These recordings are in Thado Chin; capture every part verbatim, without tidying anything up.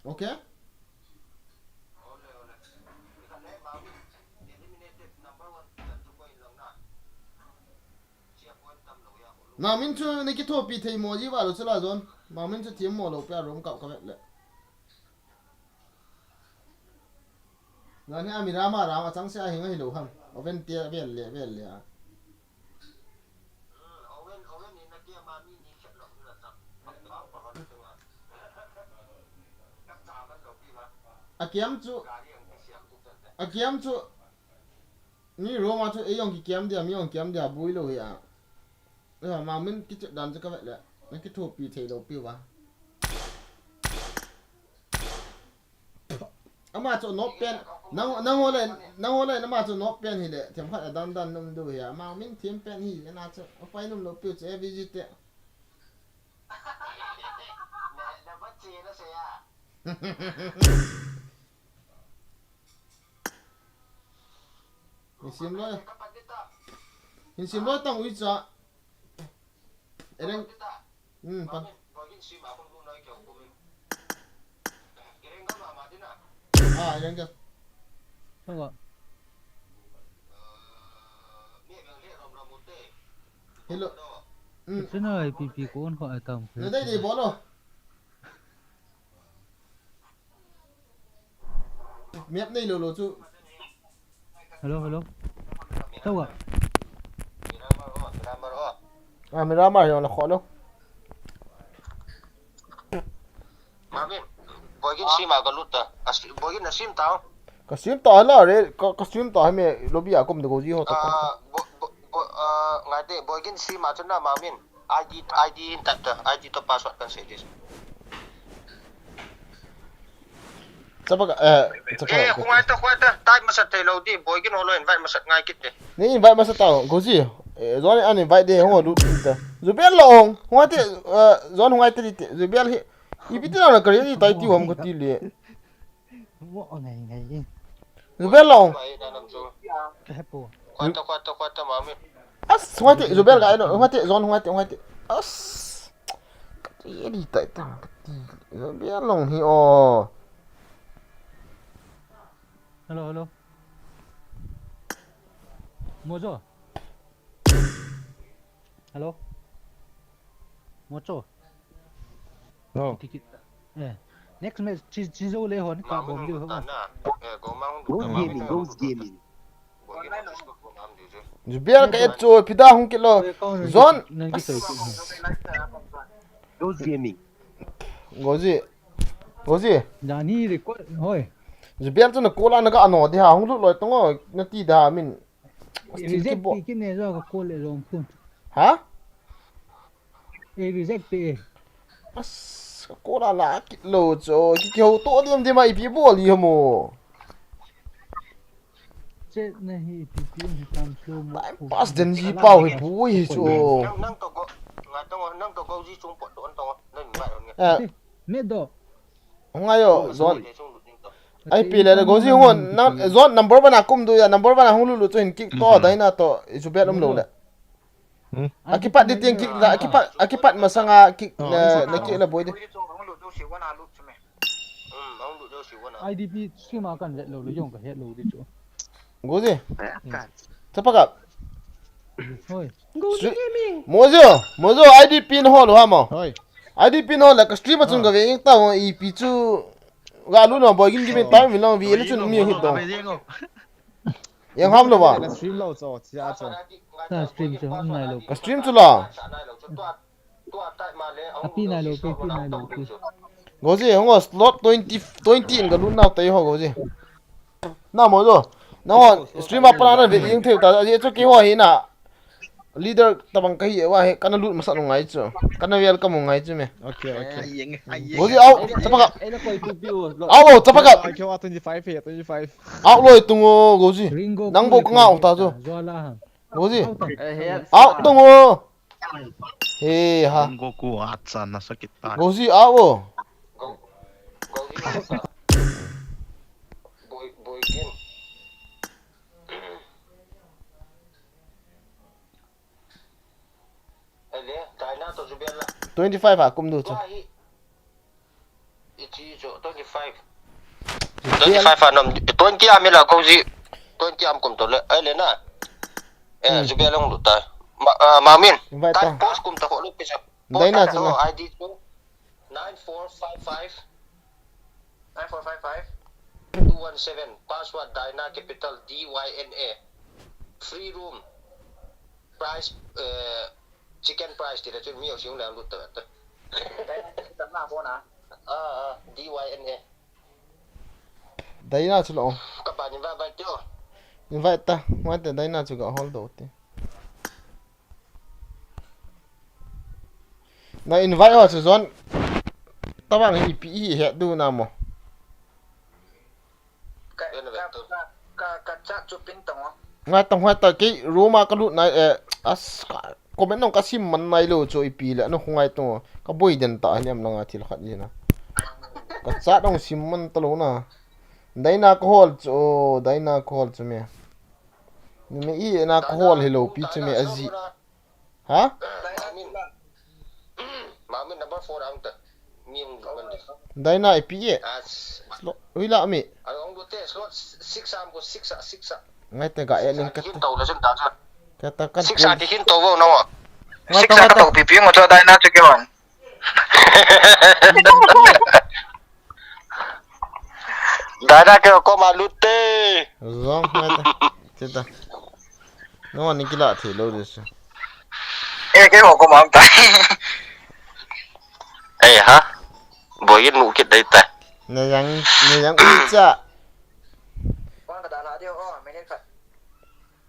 Okay. Mangmin chu nakithopi thei mo ji valo chula John. Mangmin chu thim mo lou pia room kap ka vet le. Nani a Miramar a chang se a hinga hilou ham. Oven te vel le vel le a. Akiam chu, akiam chu, ni room a chu ei jong kikiam dia, mi jong kiam dia, bui lou hi a. Eh, Mangmin kichep dan chu ka vet le, nakithopi thei lou pi va. Ama chu nop pen, nang, nang ho le, nang ho le, ama chu nop pen hi le, themkhat a dan dan num du hi a, Mangmin them pen hi, ana chu, apai num lou pi chu, eh, visit te. Hin sim loi. Hin sim loi tang ui cha. Ereng. Hmm, pan. Ah, ereng ka. Hello. Hello. Hmm. Sina I P P kon ko atam. Na dai dai bolo. Map nei lou lou chu. Hello, hello. Tau ga. Ah, Miramar jong na kho lou. Mangmin, Boigin stream a ka lut ta. Ka stream, Boigin na stream ta. Ka stream ta la re, ka, ka stream ta me lobby a kum de go ji ho ta. Ah, bo, bo, bo, ah, ngai te, Boigin stream a chu na Mangmin. I D, I D in tap ta, I D to password kan sei dis. Chapa ka, eh, chapa ka. Eh, khungai ta, khungai ta, type masat thei lou di, Boigin holo invite masat ngai kit te. Ni invite masat tao, Gozi. Eh, John an invite de, hong lut ta. Zubel long, khungai te, eh, John khungai te di te, Zubel hi. Ipi ti na na kare ni tai ti hom ko ti le. Mo ngai ngai. Zubel long. Ka hepo. Khungai ta, khungai ta, khungai ta, Mangmin. As, khungai te, Zubel ga ino, khungai te, John, khungai te, khungai te. As. Kati di tai ta, kati. Zubel long hi o. Hello, hello. Mojo. Hello. Mojo. Hello. Ki, ki, eh. Next match, chi, chi zo le hon, ka bom le hon. Eh, go mang. Ghost Gaming, Ghost Gaming. Zubel ka et chu, pida hung kit lou. Zon. Nang ki soi ki. Ghost Gaming. Gozi. Gozi. Jani record, hoi. Zubel chu na kola na ka ano di ha, hung lut loi tong o, na ti da min. Reject pi ki ne zo ka kol le zong phun. Ha? E reject pe e. As, ka kola la kit lou chu, ki ki ho to diam diam a ipi bol hi mo. Chet na hi ipi pi hi tam slow mo. Time pass den ji pau hi pu hi chu. Nang, nang to go, ngai to, nang to go ji chung pot don to, nang ngai on ngai. Eh. Me do. Hung ngai o, Zon. Ai pi le, Gozi hung on, nang, Zon number one a kum du ya, number one a hung lulu chu hin kick to, dai na to, ichu bet um lo le. Hmm? Akipat di tiang kick la, akipat, akipat masanga kick, na, na kick la boi di. I D P stream a kan het lo, lu jong ka het lo di chu. Gozi. Chapa kap. Hoi. Mojo, Mojo, I D P na hol u ha mo. Hoi. I D P na hol la ka stream a chun ka ve ing ta mo, ipi chu ga lu no boy gin gin ta mi long vi le chun mi hit dong. Yang ham lo ba. Ka stream lo cho, chia cho. Ka stream chu nai lo. Ka stream chu la. Api nai lo, pi, pi nai lo, pi. Gozi, hong slot twenty, twenty in ka lut nau tai ho, Gozi. Na mo jo. Na ho, stream a pana na ve ing theu ta, je chu ki ho hi na. Leader tabang ka hi wa he, kana lut masa ngai chu. Kana welcome ngai chu me. Okay, okay. Gozi au, chapa ka. Au, chapa ka. Ai, kyo twenty-five he, twenty-five. Au loi tung o, Gozi. Nang bo ka ngau ta chu. Gozi. Au tung o. He ha. Goku acha na sakit ta. Gozi au. Boy, boy game. Ele, China to Zubel la. Twenty-five a kum du chu. Tua hi. Ichi chu. Twenty-five. Twenty-five anam, twenty am la ko ji. Twenty am kum to le. Ai le na. Eh, hmm. Jubi along lu ta. Ma, uh, Mamin. Invite ta. Post kum to ko lu pisa. Dai na chu na. I D chu nine four five five. Nine four five five. Two one seven. Password Dyna capital D Y N A. Free room. Price, uh, chicken price ti le chu mi yo siung le lu ta. Dai na capital na ko na. Ah, ah, D Y N A. Dai na chu lo. Ka ba ni ba ba tio. Invite ta. Mate dai na chu ga hold out ti. Na invite ho chu zon. Tabang hi pi hi he du na mo. Ka, ka, ka, ka chat chu pin tong o. Ngai tong hoi ta ki room a ka lut nai, eh, as ka comment nong ka sim man nai lo chu ipi le, ano khungai tong o. Ka boi den ta ni am langa thil khat ni na. Ka chat nong sim man ta lo na. Dai na ka hol chu, dai na ka hol chu me. Ni me i na ka hol hi lo pi chu me aji. Ha? Mamin number four ang ta. Mi ang duman di. Dai na ipi e. As. Slo, ui la mi. Ang ang dute slot six am ko six a, six a. Ngai te ga e ling ka. Hin to la jun ta jun. Ka ta kan. Six a ki hin to vo na wa. Ngai six ta a ka ta. To pi pi ngo cho dai na chu ke wan. Dai na ke ko ma lute. Zong ngai ta. Che ta. No, ni kila thei lo de se. Eh, ke ho ko mam ta. Eh, ha? Boi nu kit dai ta. Na yang, na yang u cha. Wan ka da la de o, minute khat.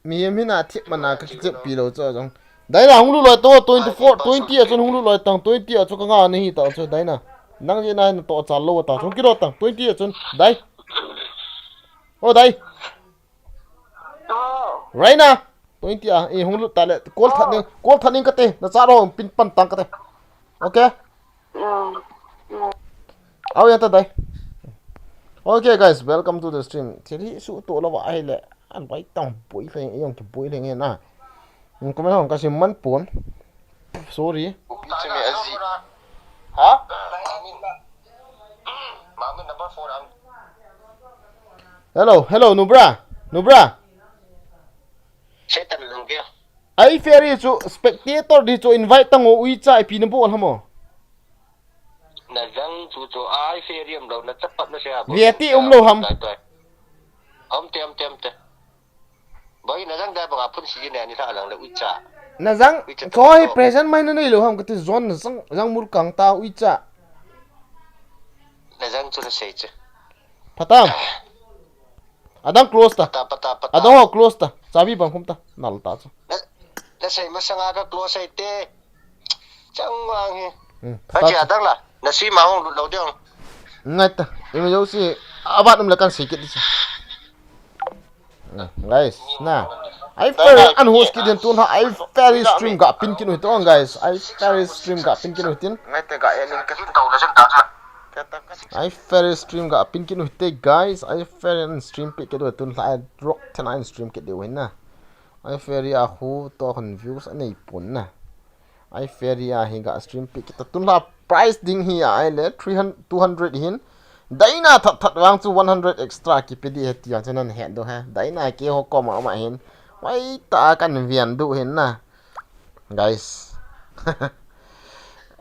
Mi em hina thip mana ka kichep pi lo cha jong. Dai na hung lu loi to twenty-four, twenty a chun hung lu loi tang, twenty a chu ka nga na hi ta chu dai na. Nang je na hin to cha lo ta chun kilo tang, twenty a chun. Dai. O dai. Oh. Raina, twenty a, eh, hung lut ta le, call that ning, call that ning kate, na cha ro pin pan tang kate. Okay? Mm. Mm. Au ya ta dai. Okay, guys, welcome to the stream. Thili su to lo wa ai le, an bai tang boi le, yong ki boi le na. Comment hong ka sim man pon. Sorry. Upi che me aji. Ha? Mamin number four ang. Hello, hello, Nubra. Nubra. Satan lang kya? Ai fairy chu spectator di chu invite tang o ui cha ipi na bol hamo. Na jang chu chu ai fairy am lo na chapat na sia. Vieti um lo ham. Dai, dai. Am te, am te, am te. Boi na jang da banga phun si ne ni tha lang le uicha. Na jang, uicha choi ta present mai na nei lo ham kati zon na jang, jang mur kang ta uicha. Na jang chu na sei chu. Phatam. Adang close ta. Pata, pata, pata. Adang ho close ta. Chabi bang khum ta. Nal ta chu. Na, na sei masanga ka close ai te. Chang wang hi. Hmm. Ka chi adang la. Na si ma hong lut lo ding. Ngai ta. Ima yo si. Abat um la kan si kit di si. Hmm, guys, na. Ai fairy an host kit din tun ha ai fairy stream ga pin kit u hitin guys. Ai fairy stream ga pin kit u hitin. Ngai te ga enin ka. Ai fairy stream ga pin kit u hite guys. Ai fairy an stream pi kit u tun ha ai rock ten ai stream kit u hin na. Ai fairy a hu to khun views anei pon na. Ai fairy a hi ga stream pi kit u tun la price ding hi a ai le three hundred, two hundred hin. Daina that that vang chu one hundred extra kipe di he ti ang chu nan he do he. Daina ke ho ko ma ma hin. Wai ta kan vian du hin na. Guys.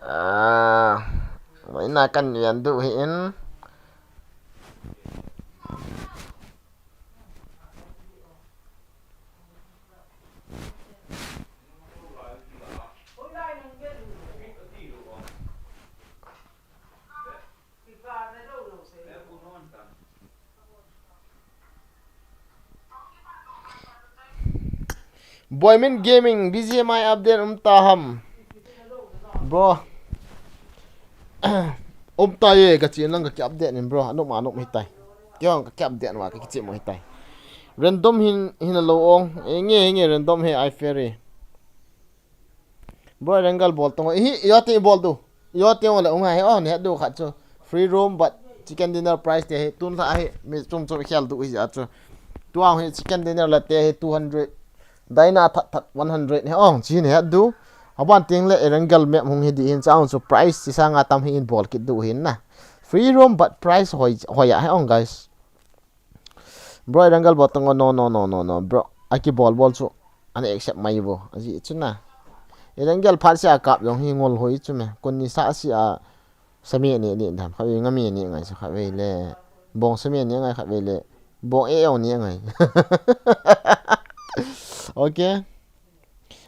Ah, daina kan vian du hin. Boymin Gaming, B G M I update um ta ham. Bro. Um ta ye, ka chin lang ka ki update nin bro. Anop ma anop hitai. Kyo ka ki update ma ka ki chim hitai. Random hin hin lo ong. Enge enge random he ai fairy. Bro, Rangal bol tong. Hi, yo te bol du. Yo te le ung hai, oh, ne du khat chu. Free room, but chicken dinner price te hi tun la hi mi chum chum khel du hi ja chu. Tuang hi chicken dinner la te hi two hundred. Daina that that one hundred hi, oh, chi ne du. Aban ting le Rangal map hung hi di hin chang chu price chi sanga tam hi in bol kit du hin na. Free roam but price hoi, hoi a he ong, guys. Bro, Erangel bol tang o, no, no, no, no, no, bro. Aki bol bol chu. Ana accept mai bo. Aji chu na. Erangel phat sia kap jong hi ngol hoi chu me. Kun ni sa sia. Sami ni ni dam. Khatvei ngami ni ngai sa khatvei le. Bong sami ni ngai khatvei le. Bong e ong ni ngai. Okay.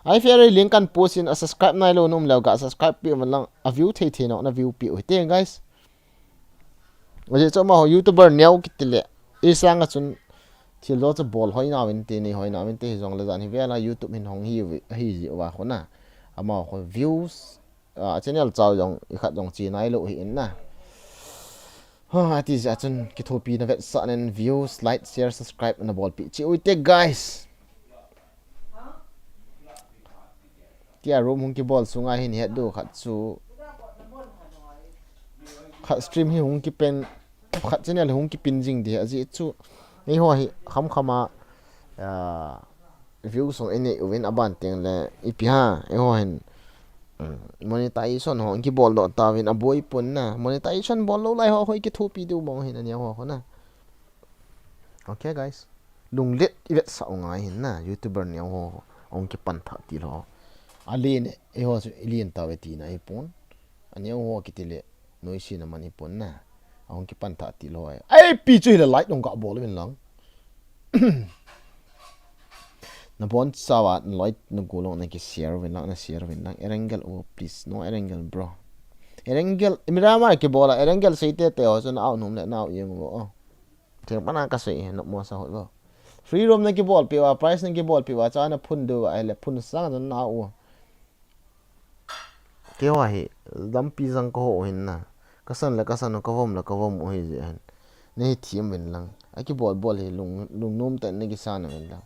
Ai fairy link kan post in a subscribe nai lou nom leu ga subscribe pi man lang a view thei thei no na view pi u te guys. Aje choma ho YouTuber neo kiti le. Isang a chun thil do chu bol hoi na vin te ni hoi na vin te hi jong le jan hi vela YouTube hin hong hi hi ji wa khona. Ama ho views a channel chau jong i khat jong chi nai lou hi in na. Ha, ati ja chun kithopi na vetsah nen views, like, share, subscribe na bolpi chi u te guys. Tia room hung kibol sunga hin het du khat chu. Khat stream hi hung kipen, khat channel hung kipin jing di aji chu. Ni ho hi kham khama, ah, views hung inei uvin aban teng le ipi ha, eiho hin, um, monetization ho kibol doh tauvin aboi pon na. Monetization bol lou lai ho hoi kithopi diu mong hin ania ho ho na. Okay, guys. Lunglet i vetsah u ngai hin na, YouTuber neo ho, hung kipan tha ti lo. A lien e, eiho chu i lien tauve tina i pon. A neo ho kiti le, noise na man i pon na. Hung kipan tha ti lo ai. Ai, pi chu hi le like nung ka bol vin lang. Na bon chawa, na like na go long na ki share vin lang, na share vin lang. Erangel, oh, please. No, Erangel, bro. Erangel, Miramar kibola, Erangel sei te te ho chu na au num le na au yeng vo. Oh. Theng pana ka sei he, nop mo sa hoi bo. Free roam na kibol pi wa, price na kibol pi wa, cha na phun du wa, ai le phun sang na na u. Keiho hi, lampi jang ka ho hin na. Ka san le ka san, ka vom le ka vom u hi je hin. Nei thim vin lang. A kibol bol hi lung, lungnom tah in na kisa na vin lang.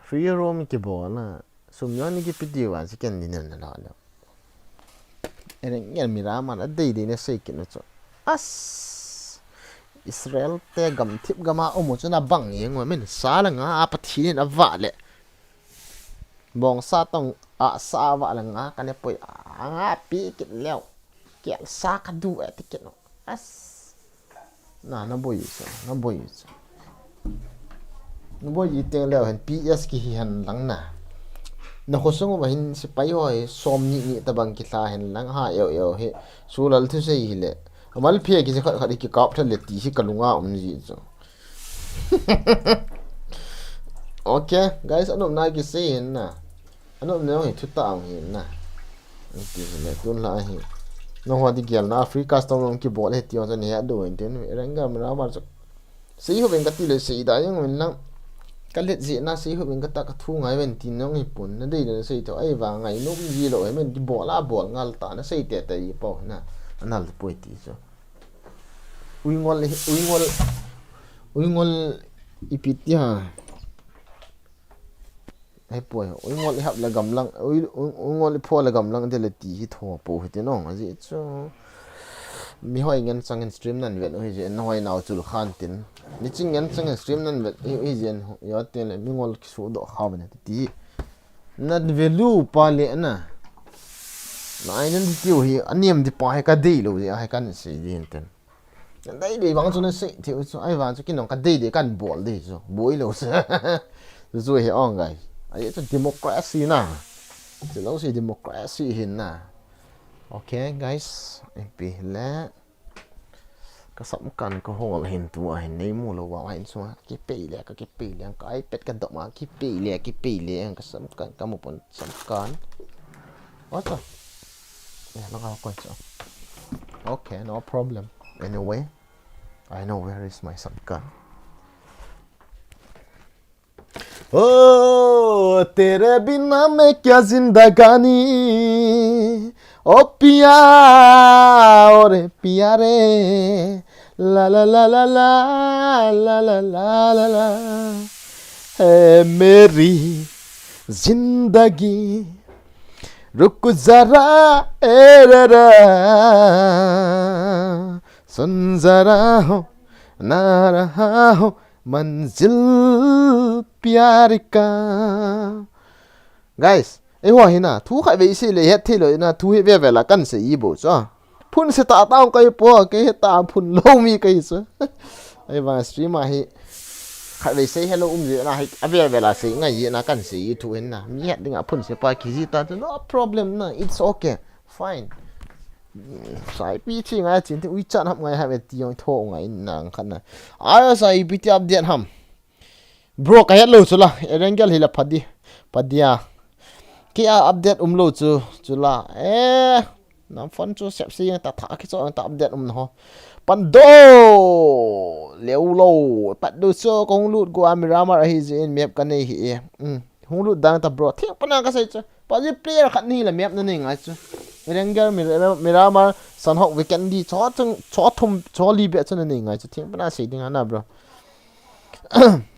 Free roam kibol na. Sum jong ni kipe diu a, chicken dinner na la lo. Eren ngen Miramar a dei dei na sei kit na chu. As! Israel te gamthip gam a um u chu na bang jeng u, min sa le nga a Pathen in a vah le. Bong sa tong a sa a vah le nga ka ne poi a nga pi kit leu. Kel sa ka du e ti kit u. As. Na, na boi chu, na boi chu. Na boi teng leu hen P S kihi hen lang na. Na khosung uva hin sepai ho hi som ni ni tabang kithla hen lang ha eu eu hi. Sulal thusei hi le. Amal phe kiche khat khat kikap tha le ti hi ka lunga um ji chu. Okay, guys, anop na kisei hin na. Anop neo hi thu ta ang hi na. Ti hi le tun la hi. Na ho di gel na free custom long kibol he ti ong chan he a do hin tin. Rang ga mara mar chu. Sei ho veng ka ti le sei da jeng vin lang. Ka let ji na sei ho veng ka ta ka thu ngai vin ti nong hi pun. Na dei na sei tho ai va ngai nom ji lo he men ti bol a bol ngal ta na sei te te i po na. Anal poi ti chu. Uingol, uingol, uingol ipi ti ha. Hei poi, uingol i hap le gamlang, ui, ui, uingol i pho le gamlang te le ti hi tho po hi te nong, aji chu. Mi hoi ngen chang in stream nan vet u hi je, na hoi nau chul khan tin. Ni ching ngen chang in stream nan vet u hi je, yo te le mi ngol kisu do kha bane ti. Na value pa le na. Na identity u hi, aniam di pa hi ka dei lo je, a hi kan sei di hin ten. Dei dei vang chu na sei thei u chu, ai vang chu kinong ka dei dei kan bol dei chu, boi lo chu. Chu chu hi ong guys. Ai chu democracy na. Chu lo si democracy hin na. Okay guys, ipi le. Ka samkan ka hol hin tu a hin nei mu lo vang a hin chu a kipei le, ka kipei le, ka iPad ka dom a kipei le, kipei le, ka samkan ka mu pon samkan. What the? Yeah, look how quiet. Okay, no problem. Anyway, I know where is my shotgun. Oh, tere bina main kya zindagani? Oh piya, oh re piya re. La la la la la. Hey meri zindagi. Ruk zara, eh, ra, ra. Sun zara ho, na raha ho, manzil pyar ka. Guys, eiho hi na, thu khat vei sei le het thei lo na, thu hi ve ve la kan sei i bo chu. Phun se ta tang kai po, kei he ta phun lou mi kai su. Ai ba stream a hi. Khat vei sei hello um je na hi, a vel vel a sei ngai je na kan sei thu hin na. Mi het ding a phun se pa ki ji ta chu, no problem na, it's okay. Fine. Sai pi chi ngai chin ti ui chan hap ngai ha ve ti yong tho ngai nang khan na. Ai sai pi ti update ham. Bro, ka het lou chu la, Erangel hi la phadi, phadia. Kei a update um lou chu, chu la. Eh, nam phone chu sep si ta tha ki chu ta update um na ho. Pan do! Leu lou, pat do chu kong lut go a Miramar ahi jeh in map ka nei hi e. Um, hung lut dang ta bro, thing pana ka sei chu. Phadia player khat ni la map na nei ngai chu. Erangel Mir-, Miramar, Sanhok Weekend di, cho chung, cho thum, cho li be chu na nei ngai chu. Thing pana sei ding a na bro.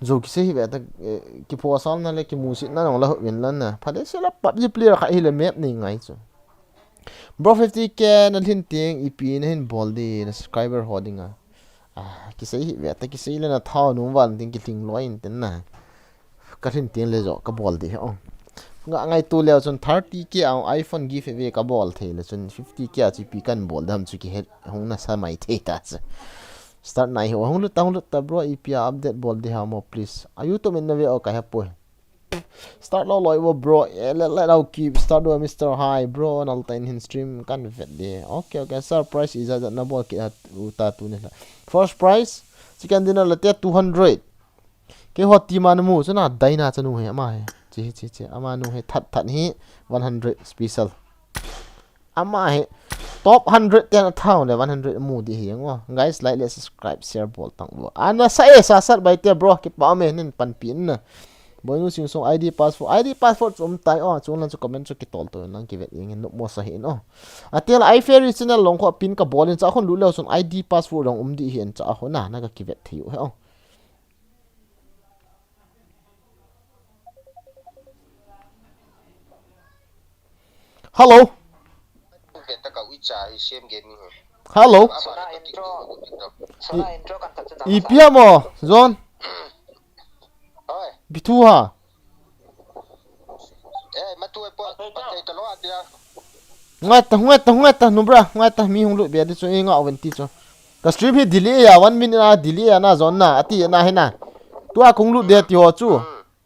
Zo kisei hi ve ta, eh, kiphosalna le kimusitna nong la hovin lan na. Phale se la PUBG player khat hi le map nei ngai chu. Bro fifty K na lhin teng ipi na hin bol di na subscriber ho dinga. Ah, kisei hi ve ta kisei le na thao nung van ting kilhing loi in ten na. Ka lhin teng le jo ka bol di ho. Nga ngai tu leo chun thirty K a iPhone giveaway ka bol thei le chun fifty K a chu ipi kan bol dam chu kihet hung na sa mai thei ta chu. Start nai ho, hung lut ta, hung lut ta, bro, ipi a update bol di ha mo, please. A YouTube in na ve o ka he poi. Start lou loi vo, bro. Eh, let, let out keep. Start do Mister Hi, bro. Nal ta in hin stream kan vet di. Okay, okay. Surprise ija ja na bol ki at u ta tu ni la. First prize, chicken dinner la te two hundred. Kei ho ti ma na mu chu na dai na cha nu he ama he. Chi, chi, chi. Ama nu he that, that hi one hundred special. Ama hi top hundred ten a thao le one hundred mu di hi ngo. Guys, like le subscribe, share bol tang vo. Ana sa e sa sat bai te bro, kipa me nin panpi in na. Boinu Singson I D password, I D password chu um tai o, chung lan chu comment chu kitol to lang kivet ing in nup mo sa hi in o. Atel iFairy channel long kho pin ka bol in cha khon lu leo sun I D password long um di hi in cha khon na, na ka kivet thei u he o. Hello. Hello. Sona intro. Sona intro kan ta chun. Ipi a mo, John? Oi. Bithu ha. Eh, matu e po. Patei ka lo atia. Ngai ta, ngai ta, ngai ta, nubra, ngai ta, mi hung lut be di chu, i nga ven ti chu. Ka stream hi delay a, one minute a delay a na John na, ati na he na. Tua kung lut de ti ho chu.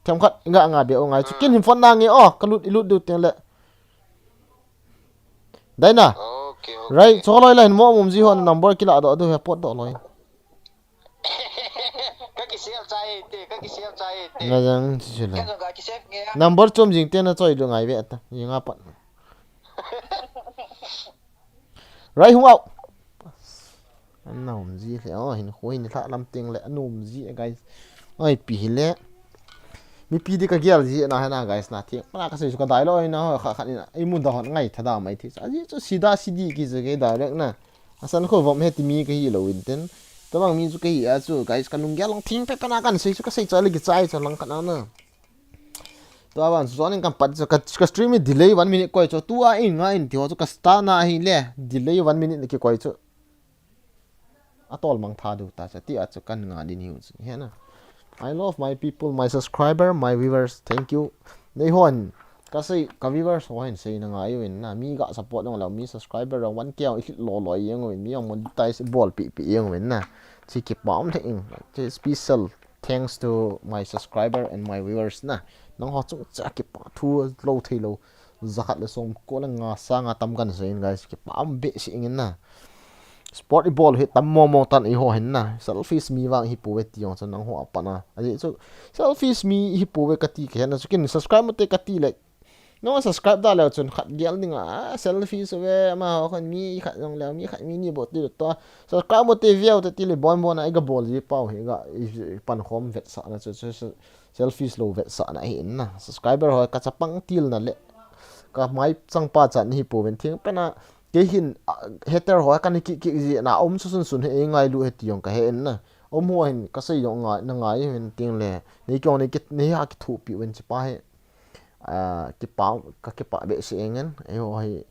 Themkhat nga nga be o ngai chu. Kin hin phone na nge o, ka lut, i lut du teng le. Dai na. Okay, okay. Right, so loi la hin mo mum ji ho number kila do, do he pot do loi. Ka kisel chai te, ka kisel chai te. Nga jang chi chu le. Ka jong ka kisel nge. Number chom jing te na choi du ngai ve ta. Yi nga pat. Rai hung au. An na um ji le, oh, hin khoi ni thla lam ting le, an um ji, guys. Oi, pi hi le. Mi pi di ka gel ji na ha na, guys, na thing. Mana ka sei chu ka dai lo na, kha kha ni na. Ei mun da hon ngai tha da mai thi. A ji chu sida sidi ki je ke direct na. Asan kho vom he ti mi ka hi lo in ten. Tabang mi chu ka hi a chu, guys, ka lunggel long thing pe pe na kan sei chu ka sei cha le ki chai cha lang ka na na. Tua van chu in kan pat chu ka, ka stream hi delay one minute koi chu tua in nga in ti ho chu ka start na hi le delay one minute ki koi chu. A tol mang tha du ta cha ti a chu kan nga din hiu chu. He na. I love my people, my subscriber, my viewers. Thank you. Nei hon ka sei ka viewers ho hin sei na ngai u in na. Mi ga support dong la mi subscriber dong one K i hit lo lo yeng u in mi ong monetize bol pi pi yeng u in na. Chi ki pam the ing. Chi special thanks to my subscriber and my viewers na. Nang ho chung cha kipa thu lo thei lo. Zakhat le som ko le nga sa nga tam kan sa in guys. Kipa um be si ing in na. Sport i bol hi tam mo mo tan i ho hin na. Selfish mi vang hi pu ve ti ong chan nang ho apa na. Aji chu selfish mi hi pu ve ka ti ke na chu kin subscribe mo te ka ti le. No subscribe da leo chun khat gel ding a, selfie su ve, ama ho khan mi khat jong leo, mi khat mi ni bol ti to. Subscribe mo te view te ti le bon bon a, i ga bol ji pau hi ga, i, i pan khom vet sa na chu, chu, chu, selfie lo vet sa na hi in na. Subscriber ho ka chapang til na le. Ka mai chang pa chan hi pu ven thing pe na. Ke hin, a, hater ho ka ni ki ki ji na um su sun sun he ngai lu he ti jong ka he in na. Um ho hin ka sei jong ngai, na ngai hin ting le. Nei kyong nei ki, nei ha ki thu pi ven chi pa he. Ah, kipa, ka kipa be se eng en. Eiho hi,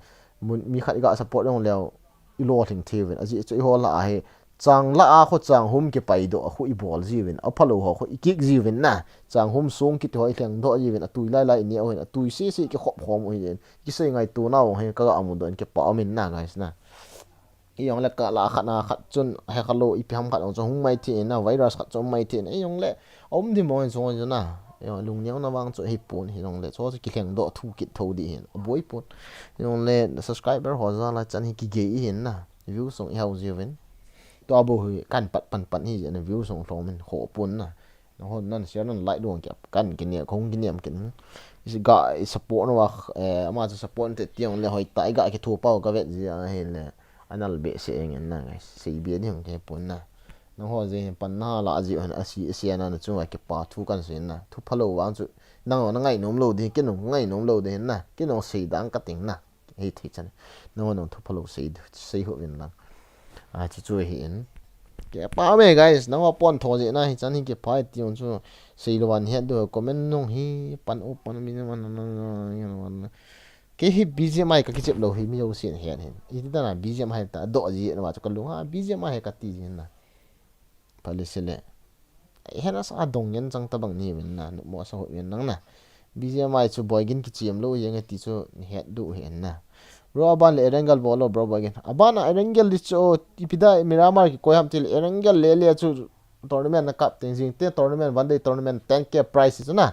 mun, mi khat i ga support jong leo, i lo thing thei uvin. Aji chu eiho la a hi, chang la a kho chang hum kipai do a khu i bol ji uvin. A phalo ho khu i kik ji uvin na. Chang hum sung kiti ho i thleng do ji uvin. A tui lai lai i ne uvin. A tui se se ki khop khom uvin. Ki sei ngai tu na uvin ka ga amu do in kipa um in na, guys na. Ijong le kala khat na khat chun, he kalo ipi ham khat jong chu hung mai thei na, virus khat chu hung mai thei na, ijong le, aum di mo in jong jong na, ijong lungneuna vang chu hipon, ijong le, chu chu kilheng doh thu kit tho di hin, aboi pon. Ijong le, subscriber ho jal a chan hi kigei ihin na, views jong ihao jiuvin. Tua bou hi kan pat pan pan hi jeh na views jong lhom in kho pon na. Nangho nan share nan like dong kei, kan kinem, kong kinem ken. Isi ga i support nau a, eh, ama chu support te tiang le hoitah i ga kitho pau ka vet jeh a hile. Anal behseh eng in na guys. Sei be ding kei pon na. Nangho jeh hin pan na la jeh hin asi, asi ana na chunga kipa thu kan sei na. Thu phalou vang chu. Nangho na ngainom lou ding, ken jong ngainom lou ding na. Ken jong sei dang ka ting na. Hei thei chan. Nangho nang thu phalou sei, sei ho vin lang. A, chu chu hi in. Kei pa me guys, nangho pon tho jeh na hi chan hi kei pa ti on chu sei lou van het do comment nung hi pan o pan mi na man na na na na. Kei hi B G M I ka kichep lou hi mi jousen het hin. Iti dan a B G M I ta doh ji na va chu ka lung a B G M I ka ti ji na. Pali sile. Hena sa dong ngen chang tabang ni ven na, numo sa ho ven nang na. B G M I chu boigin kichem lou jeng e ti chu ni het du hi en na. Bro, aban le Erangel bol lo, bro, boigin. Aban a Erangel di chu, ipi da Miramar kikoi ham til, Erangel le le chu tournament na kap teng jing te tournament, one day tournament, ten K prize chu na.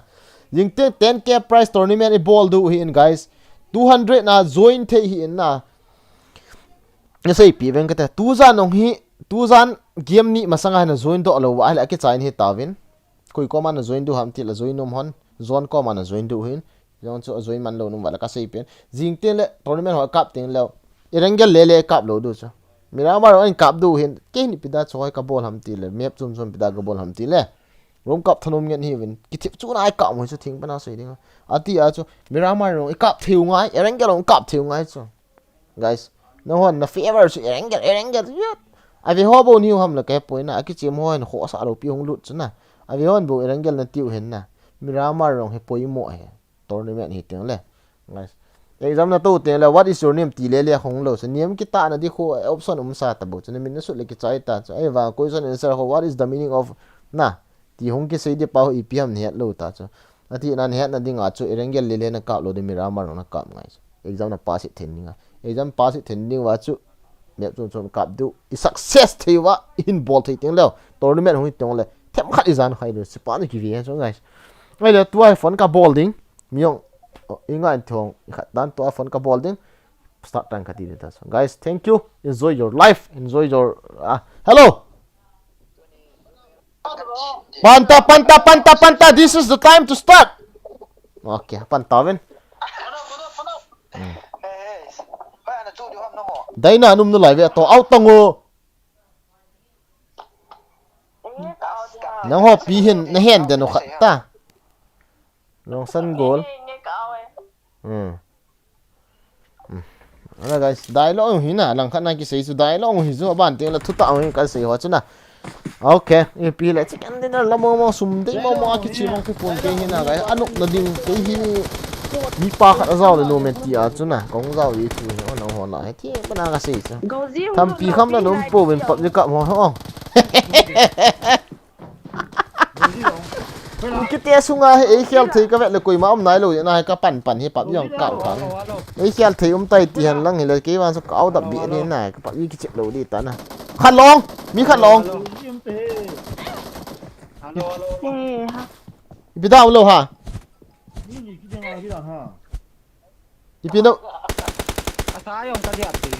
Jing te ten K prize tournament i bol du hi in, guys. Two hundred na join thei hi in na. Na seipi veng kate, tujan ong hi, tujan game ni masanga na join doh lou va, ahile akichai in hi tauvin. Koi koma na join du ham til a join um hon, John koma na join du hin. Jong chu a join man lou nung va la ka seipi. Jing tin le tournament ho kap tin le. Erangel le le kap lou du chu. Miramar ho in kap du hin, kei ni ipi da chu hoi ka bol ham til le, map chom chom ipi da ka bol ham til le. Room kap thanom ngen hi vin, kithip chu na ai kap mo chu thing pa na sei ding. Ati a chu, Miramar ho i kap thei u ngai, Erangel ho kap thei u ngai chu. Guys, nahon na favor chu Erangel, Erangel chu yat. Ave ho bou niu ham la ka poi na, akichem ho hin khosa lou pi hung lut chu na. Ave hon bou Erangel na tiu hin na. Miramar jong hi poimo hi. Tournament hi teng le. Guys. Exam na to teng le, what is your name? Ti le le hung lou. Chu niam kitah na di khu option um sa ta bou. Chu na min na sut le kichai ta. Chu ai va question answer khu, what is the meaning of na? Ti hung kisei di pa ho ipi ham ni het lou ta chu. Ati na ni het na ding a chu Erangel le le na kap lou di Miramar na kap ngai chu. Exam na pass it then ding a. Exam pass it then ding va chu. Map chom chom kap du. I success thei va. I hin bol thei teng leu. Tournament hung teng le. Them khat i jan khai lou. Sipa ni ki vi chu guys. Ngai le tua phone ka bol ding. Mi jong. Oh, i ngai thong. I khat dan tua phone ka bol ding. Start tan ka ti de ta. So, guys, thank you. Enjoy your life. Enjoy your, ah, hello. Panta, panta, panta, panta. This is the time to start. Okay, panta ven. Dai na num nu lai ve to out tang o. Nang ho pi hin na hen den o khat ta. Long san gol. Hmm. Hmm. Ala guys, dai lo hi na, lang khat na kisei chu dai lo hi chu, aban teng la thu ta hi ka sei ho chu na. Okay, ipi le chicken dinner la mo mo sum dei mo mo a kichi mo ki pon ke hi na guys. Anop na ding ke hi mi pa khat a jao le no men ti a chu na. Kong jao i thu hi o nang ho na hi ti pa na ka sei chu. Thampi kham na num po ben pap ni ka mo ho. Kiti sunga hi ei khel thei ka vet le koima um nai lo na hi ka pan pan hi pap jong kau thang. Ei khel thei um tai ti han lang hi le kei wan so kau dap bi ni na ka pap i kichep lo di ta na. Khat long, mi khat long. Ipi da lo ha. Ipi na.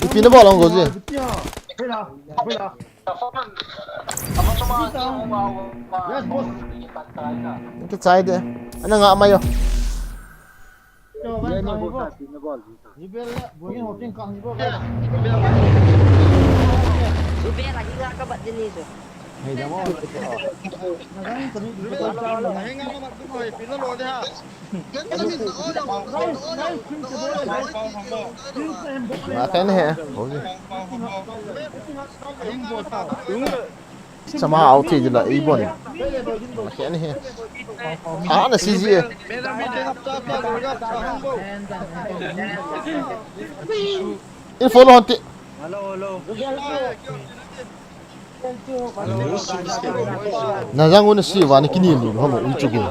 Ipi na bol ong goji. Ki chai de. Ana nga mayo. Nga khen he. Sama au thi jila i bon. Nga khen he. Ha na si ji. In follow hon ti. Hello, hello. Na jang un si wa ni kini lu ha mo un chu gu.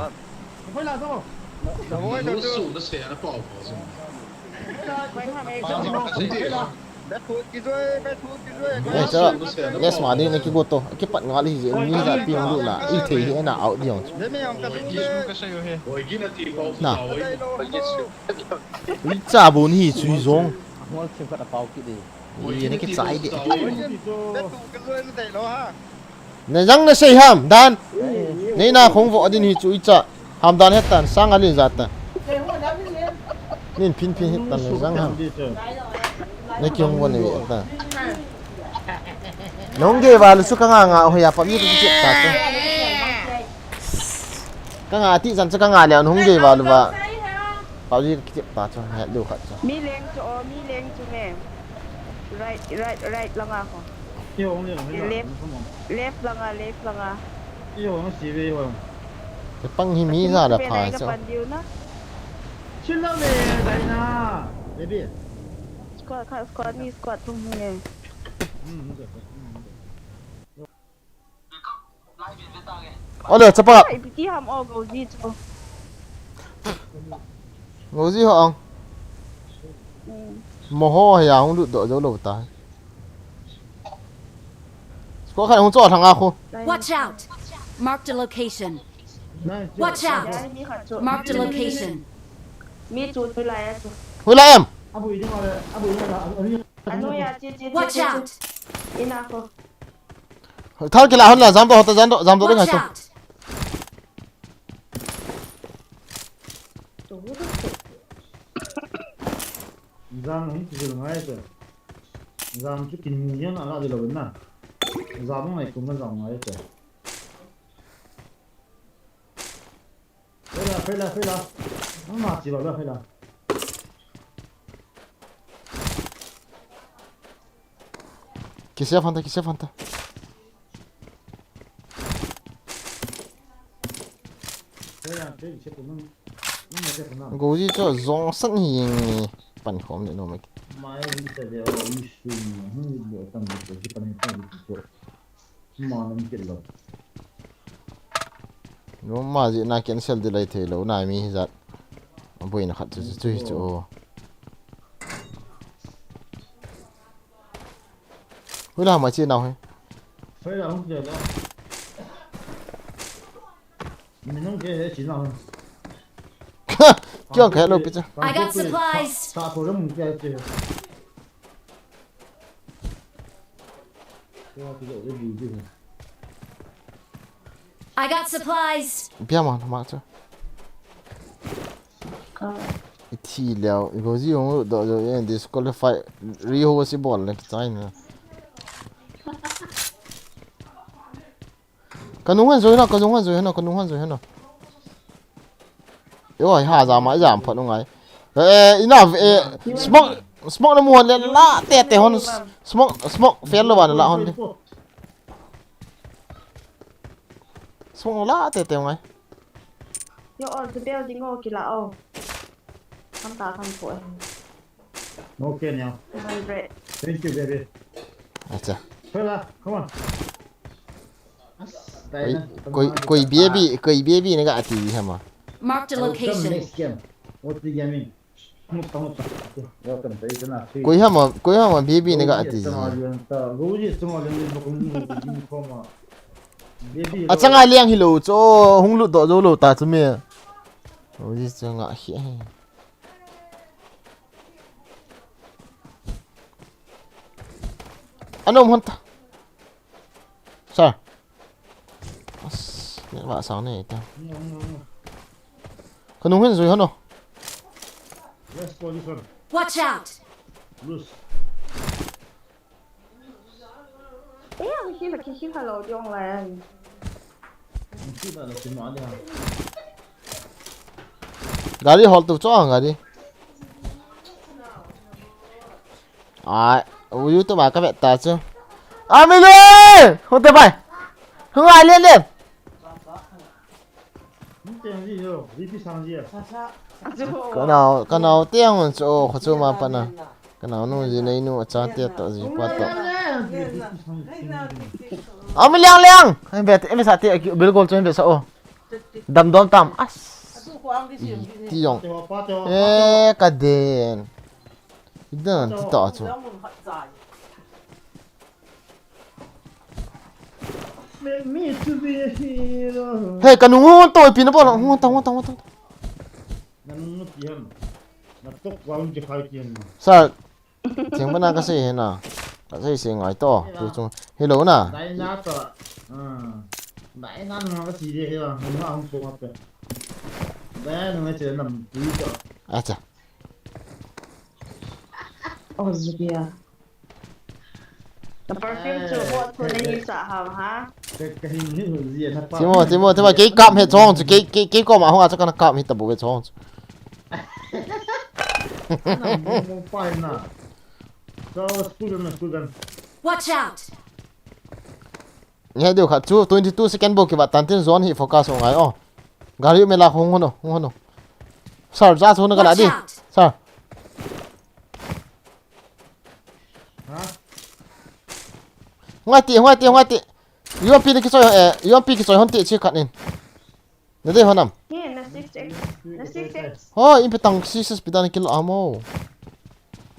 Ei, cha, yes, ma ding na kigo to. Kipat nga li je, mi za pi ang lu la. I thei hi na out ding. Na. Ui cha bu ni chui jong. Hol thim khat a pau kit di. Ui, ni kichai di. Na jang na sei ham, Dan. Nei na khong vo din hi chu i cha. Ham Dan het tan, sang ali jat ta. Nin phin phin het tan na jang ham. Na ki hong vo ni ta. Nong ge va lu su ka nga nga ho ya pa mi ki chep ta. Ka nga ti jan cha ka nga le hong ge va lu va. Pa ji ki chep ta cha, het lu khat cha. Mi leng chu o, mi leng chu me. Right, right, right langa ho. Left, left langa, left langa. Te pang hi mi za da pha so. Squad, kha squad, ni squad thum hi ne. Ole, chapa. Ai, piti ham o go ji cho. Go ji ho ang. Mo ho ya hung lut do jo lo ta. Ko khan hung cho thang a khu. Watch out! Marked a location. Watch out! Marked a location. Mi chu tu lai a chu. Hui lai em. Anu ya chi chi. Watch out! Ina ko. Thal kila hon la jam do hota jam do jam do ding hai to. Jam hung kizil ngai te. Jam chu kin mu yan ala de lo na. Jam ngai kum na jam ngai te. Phela, phela, phela. Ang ma chi ba la phela. Kisia phanta, kisia phanta. Goji cho jong san hi yeng ni pan khom ni no mek. Noma ji na cancel delay thei lo na mi hi jat. Boina khat chu chu chu. Hui la ma chi nau he. Hui la hung chi la. Min hung ke he chi nau. Kyo ke lo pi cha. I got supplies. Sa ko ram ke che. I got supplies. Bia ma ma cha. Ithi leo, igoji hung do jo en disqualify ri ho si bol le chai na. Kanung han joi na, kanung han joi na, kanung han joi na. Yo, ha jam a jam phat ngai. Eh, ina eh smoke smoke na mu hon le la te te hon smoke smoke fel lo ba la hon le. Smoke la te te ngai. Yo, all the building o kila o. Kan ta kan po. Okay now. Hundred. Thank you, baby. Acha. Fella, come on. Koi koi baby, koi baby ne ga ati hama. Marked a location. Next game. What the gaming? Koi hama, koi hama baby ne ga ati. Achanga liang hi lo cho hung lut do jo lo ta chu me. Oi changa hi. Anom hon ta. Sa. As, ne va sang ne ta. Kanung hin jui hon o. Watch out! Gari hol tu cho gari. Ai, u YouTube a ka vet ta chu. Amile! Hote bai. Hung ai len len. Kanao, kanao tiang un chu kho chu ma pana. Kanao nu ji nei nu acha te to ji pa to. Ami liang liang. Ai bet, em sa te bil gol chu em bet sa o. Dam dom tam. As. Ti jong. Eh, ka den. Idan ti ta chu. Hey, ka nung hon to, ipi na bol, hon ta, hon ta, hon ta. Na nung ti ham. Na tok wa un je khai ti ham. Sir, thing bana ka sei he na. Ka sei sei ngai to, tu chung. Hello na. Dai na to. Ah. Dai na nung ka ti de he wa. Nung a hung ko ma pe. Dai na ngai che nam tu to. Acha. Oh, Zubia. The perfume chu mo chu na hi sa ham ha. Ka, ka hin hi hu zi na pa. Timo, Timo, Timo, kei kap he chong chu, kei, kei, kei koma hung a chu kana kap hi ta bu ve chong chu. Ana mo, mo pa na. So, school gun, school gun. Watch out! Nge deu khat chu twenty two second bou kivat tan tin zone hi focus ong ai o. Gari me la hung hono, hung hono. Sir, ja chu na ka la di. Watch out! Sir. Ha? Ngai ti, ngai ti, ngai ti. U M P ni kichoi, eh, U M P kichoi hon ti chi khat in. Na dei hon am? Nge, na six X, na six X. Ho, in pe tang six X pi dan kilo amo.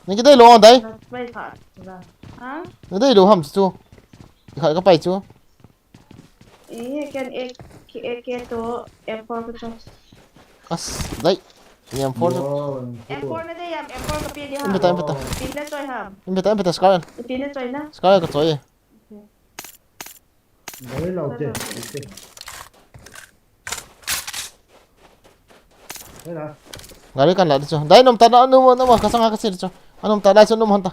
Na kidei lou dai? Na pai kha, na. Ha? Na dei lou ham chu. I kha ka pai chu. Eh, ken A K, A K to M four ka choi. As, dai. Ni M four chu. Wow, M four. M four na dei am, M four ka pe di ha. In pe ta, in pe ta. Pi na choi ham. In pe ta, in pe ta, Scar. Pi na choi na. Scar ka choi. Okay. Gari lau te, te. Hela. Gari kan la di chu. Dai nom ta na, nom, nom, ka sanga ka sir chu. Anom ta dai chu nom hon ta.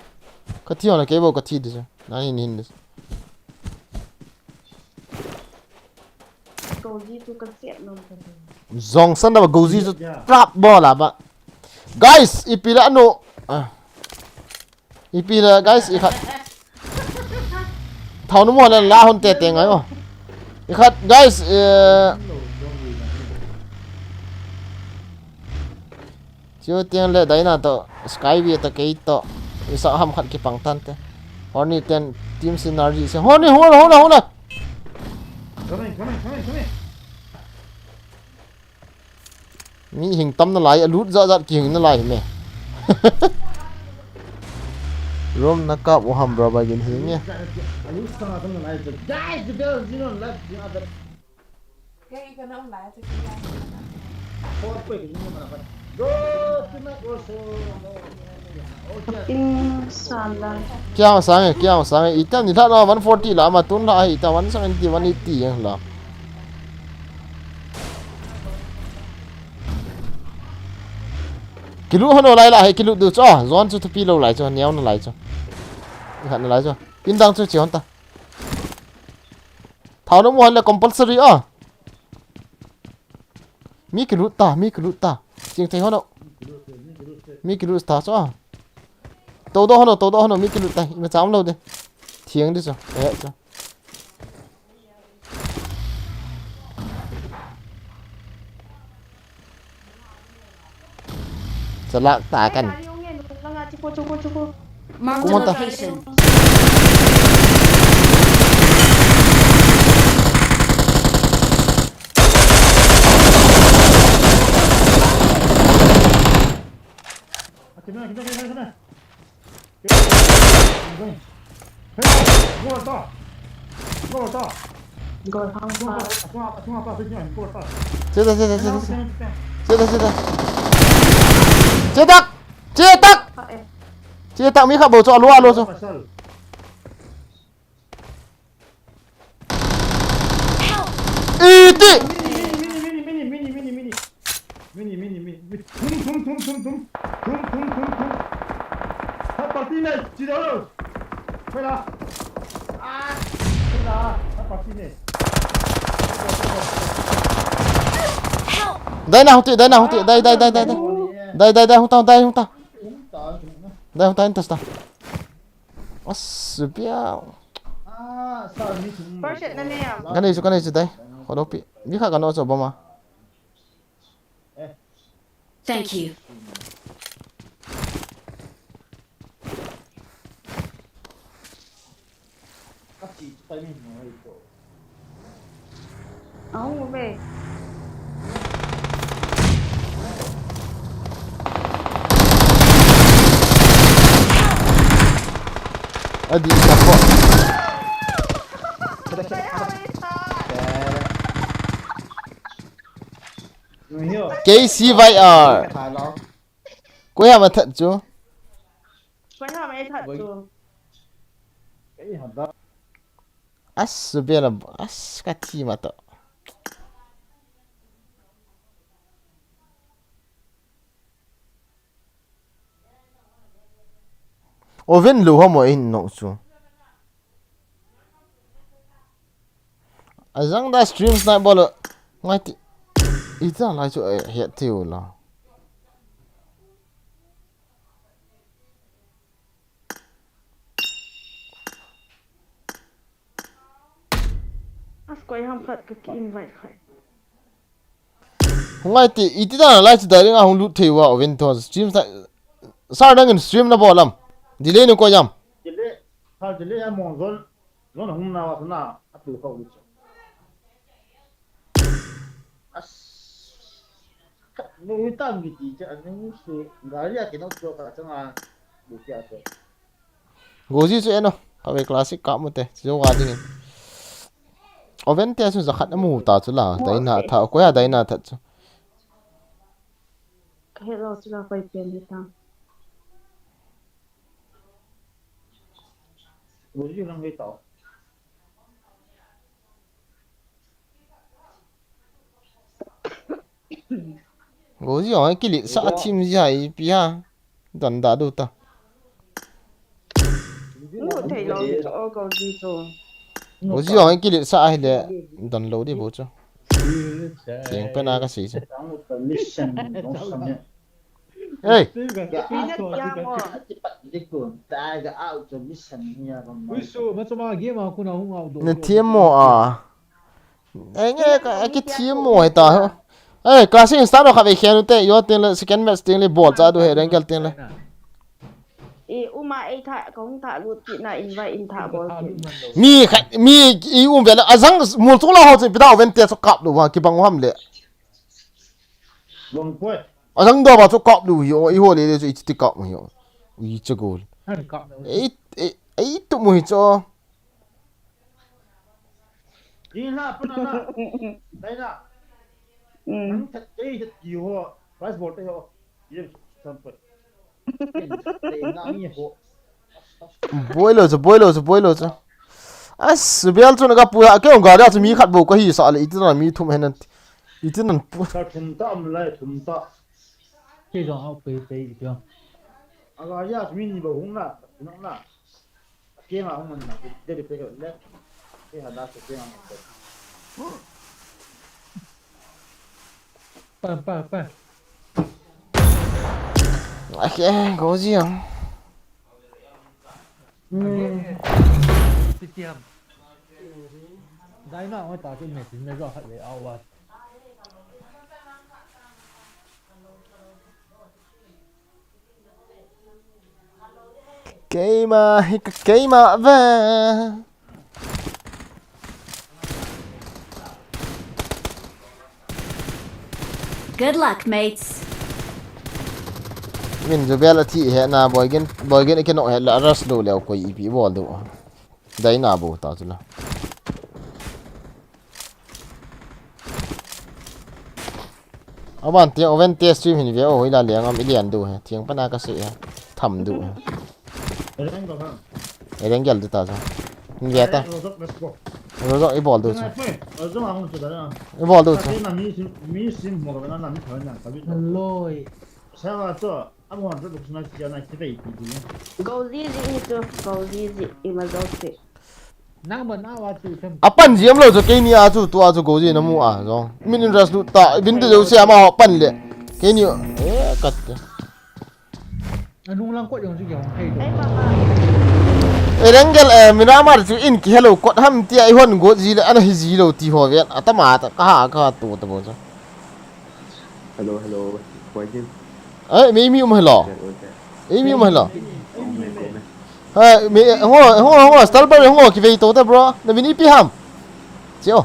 Ka thi hon kei bou ka thi di chu. Na hin hin di chu. Goji chu ka siat nom ka di. Zong san da ba goji chu trap bol a ba. Guys, ipi la no. Ah. Ipi la, guys, i khat. Thao nu mo la la hon te te ngai o. I khat, guys, eh, chiu tiang le dai na to, Sky V to kei to. I sa ham khat kipang tan te. Horny ten, team synergy se. Horny, hula, hula, hula. Come in, come in, come in, come in. Mi hing tam na lai, a lut zat zat ki hing na lai me. Room na kap u ham bro ba gin hing e. A lut sa na tam na lai. Guys, the girls, you know, left the other. Four point, you know, man, but go to my also. Inshallah. Kya sang e, kya sang e. Itam ni la na one forty la ma tun la, itam one seventy, one eighty yang la. Kilut hon o lai la, he kilut du chu, ah, zone chu thupi lou lai chu, neo na lai chu. I khat na lai chu. Pin dang chu chi hon ta. Thao na mu hon le compulsory, ah. Mi kilut ta, mi kilut ta. Ching thei hon o. Mi kilut ta chu, ah. To do hon o, to do hon o, mi kilut ta. I ma cham lou de. Thiang di chu. Eh, chu. Chalak ta kan. Mark the location. Gol hang pa. Che ta, che ta, che ta, che ta. Che ta, che ta. Che ta. Che ta. Che ta, mi kha bou chu, alo, alo chu. Iti! Mini, mini, mini, mini. Thum, thum, thum, thum, thum. Thum, thum, thum, thum. Third party ne, chi dau lo. Koi la. Ah, koi la. Third party ne. Dai na huti, dai na huti, dai, dai, dai, dai, dai. Dai, dai, dai, hung ta, dai, hung ta. Dai, hung ta, hung ta, hung ta. As, bia. First aid na ne ya. Ka nei chu, ka nei chu dai. Khodopi. Mi kha ka no chu boma. Thank you. Ahung uve. Adi support. K C Y R. Koi ham athat chu? Koi ham athat chu? As, bela, as, ka thi ma to. Oven lou ham o in no chu. Ajang da stream snipe bol. Ngai ti. Ita lai chu, eh, het tiu la. As, koi ham khat ka ki invite khai. Hung ngai ti, iti dan lai chu direct a hung lut thei uva, Oven to stream sa, sar nangin stream na bol am. Delay na koi am. Delay, sar delay a mo zon, zon hung na wa sana, atu kau lut. As. Ka, no, wi tam ki ti cha, ani su, gari a ki no cho ka changa, bu kya cho. Goji chu eno, ka ve classic ka mu te, chu ga ding. Oven te chu jakhat amu ta chu la, daina tha, ko ya daina tha chu. Ka he lo chu la koi pen he ta. Goji lang ve ta. Goji ong kilit sa thim ji hai pi ha. Don da du ta. Mu thei lo ni chu o Goji chu. Goji ong kilit sa hile don lo di bu chu. Tieng pe na ka si chu. Mission, no, Hey. Tina tia mo. Ui su, ma chama game a kuna hung out do. Ne thiam mo a. Ei nge ka, a ki thiam mo heta ho. Ei, classic start kha ve khen u te, yo teng le second match teng le bol cha du he rank teng le. I uma ei tha, ka hung tha lut ti na invite in tha bol. Mi kha, mi i um ve le, ajang mul chung la ho che pi da Oven te chu kap lu wa, ki bang u ham le. Long poi. Ajang do ba chu kap lu hi o, i ho le le chu i ti kap hi o. I che gol. Han kap. Ei, ei, ei tu mu hi cho. Ni na, pa na na. Dai na. Mm. Nang that, ei that ki ho. Price bol te ho. Ye, san poi. Te na ni ho. Boi lo chu, boi lo chu, boi lo chu. As, bel chu na ka pu ya, ke ong ga da chu mi khat bou ka hi sa le, iti na mi thum hen an. Iti nan pu. Ka thum ta am lai, thum ta. Ke jong au pe pe i pia. A ga ya chu mi ni bou hung na, hung na. Ke ma hung na, ke de pe le. Ke ha da ke ma. Pa, pa, pa. Ake, Goji ang. Hmm. Sitiam. Dai ma, oi ta ke me sin me ro khat le au wa. Keima, hi ka keima ve. Good luck, mates. Min ju bel a thi he na boy gen, boy gen ke no he la ras lo le koi ipi bol do. Dai na bo ta chu la. Aban te, Oven te stream hin ve o, hoi la leng am i lian du he. Thiang pana ka se he. Tham du he. Ereng ka ha. Ereng gel du ta cha. Hin ve ta. Rozok, let's go. Rozok i bol du cha. Rozok ang chu da na. I bol du cha. Ka na mi sim, mi sim mo ka na na mi thawen na ka bi. Loi. Sa wa to. Goji ji hi chu, Goji ji, ima jo se. Nang ba na wa chu them. Apan ji am lo chu, keini a chu, tua chu Goji na mu a, jo. Min in ras du ta, bin de jo se ama ho pan le. Keini, eh, kat te. Anung lang kot jong chu jong thei do. Ei, mama. Eh, Rengel, eh, Miramar chu in ki hello kot ham tia i hon Goji le, ana hi ji lo ti ho ven. Atama ta, ka ha, ka ha tu ta bo chu. Hello, hello. Koi jin. Ai, mi, mi um hello. Ei, mi um hello. Hai, mi, ho, ho, ho, Stalber, ho, ki vei to te, bro. Na min ipi ham. Chio.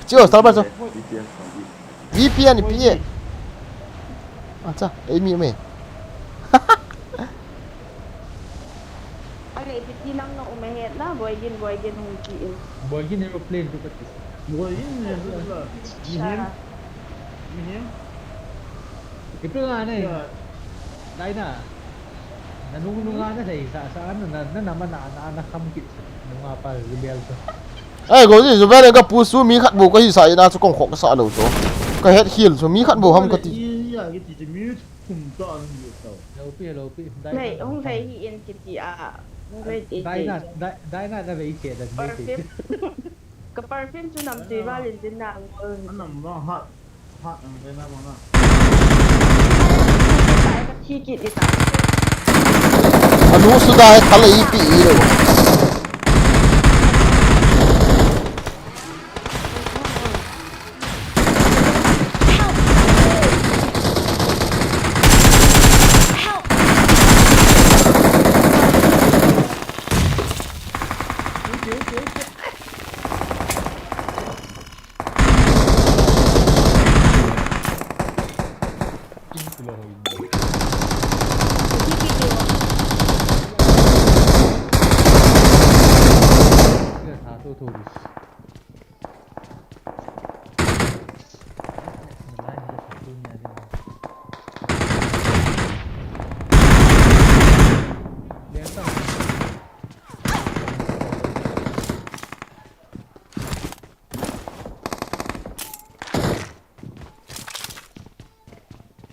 Chio, Stalber, chio. V P N, V P N. Acha, ei, mi, mi. Ai, Kiti nang na um ahet na, Boigin, Boigin hung ti in. Boigin aeroplane tu kati. Boigin ne tu la. Mihem. Mihem. Ipi nga ne. Dai na. Na nung nung na sei sa sa na na na ma na na na kham kit. Nung apa rebel tu. Ai, go ji, Zubel ka pu su mi khat bou ka hi sa ina chu kong khok ka sa lo chu. Ka het hiel chu mi khat bou ham ka ti. Iya kiti chu mi thum ta an ji tau. Lo pi lo pi. Dai. Nei, hung sei hi in kiti a. Hung sei ti. Dai na, dai na na vei che da nei ti. Ka perfume chu nam ti ba lin tin na ngol. Anam ba hat. Hat ang dai na ba na. Ka thi kit ni ta. Anu suda hai khala ipi i lo.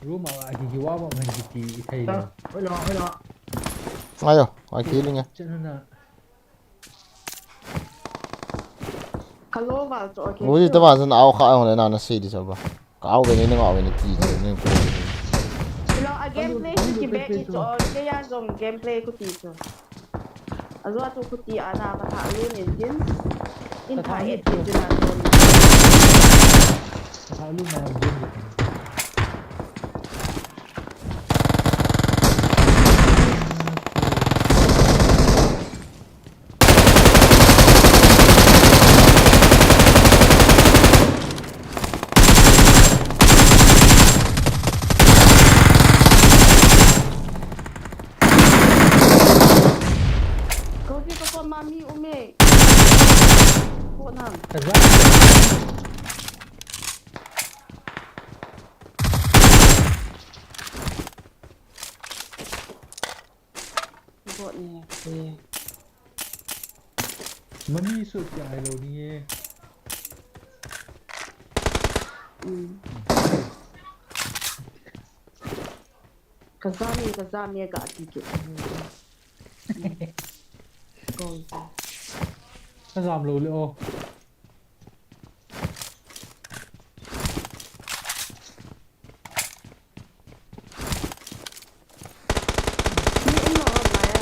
Room a hi hi wa wa man hi ti i thei lo. Oi lo, oi lo. Ayo, ai ki linge. Chen na. Ka lo val cho ke. Ui, ta ba zan au kha au le na na sei di sa ba. Ka au ve ni na au ve ni ti ni ko. Lo a gameplay ki back ki cho ke ya zong gameplay ku ti cho. Azua tu kuti ana ka tha lu nin tin. In tha et tin tin an don. Ka tha lu na din. Kopi ko ko mami ume. Ko nam. Kaza. Ko ne. Mami su kya hai lo ni ye. Kazami kazami ga ti ke. Ko. Kazam lo le o. Ni in lo ba ya.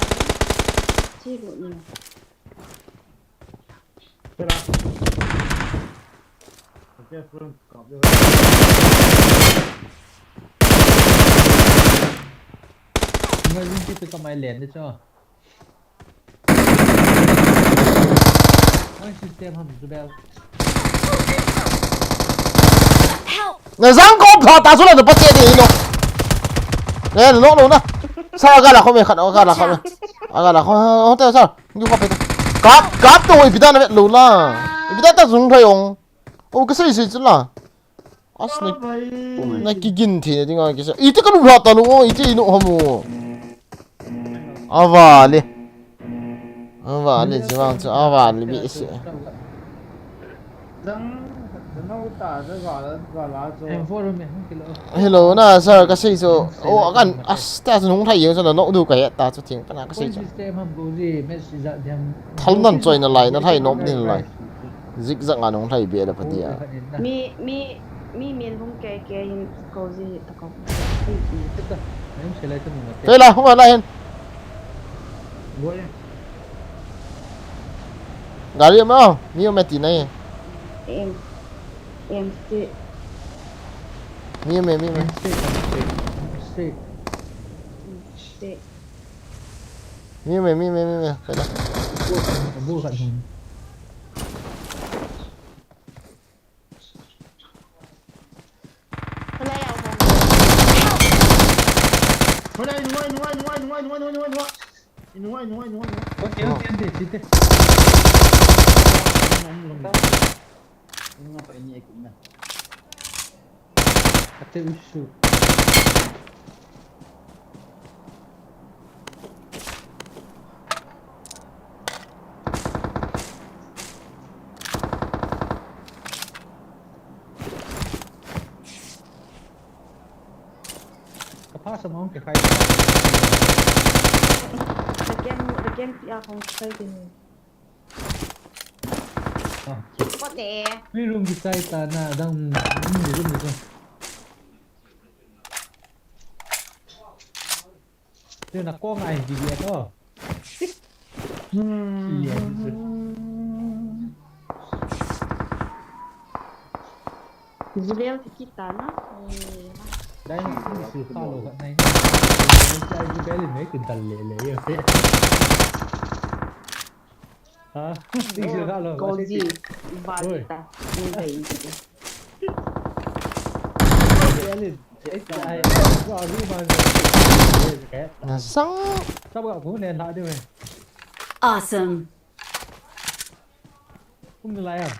Ti lo ni. Tera. Okay, friend, kap de. Emergency pe kamai len de cho. Ai system ham tu bel. Na zang ko pha ta su la na pa che de no. Ne no no na. Sa ga la kho me khat ga la kho me. Ga la kho ho te sa. Ngi ko pe. Kap kap to ipi da na lo la. Ipi da ta zung thai ong. O ka sei sei chu la. As na. Na ki gin thi na dinga ki sa. Iti ka lu la ta lo iti no ho mo. Avale. Avale, chivang chu avale bih se. Hello, na sir, kasei chu. O, kan, as, ta chu nung thai jeng chu na nok du ka he, ta chu thing, kana kasei chu. Thal nan choi na lai, na thai nok din lai. Zigzag a nung thai bih la pha dia. Mi, mi, mi min hung ke ke hin ko ji. Tela, hung ala hen. Gari ma, mi me ti nai. Em, em si. Mi me, mi me. Si. Mi me, mi me, mi me. Tela. Inung, inung, inung, inung. Okay, okay, okay, site. Inung, inung, inung. Inung, inung, inung. Ate usu. Kapasa mong ke khai. Lakem, lakem tia kong khai din. Ah, Pot ne. mi room kichai ta na dang mi room ni ko. Te na ko ngai di dia to. Yes. Zubel ki kita na. Eh, Dai na si si follow ka nai. Ai Zubel ni ku dal le le yo. Ha? Si si follow. Gozi. Valita. Ni dai ni. Zubel ni. Ai, wa ru ma. Nasang. Sab ka ku ne na de we. Awesome. Kum lai am.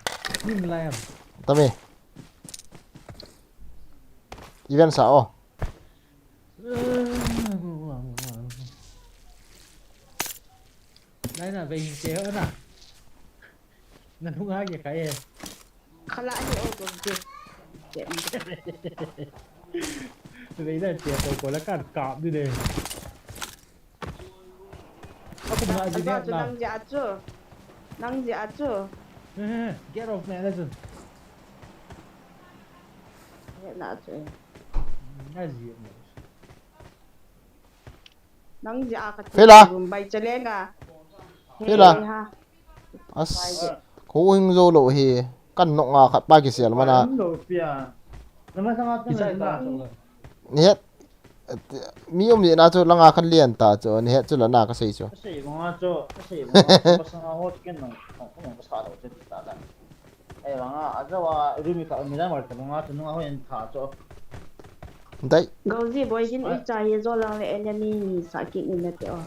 Kum lai am. Tame. Event sa o. Lai na ve hin che ho na. Na nung ha ke kai e. Khala ni o Gozi. Ve na che ko ko la kan kap di de. Aku na di Aza de chu na. Nang ja chu. Nang ja chu. Get off me, listen. Na chu. Na ji mo. Nang ja ka chu. Fela. Bai chalenga. Fela. Ha. As. Ko hing zo lo hi. Kan nok nga khat pa kisel mana. Lo pia. Nama sanga tu Kisai na. ta so. Ni het. Mi um ni na chu langa kan lian ta chu. Ni het chu la na ka sei chu. Kasi mga cho, kasi mga cho, basta nga hot ken nang, kung kung basta lo sa kita lang. Eh, mga aja wa rumi ka mi na mar ka mga cho nung ako yung ta cho. Dai. Gozi boy hin ui cha ye zo lang le enemy ni sa ki ni na te o.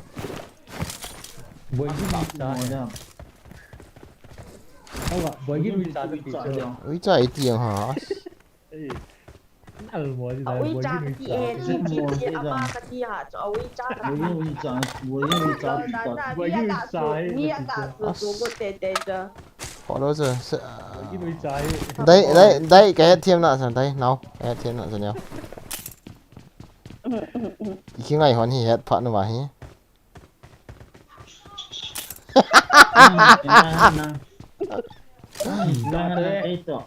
Boy ni sa. Mo na. Awa, boy ni sa ta ti so. Ui cha iti yang ha. Al mo di A ui cha ka ti e ti ti ti a pa ka ti ha cho a ui cha ka ti. Boy yung cha, boy yung cha kita. Boy ni sa. Ni a ka so so go te te cha. Follow cha. Boy ni sa. Dai dai dai ka het thiam na sa dai. Nau. Ka het thiam na sa nau. Iki ngai hon hi het pha nu ma hi. Nang nang. Nang nang ito.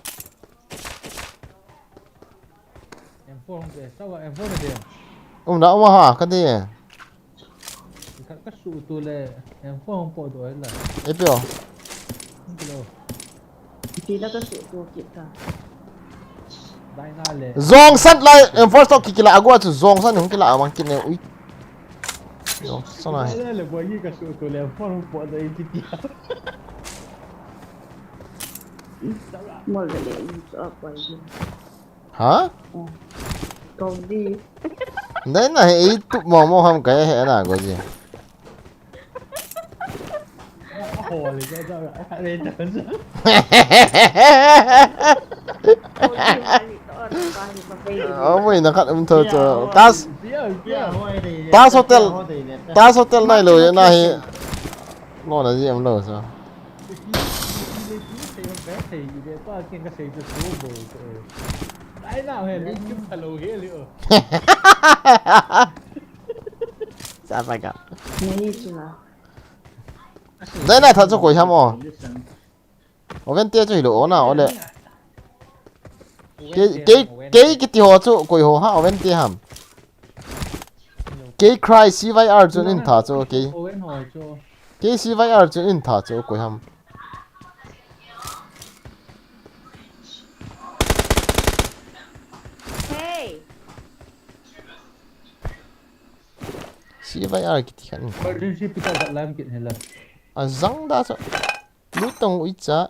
M four hong te, sao M four na te. Um na um ha ka ti. Ka, ka su tu le M four hong po do la. E pio. Kilo. Ti la ka su tu kit ta. Dai na le. Zong san lai M four stock kikila agua chu zong san hung kila amang kit ne ui. Zong san lai. Dai na le boy ni ka su tu le M four hong po do i ti ti. Mol da le i so a boy ni. Ha? Gozi. Dai na he i tu mo mo ham ka he na Gozi. Ho le ka da. Ai le ta. Gozi mali to or ka ni pa pe. Oh, wait, na kat um tho cho. Tas Pia, pia, hoy de. Tas hotel. Tas hotel nai lo ye na hi. Lo na ji am lo so. Ai na he lu kim ta lo he le o. Sa pa ka. Ni chu na. Dai na tha cho koi ham o. Oven te chu hilo ona ole. Kei kei kei kiti ho chu koi ho ha oven te ham. Kei cry C Y R chu nin tha chu kei. Oven ho chu. Kei C Y R chu nin tha chu koi ham. Hey. C Y R kiti khan. Emergency pita ka lam kit hela. A zang da chu. Lu tong ui cha.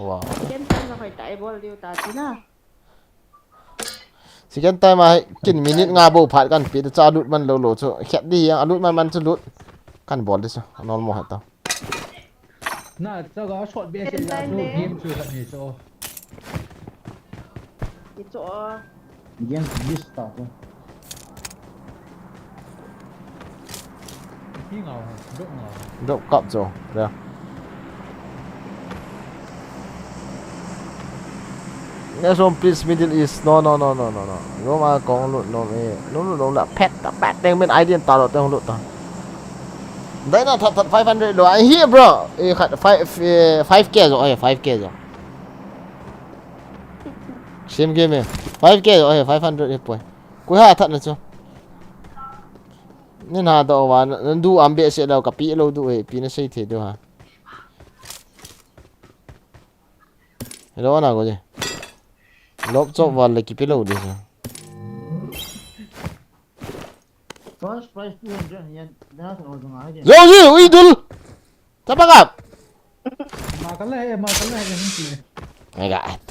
Wow. Ken tan na hoi ta e bol diu ta ti na. Second time a kin minute nga bou phat kan pe ta cha lut man lou lou chu. Khet di yang a lut man man chu lut. Kan bol di chu. Anol mo hat ta. Na, chaga shot be se la chu game chu khat ni chu. Ni chu. Game list ta chu. Drop kap jo. Yeah. Next one, please, Middle East. No, no, no, no, no, no. Roma kong lut no me. Lut lut la pet ta pet teng men idea ta lo teng lut ta. Dai na that that five hundred lo. I hear, bro. Eh, khat five, eh, five K jo, eh, five K jo. Same game eh. Five K jo, eh, five hundred eh, poi. Kui ha that na chu. Nin ha do wa, na du am be se lo ka pi lo du eh, pi na sei the du ha. Hello, na go je. Lop chop wal le kipe lou di sa. First prize two hundred yen. Dah, kalau tengah aja. Yo, yo, idol. Tapa kap. Makan lah, eh, makan lah, eh, nanti. My God.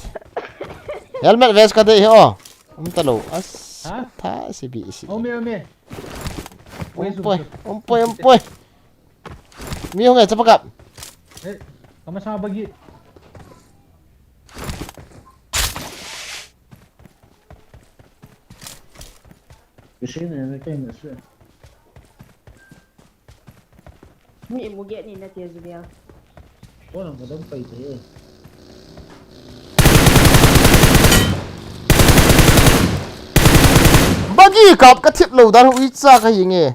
Helmet vest ka de, oh. Um, talo. As. Ha? Tha, si bi, si. Ome, ome. Umpoi, umpoi, umpoi. Mi hung eh, chapa kap. Eh, kama sama bagi. Kasi na, na kayo na siya. Mi imu get ni na tiya zuliya. Ko na madam pa ito eh. Bagi kap ka thip lo dan hui cha ka hinge.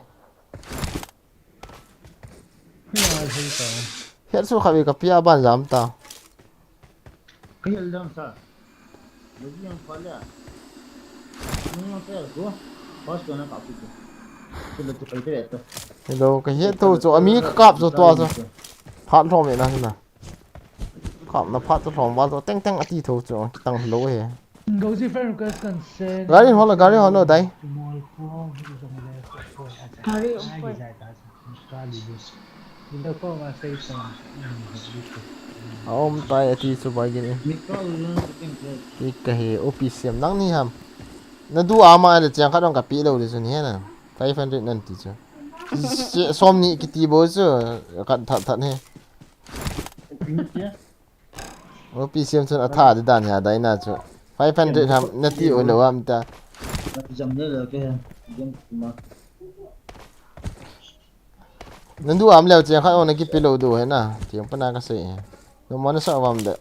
Hiya, hiya. Hiya, so khawi ka pia ban jam ta. Hiya, lang sa. Lagi yang pala. Ang yang pala ko. Pas ko na kapu ko. Sila tu kay kaya to. Hello, ka hiya to, so, ami ka kap so to, so. Phat lhom e na, na. Kap na phat to lhom, wal to, teng teng ati to, so, kitang lo he. Go si friend request kan send. Gari holo, gari holo, dai. Gari, um, poi. A um tai ati chu bai gin e. Ti ka he O P siam nang ni ham. Na du ama le chiang khat dong ka pi lo le chu ni he na. Five hundred nan ti chu. Si-, som ni kiti bo chu ka that that he. O P siam chun a tha di dan hi a dai na chu. Five hundred ham na ti u lo ham ta. Jam le le ke jam ma. Nan du am leo chiang khat o na kipe lo du he na. Chiang pa na ka sei. No mo na sa vam de.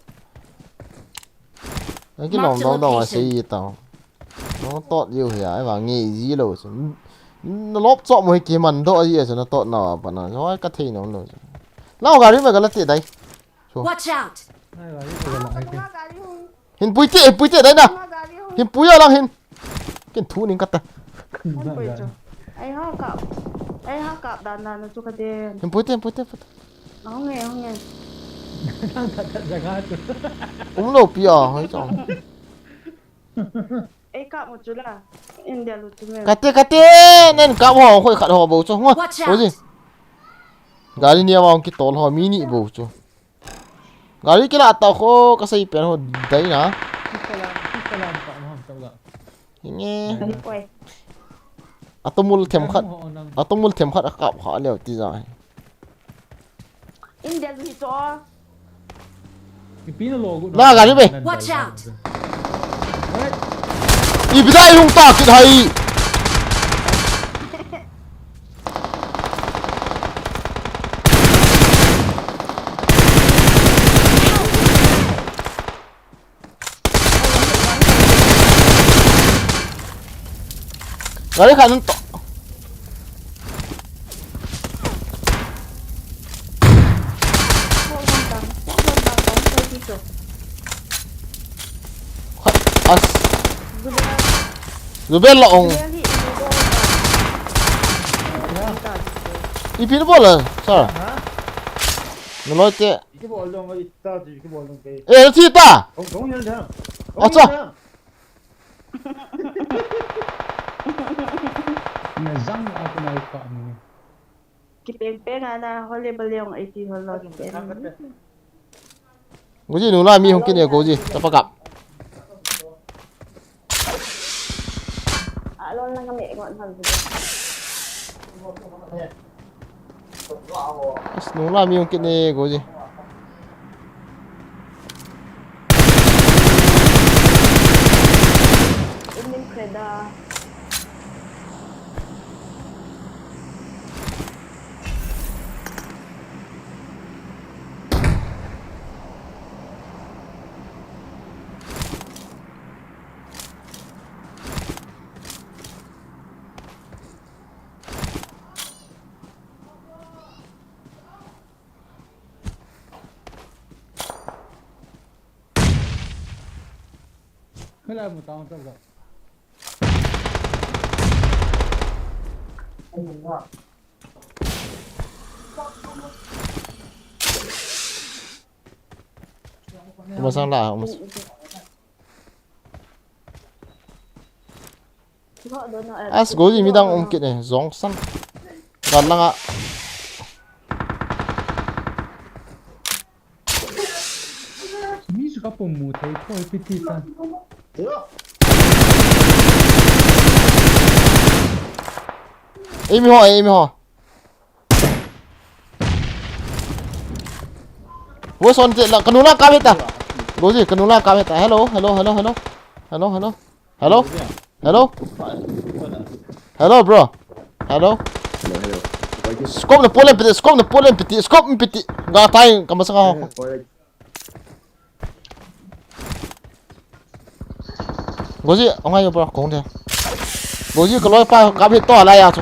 Na ki long dong dong a sei tao. No tot yu hi a, ai va nge ji lo chu. Na lop chop mo hi ki man do ji a chu na tot na pa na. Hoi ka thei no lo chu. Lao gari ma ka la ti dai. Chu. Watch out! Ai, gari ko la ai ke. Hin pui te, hin pui te dai na. Hin pui a lang hin. Ken thu ning ka ta. Hun pui chu. Ai ha kap. Ai ha kap dan dan chu ka te. Hin pui te, hin pui te, pui te. Hong e, hong e. Nang ta ta jaga chu. Um lo pi a, hoi chong. Ei kap mo chu la. India lu chu me. Kate, kate, nen kap ho, khoi khat ho bo chu. Ngo. Watch out! Ho ji. Gari ni a ma hong kitol ho, mi ni bo chu. Gari kila ta kho, ka sei pen ho dai na. Kisalam, kisalam ka mo ham tau la. Hinge. Ani koi. Atomul them khat. Ho nang. Atomul them khat a kap ha leo ti ja. India lu hi cho. Ipi na lo gu. Na gari be. Watch out. Ipi dai hung ta kit hai. Gari khat nun to. Khat as. Zubel la ong. Ipi na bol la, sir. Na loi te. Ki bol dong, i ta ti ki bol dong ke. Eh, na thi ta. Kong, kong yun da. Acha. Na zang ako na ka ni. Kipeng peng ana hole baliong iti holo. Goji nula mi hong kine goji. Tapa kap. As, nung la mi ung kit ne, Goji. Umin Freda. Kala mu tang tang. Masang la, mas. As, Goji midang um kit ne, jong sang. Kan langa. Mi su ka pom mu thei poi piti ta. Ei mi ho, ei mi ho. Wo son te la, kanu la ka beta. Goji, kanu la ka beta. Hello, hello, hello, hello. Hello, hello. Hello? Hello? Hello, bro. Hello? Hello, hello. Scope na polen piti, scope na polen piti, scope piti. Ga tai, ka masang ho. Goji, ongai yo, bro, kong dia. Goji, ka loi pa, ka bhi to la ya chu.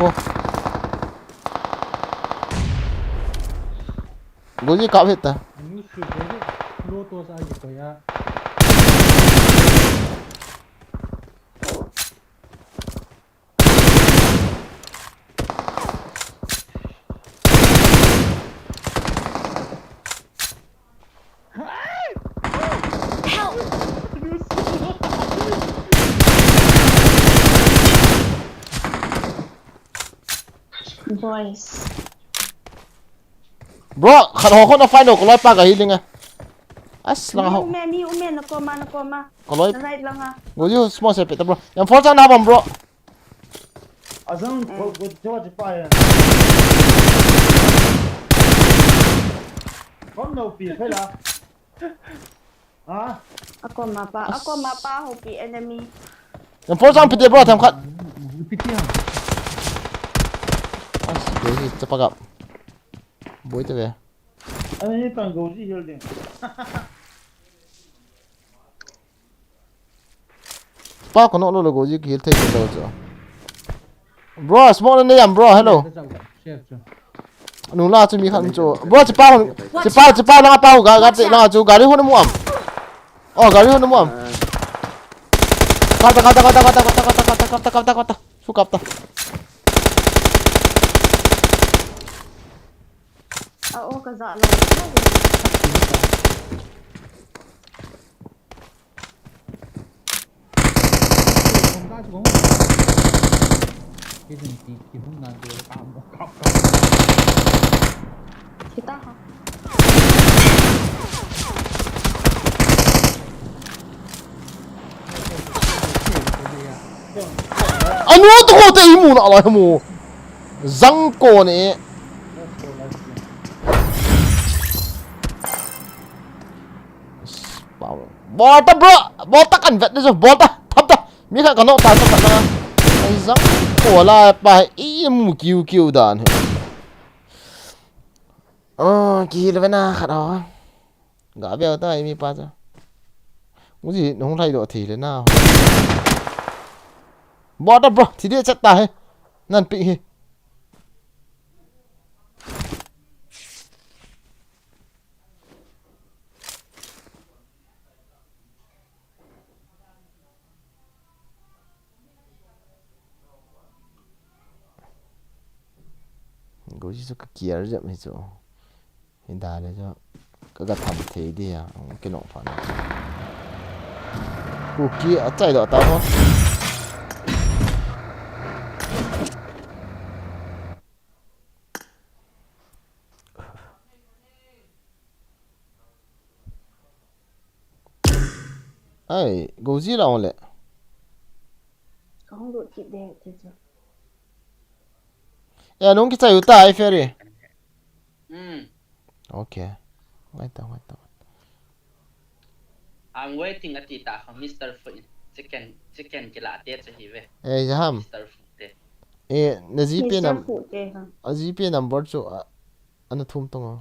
Goji, ka bhi ta. Low to sa ji ko ya. Help! Boys. Bro, khat ho khon a find out, ka loi pa ka healing a. As, lang ho. Mi ume, mi ume, na koma, na koma. Ka loi. Na right lang a. Go you small se peta, bro. Yang four chan na bom, bro. Azang, go, go, jo, jo, pa ya. Kon no pi, phai la. Ha? Ako mapa, ako mapa ho pi enemy. Yang four chan piti, bro, tham khat. Piti ya. As, go you, chapa gap. Boi te ve. Ani pang go ji hil ding. Pa ko no lo lo go ji ki hil thei lo chu. Bro, smoke na ne yam, bro, hello. Nung la chu mi khat chu. Bro, chi pa, chi pa, chi pa la pa ga, ga te la chu gari ho na mu am. Oh, gari ho na mu am. Kata, kata, kata. Su kap ta. A, o, ka za lo. Kita ha. Anu to ko te imu na la mu. Zang ko ne. Bol ta, bro. Bol ta, kan vet ni chu. Bol ta. Thap ta. Mi khat ka nok ta, ka na. Ai, zang ko la pa, imu kiu kiu dan he. Oh, ki le na khat ho. Ga veu ta, mi pa cha. Muji, nung lai do thi le na. Bol ta, bro. Thi de chat ta he. Nan pi hi. Go ji chu ka kiar jep hi chu. Hi da le chu. Ka ga tham thei di a. Ki nok pha na. Ku ki a chai do ta ho. Ai, go ji la le. Lut kit de ti chu. Ya, nung kichai u ta, ai Ferry. Hmm. Okay. Ngai ta, ngai ta. I'm waiting ati ta kha Mister Fu. Chicken, chicken kila te chu hi ve. Eh, ya ham. Mister Fu te. Eh, na GPay Mister nam-, Fu te ha. A GPay number chu a, ana thum tong o.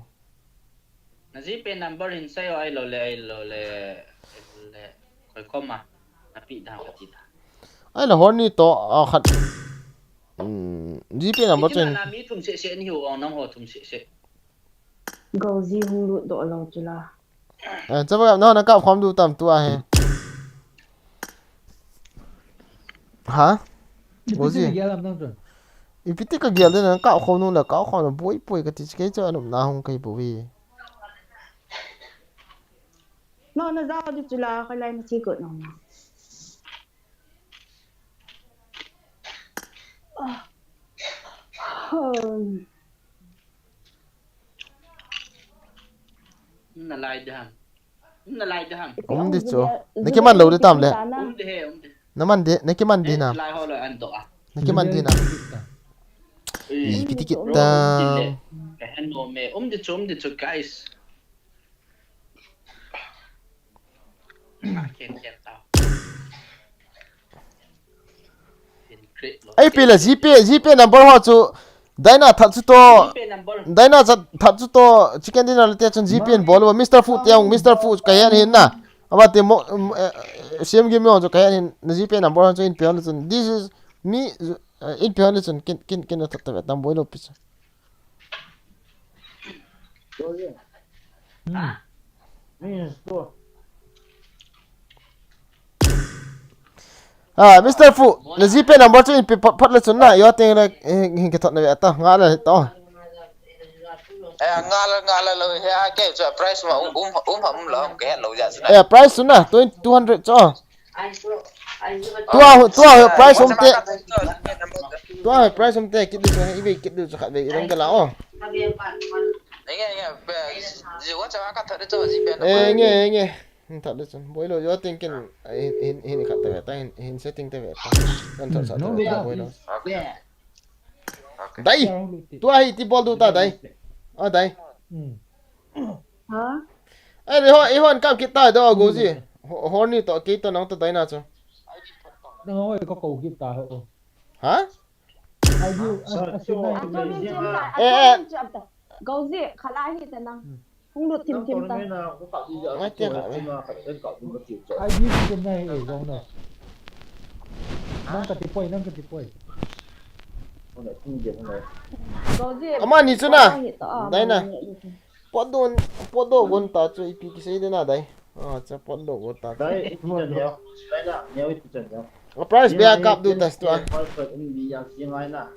Na GPay number hin sei o, ai lo le, ai lo le, ai lo le, koi koma, na pi da ka ti da. Ai la hor ni to, a khat. Mm, GPay number Ikin chen. Na mi thum se se ni ho, nang ho thum se se. Gozi hung lut do lo chu la. Eh, chapa na na kap khom du tam tu a he. Ha? Ipi Gozi. Ti ka gel am nang chun. Ipi ti ka gel den na kap khom nu la kap khom na boi boi ka ti kei chu anum na hung kai boi. No, na za di chu la, koi lai na chi ko no. Ah. Hmm. Na lai de ham. Na lai de ham. Um di chu. Na ki man lo de tam le. Um de he, um de. Na man de, na ki man de na. Lai ho lo an do a. Na ki man de na. Eh. Ih, piti kit ta. Ka han no me. Um di chu, um di chu, guys. Ken, ken ta. Ken create lo. Ai, pi la, GPay, GPay number ho chu, Daina that chu to, GPay number. Daina chat that chu to, chicken dinner le te chun GPay in bol, Mister Fu te ong, Mister Fu ka hian hin na. Aba te mo, um, eh, eh, C M Game ong chu ka hian hin, na GPay number ho chu in pe hon le chun. This is me, eh, in pe hon le chun, kin, kin, kin na that ta ve tam boi lo pi chu. Hmm. Ah, Mister Fu, na GPay number chu in pe phot, phot le chun na, yo teng le, eh, hin ke thot na ve ta, nga le to. Eh, nga le, nga le lo, he a ke chu price ma um, um, um, um lo, ke lo ja chu na. Eh, price chu na, twenty, two hundred chu. Tua, tua price um te. Tua price um te, kit du chu, i ve kit du chu khat ve, i rong ke la o. Nge, nge, be, ji wa cha ka thot chu ji be. Eh, nge, nge. Hin thot le chun. Boi lo yo ting kin, eh, hin, hin, hin khat te ve ta, hin, hin setting te ve ta. Kan thot sa te ve ta, boi lo. Okay. Okay. Dai. Tua hi ti bol du ta, dai. A, dai. Hmm. Ha? Ai, i hon, i hon kap kit ta do, Gozi. Ho-, hon ni to, kei to nang to Daina chu. Nang hoi ka ko kit ta ho. Ha? Ai, di, a, a, si na. A, chu min chim ta, a, eh, chu eh. Min chim ta. Gozi, khala hi ta nang. Hmm. Hung lut thim thim ta. Ngai te kha ve. Ai, di, di, di, na, eh, zong na. Nang ka ti poi, nang ka ti poi. Gozi. Ama ni chu na. Hi ta, ah, Daina. Pot don, pot do gon ta chu ipi kisei de na dai. Ah, cha pot do gon ta chu. Dai, iti chan neo. Dai na, neo iti chan neo. A price be a kap du ta tua. Price um di yang si ngai na.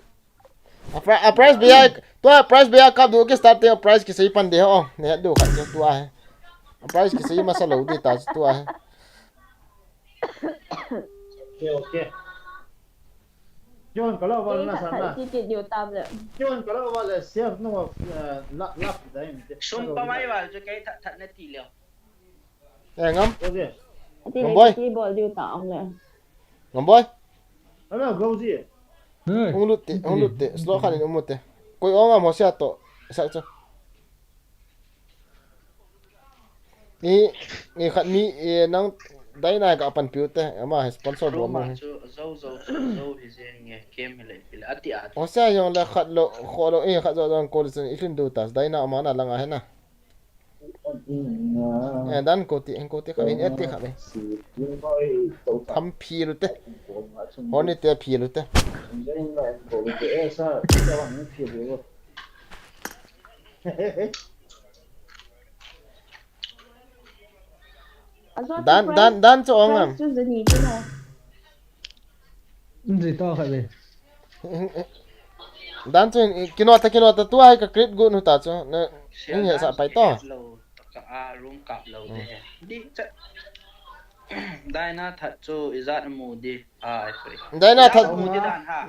A pri-, a price be a, tua price be a kap du ki start te a price kisei pan de ho. Ne du khat chu tua he. A price kisei masa lo di ta chu tua he. Okay, okay. John, kalau wal na sana. Ki ki diu tam le. John, kalau wal le, share no, eh, la, la, dai mi te. Sum pa mai wal chu kei that, that na ti leo. Eh, ngam. Okay. Ati Ngam le boy. Ki bol diu ta ong le. Ngam boy. Hello, Gozi. Hey. Hung lut te, hung lut te. Slow khan in um te. Koi ong am hosia to. Sak chu. Ni, ni khat mi, eh, nang Daina ka pan piu te, ama he sponsor bol mo he. Roma chu, zo, zo, zo, zo, hi jeng nge, kem hi le, hi le, ati, ati. Hosia jong le khat lo, kho lo, eh, khat zo jong ko le chun, i hlun du ta, Daina ama na langa he na. Eh, dan ko ti, ko ti kha, in, eh, ti kha le. Tham phi lu te. Honi te phi lu te. Dan, dan, dan chu ong am. Nji to kha le. Dan chu kino ta, kino ta, tua hi ka crit gu nu ta chu. Na, in he sa pai to. Ka a room kap lo de. Di cha. Daina that chu ijat mu di. Daina that,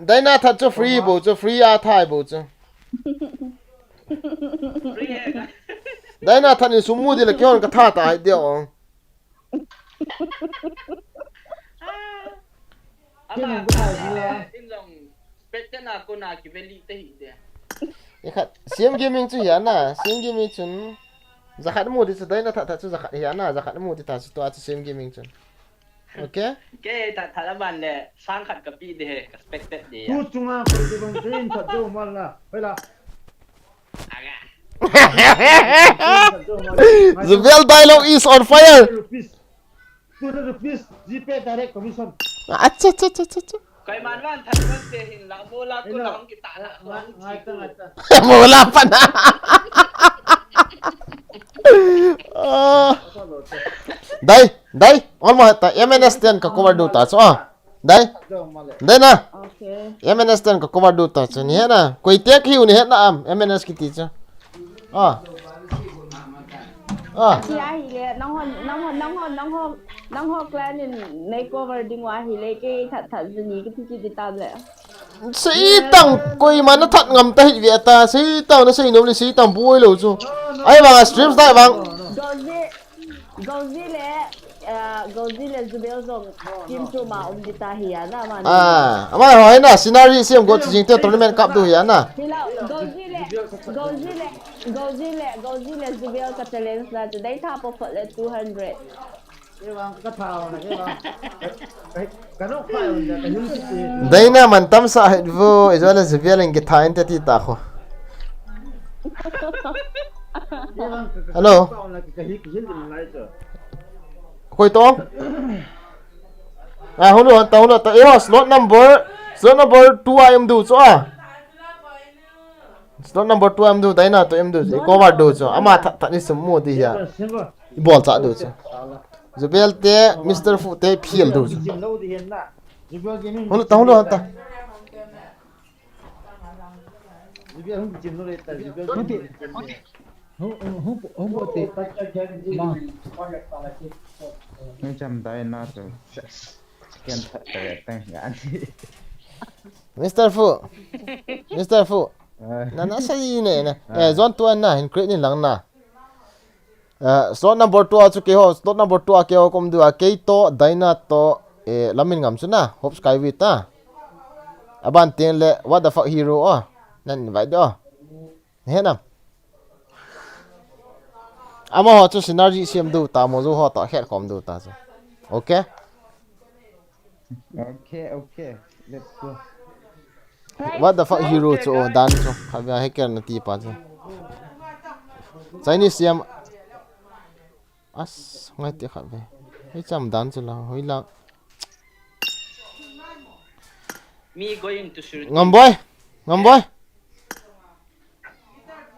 Daina that chu free bo chu, free a thai bo chu. Daina that ni sum mu di le kihon ka tha ta hai dia ong. Ama, ama, in jong spectate na kona kiveli te hi de. Ikhat, C M Gaming chu hi ana, C M Gaming chun. Jakhat mu di chu, Daina that that chu jakhat hi ana, jakhat mu di ta chu tua chu C M Gaming chun. Okay? Kei that that aban le, sang khat kapi de he, ka spectate de ya. Tu chunga koi de bang train that jo mal la. Hoi la. Aga. Zubel dialogue is on fire. Rupees. Two hundred rupees, GPay direct commission. Acha, acha, acha, acha, acha. Koi man van that van te hin la, mola ko la hong kita la ko hong chi ko. Mola pana. Ah. Dai, dai, almost ta M N S ten ka cover du ta so. Ah. Dai. Dai na. Okay. M N S ten ka cover du ta so ni he na. Koi tek hiu ni he na am M N S kiti so. Ah. Ah. Ahi le, nangho, nangho, nangho, nangho, nangho clan in nei cover ding u ahi le, kei that that juni kiti kiti ta le. Seitang, koima na that ngam ta hih ve ta, seitang na sei nom le seitang boi lou chu. Ahivang a streams dai vang. Gozi, Gozi le, ah, Gozi le Zubel jong stream chu ma um di ta hi ana man. Ah, ama ho hi na, scenario siam go chu jing te tournament cup du hi ana. Hila, Gozi le, Gozi le, Gozi le, Gozi le Zubel ka challenge na chu dai tha po phot le two hundred. Kei vang ka thau na, kei vang. Ka, ka, ka nok phai un ja, ka hil si ti. Daina man tam sa het vo, ijo le Zubel in ki tha in te ti ta kho. Kei vang ka, ka, Hello. Ka thau na, ka, ka hi, ka hil din lai cho. Koi to? Ah, hulu han ta, hulu ta. Eh, slot number, slot number two a em du cho a. Slot number two a em du, Daina to em du cho. I cover du cho. Ama that that ni sum mu di ya. I bol cha du cho. Zubel te, Mister Fu te, phial du cho. Hulu ta, hulu han ta. Hung ti, hung, hung, hung, hung bo ti. Ma. Hung cham tai na to. Ken that ta tang ya ni. Mister Fu. Mister Fu. Eh. Na na sa ni ne na. Eh, zone two na hin create ni lang na. Eh, slot number two a chu keiho, slot number two a keiho ka um diu a, kei to, Daina to, eh, Lamin ngam chu na, Hope Skyway ta. Aban teng le, what the fuck hero o. Nan invite de o. He nam. Amaho chu synergy siam diu ta, Mojo ho to, het khom diu ta chu. Okay? Okay, okay. Let's go. What the fuck hero chu, oh, dan chu. Khatvei hacker na ti pa chu. Chinese siam. As, ngai te khatvei. Hei cham dan chu la, hoi la. Me going to shoot. Ngam boy. Ngam boy.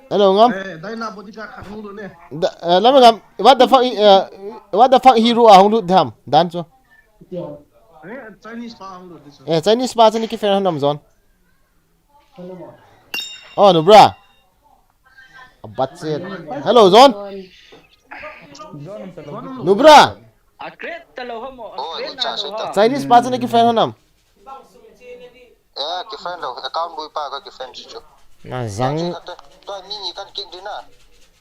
Hello, ngam. Eh, Daina bodyguard khat hung lut ne. Da, eh, lam ngam. What the fuck, eh, what the fuck hero a hung lut tham. Dan chu. Eh, Chinese pa hung lut this one. Eh, Chinese pa chu ni ki friend nam zone. Oh, Nubra. Abat se. Hello, zone. Nubra. A create ta lo ho mo. A create na lo ho. Chinese pa chu ni ki friend nam. Eh, ki friend lo, account lui pa ka ki friend chu chu. Na zang. Tua mi ni kan kin din na.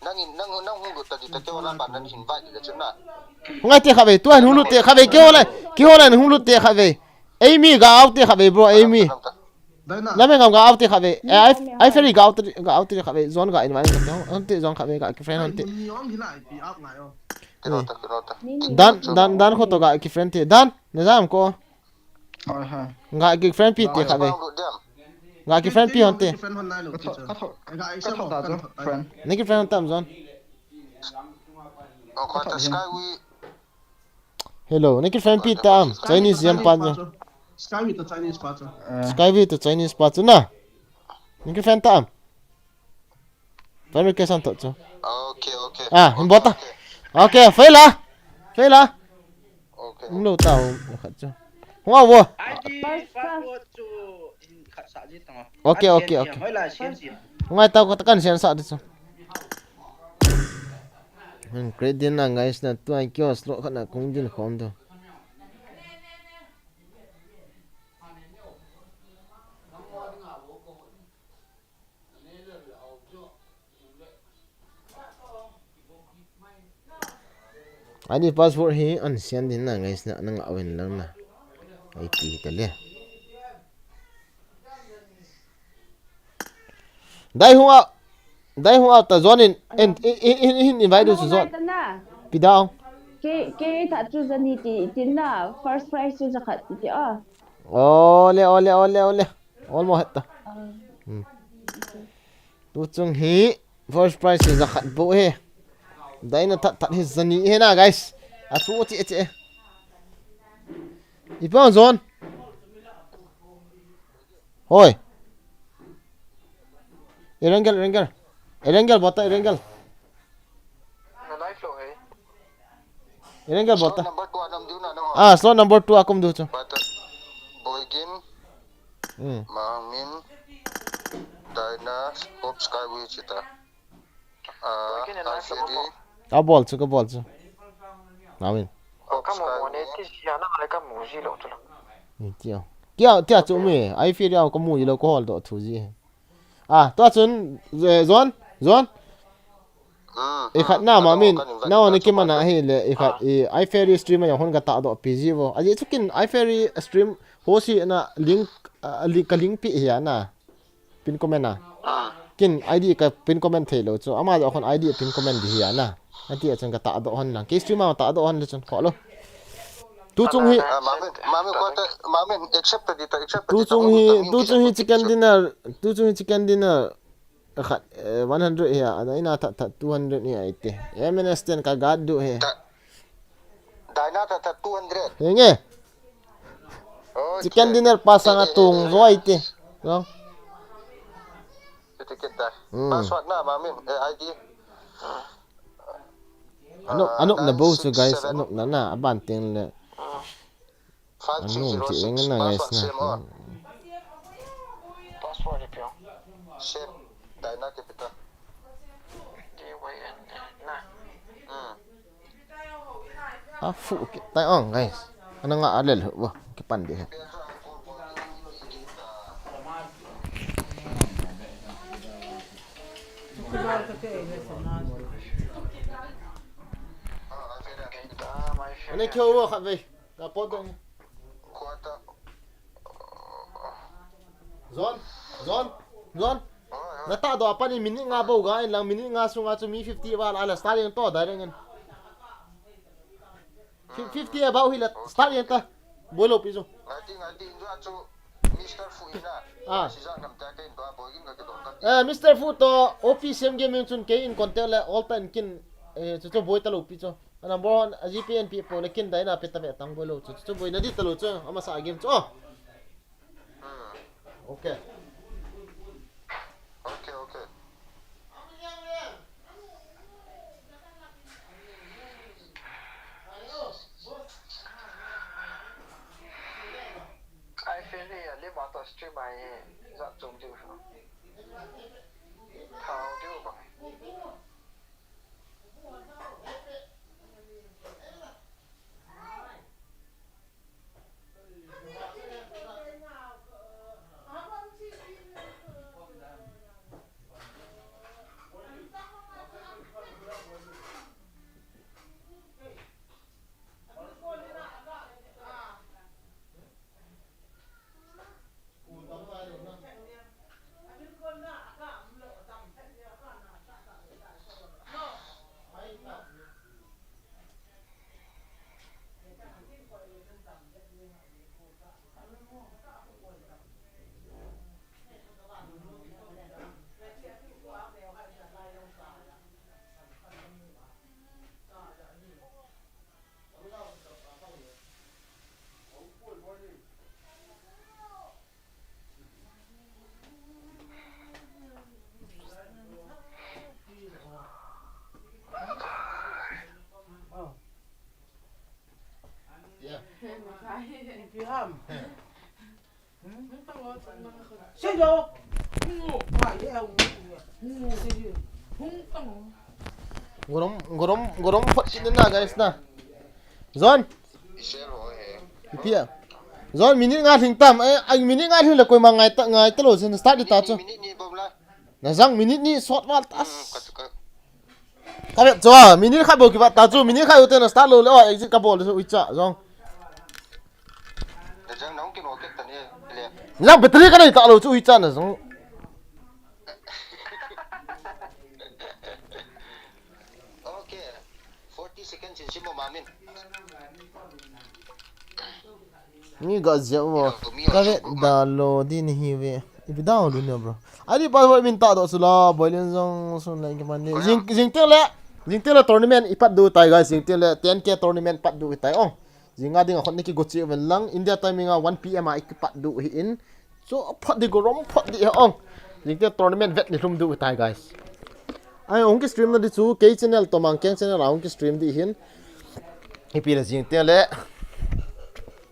Nang in, nang, nang hung lut ta di ta keiho la ban nan hin vai di ta chu na. Hung ai te khatvei, tua hung lut te khatvei, keiho la, keiho la hung lut te khatvei. Amy ga out te khatvei, bro, Amy. Daina. Lam ngam ga out te khatvei. Eh, ai, ai ferry ga out, ga out te khatvei, zone ga in vai te, hon te zone khatvei ga ki friend hon te. Ni ong hi la pi up ngai o. Kino ta, kino ta. Dan, dan, dan kho to ga ki friend te. Dan, ne jam ko. Hoi, hoi. Nga ki friend pi te khatvei. Nga ki friend pi hon te. Friend hon nai lo. Ka tho, ka tho, ka tho ta jo, friend. Ni ki friend hon tam zone. Oh, ka tho Skyway. Hello, ni ki friend pi tam. Chinese jam pa jo. Skyway to Chinese pa jo. Eh. Skyway to Chinese pa jo na. Ni ki friend tam. Friend request an to chu. Okay, okay. Ah, hin bol ta. Okay, okay. Okay, fail a. Fail a. Okay. Hung lo ta, hung khat chu. Hung a vo. I D password chu hin khat sa ji tang. Okay, okay, okay. Hoi la sian sian. Hung ai ta ko ta kan sian sa di chu. Hin create din na guys na tu ai kio slot khat na kung din khom do. I D password hi an sian din na guys na, nang awin lang na. Ai ti ta le. Dai hung a, dai hung a ta John in, in, in, in, in, in invite du chu John. Pi dau. Ke, ke ta chu jani ti, ti na, first prize chu jakhat ti ti a. Ole, ole, ole, ole. Olmo het ta. Hmm. Tu chung hi, first prize hi jakhat bou he. Dai na that that hi jani he na, guys. A chu chi chi. Ipi John. Hoi. Erangel, Erangel. Erangel, bota, Erangel. Na live lo he. Erangel, bota. Number two anam diu na no. Ah, slot number two akum diu chu. Bota. Boigin. Hmm. Mangmin. Daina, Hope Skyway chita. Ah, Boigin and live lo Alfie. Ka bol chu, ka bol chu. Mangmin. Ka mu mo ne ti sia na le ka mu ji lo chu lo. Ni ti o. Tia, tia chu mi. Ai fi ria ka mu ji lo ko hol do thu ji. Ah, tua chun, eh, John, John. Hmm, I khat hmm, na ma hello, min, kan invite na on ka ki chu mana pa hi le, i khat, ah, i, iFairy stream a hon ka ta do P G vo. Aji chu kin iFairy stream ho si na link, ah, li-, ka link pi hi na. Pin comment na. Ah. Kin I D ka pin comment thei lo chu. Ama jo khon I D pin comment di hi na. Ati a chun ka ta do hon lang. Ki stream a ta do hon le chun kho lo. Tu chung hi. Ah, Mamin, Mamin, ko ta, Mamin, accept ta di ta, accept ta di ta, tu chung hi, tu chung hi chicken dinner, tu chung hi chicken dinner. Khat, eh, one hundred hi a, ana ina that that two hundred hi a ite. M N S ten ka guard du he. Da-, Daina that that two hundred. Henge. Okay. Chicken dinner pasang a tung zo ite. No? Ticket da. Hmm. Password na, Mamin, eh, I D. Anop, ah, anop na bo chu, guys, nine six seven. Anop na na, aban teng le. Hmm. Five three zero six. Anop ti eng na, guys, na. Password same or? Password ipi o? Same. Daina capital. D Y N A na. Hmm. A fu ki tai ong, guys. Ana nga a lel hu, ki pan di he. Ane kyo wo khat vei. Ka pot dong. Zon, Zon, Zon. Na ta do apan in minute nga bou ga in lang, minute nga sunga chu mi fifty val ala start in to direct in. Fi-, fifty about hi la start in ta. Boi lou pi chu. Ngai ti, ngai ti, in chu a chu Mister Fu in a. Ah. Si ja ngam ta ke in to a boi gin ka ke don ka ti. Eh, Mister Fu to O P Siam Gaming chun kei in contact le all time kin, eh, chu chu boi ta lou pi chu. A number one, a G P N P po le kin dai na pe ta ve tang boi lou chu. Chu boi na di ta lou chu. Ama sa game chu. Oh. Hmm. Okay. Okay, okay. Ai, Feli, a lima to stream ai, za chung diu. Thao diu ba. Gorom, gorom, gorom phot kit na, guys, na. Zon. Ipi a. Zon, minute nga lhing tam. Eh, ai, minute nga lhing le koima ngai ta, ngai ta lou, sin start di ta chu. Minute ni bom la. Na jang minute ni sot val ta. Hmm, ka, ka. Ka vet chu, minute khat bou kivat ta chu, minute khat u te na start lou le, oh, exit ka bol le, uicha, jong. Na jang nong ki mo ke ta ni, le. Jang battery ka nei ta lou chu, uicha na jong. Chin simo mamin. Ni ga jia mo. Ka ve da lo di ni hi ve. Ipi da lo ni bro. Ani pa ho min ta do sula boilen jong sun lai ki man ni. Jing jing te le. Jing te le tournament ipat do tai guys. Jing te le ten K tournament pat do tai ong. Jing a ding a khon ni ki go chi ven lang. India timing a one P M a ikipat do hi in. So, phot di go rom phot di ong. Jing te tournament vet ni lum do tai guys. Ai ong ki stream na di chu kei channel to mang keng channel a ong ki stream di hin. Ipi le jing te le.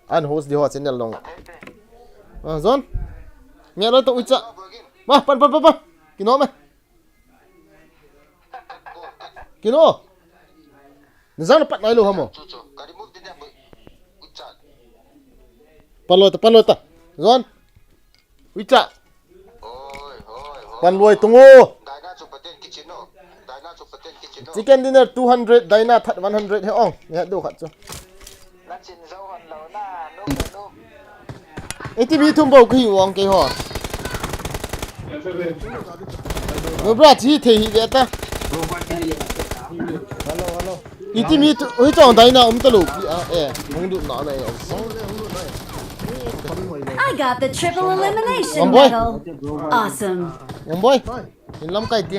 An host di ho channel long. Ah, John. Nge lo to ucha. Ma, pan pan pan pan. Kino me. Kino. Ni jang pat nai lo hamo. Pan lo ta, pan lo ta. John. Uicha. Pan luai tungo. Chicken dinner two hundred, Dyna that one hundred he ong. Ni hat do khat chu. Iti mi thum bou kahi ong kei ho. No bra thi thei hi ve ta. Hello, hello. Iti mi tu, ui chong Dyna um ta lo pi a, eh, hung du na na, eh. I got the triple elimination medal. Awesome. Ong boy. Hin lam kai ti.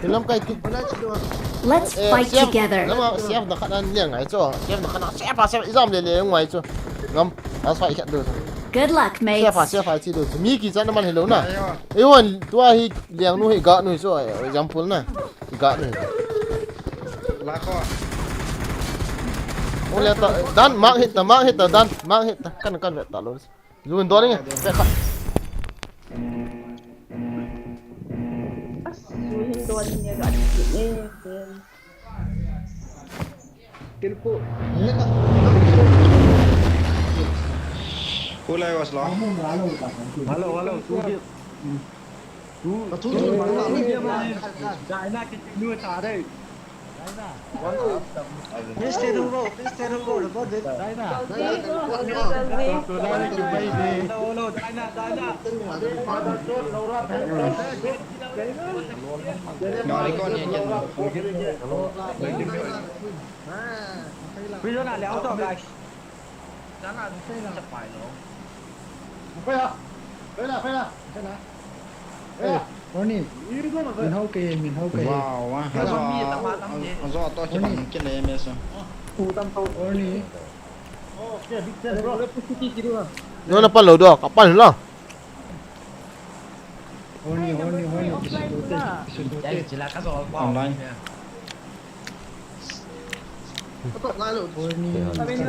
Hin lam kai ti. Let's fight together. Lama siap na khat an liang ngai chu. Siap na khat na, siap a, siap, i jam le le ngai chu. Ngam, a sai khat do. Good luck, mates. Siap a, siap a chi do. Mi kichat na man hello na. Ei wan, tua hi liang nu hi ga nu hi chu, example na. Ga ni. La ko. Ole ta, Dan, mark hit ta, mark hit ta, Dan, mark hit ta. Kan, kan vet ta lo. Zu hin don ni, vet kha. Zu hin don ni ga ni. Kilku. Kulai was lo. Hello, hello. Prisoner le auto guys. Chana, chana. Koi la, koi la, koi la. Koi la. Eh, Ronnie. Min hao ke, min hao ke. Wow, wow. Azo, azo to ki ban ke le me so. Orni. Oh, okay, big chest, bro. No na pan lo do, ka pan la. Orni, Orni, Orni. Online.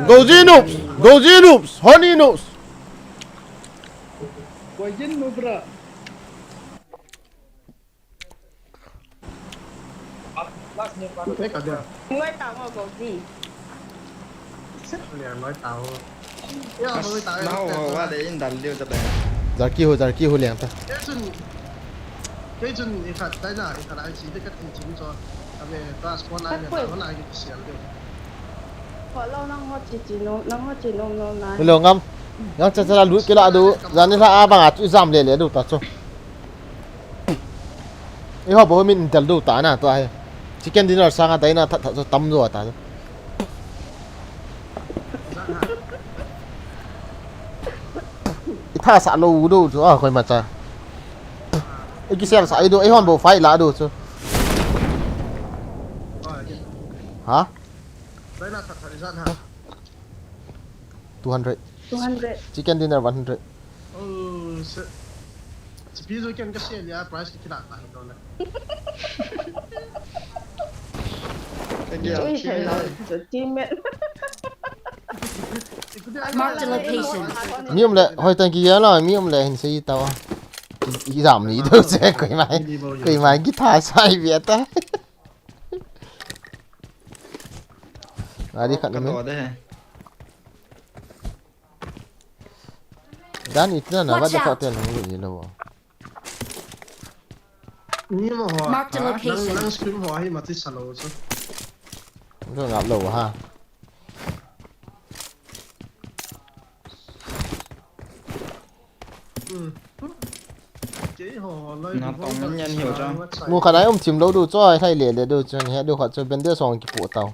Goji noobs! Goji noobs! Honey noobs! Jarki ho, Jarki ho liang ta. Kei chun, kei chun i khat tai na, i khat ai chi te ka ti chi ni cho. Abe, ta spawn ai le, ta hon ai ki sial de. Hello, ngam. Yang cha cha la lut kila du. Jani la abang a tu jam le le du ta cho. I ho bo min tel du ta na to ai. Chicken dinner sanga tai na that that cho tam jo ta. I tha sa lo du chu a koi ma cha. I ki sel sa i du, i hon bo fight la du chu. Ha? Two hundred. Two hundred. Chicken dinner one hundred. Oh, se. Chipi zo ken ka se lia price ki la ta do na. Ui, sai la, teammate. Mark the location. Mi um le, hoi tang ki ya la, mi um le hin sei ta wa. I jam ni do che koi mai. Koi mai ki tha sai bia ta. Gari khat na me. Dan itna na ba da khat tel ni lo. Ni mo ho. Mark the location. Nang stream ho hi mati salo so. Lo ngap lo ha. Mu khat ai um chim lo du cho, ai thai le le du cho, ni he du khat cho, bende song ki pu tau.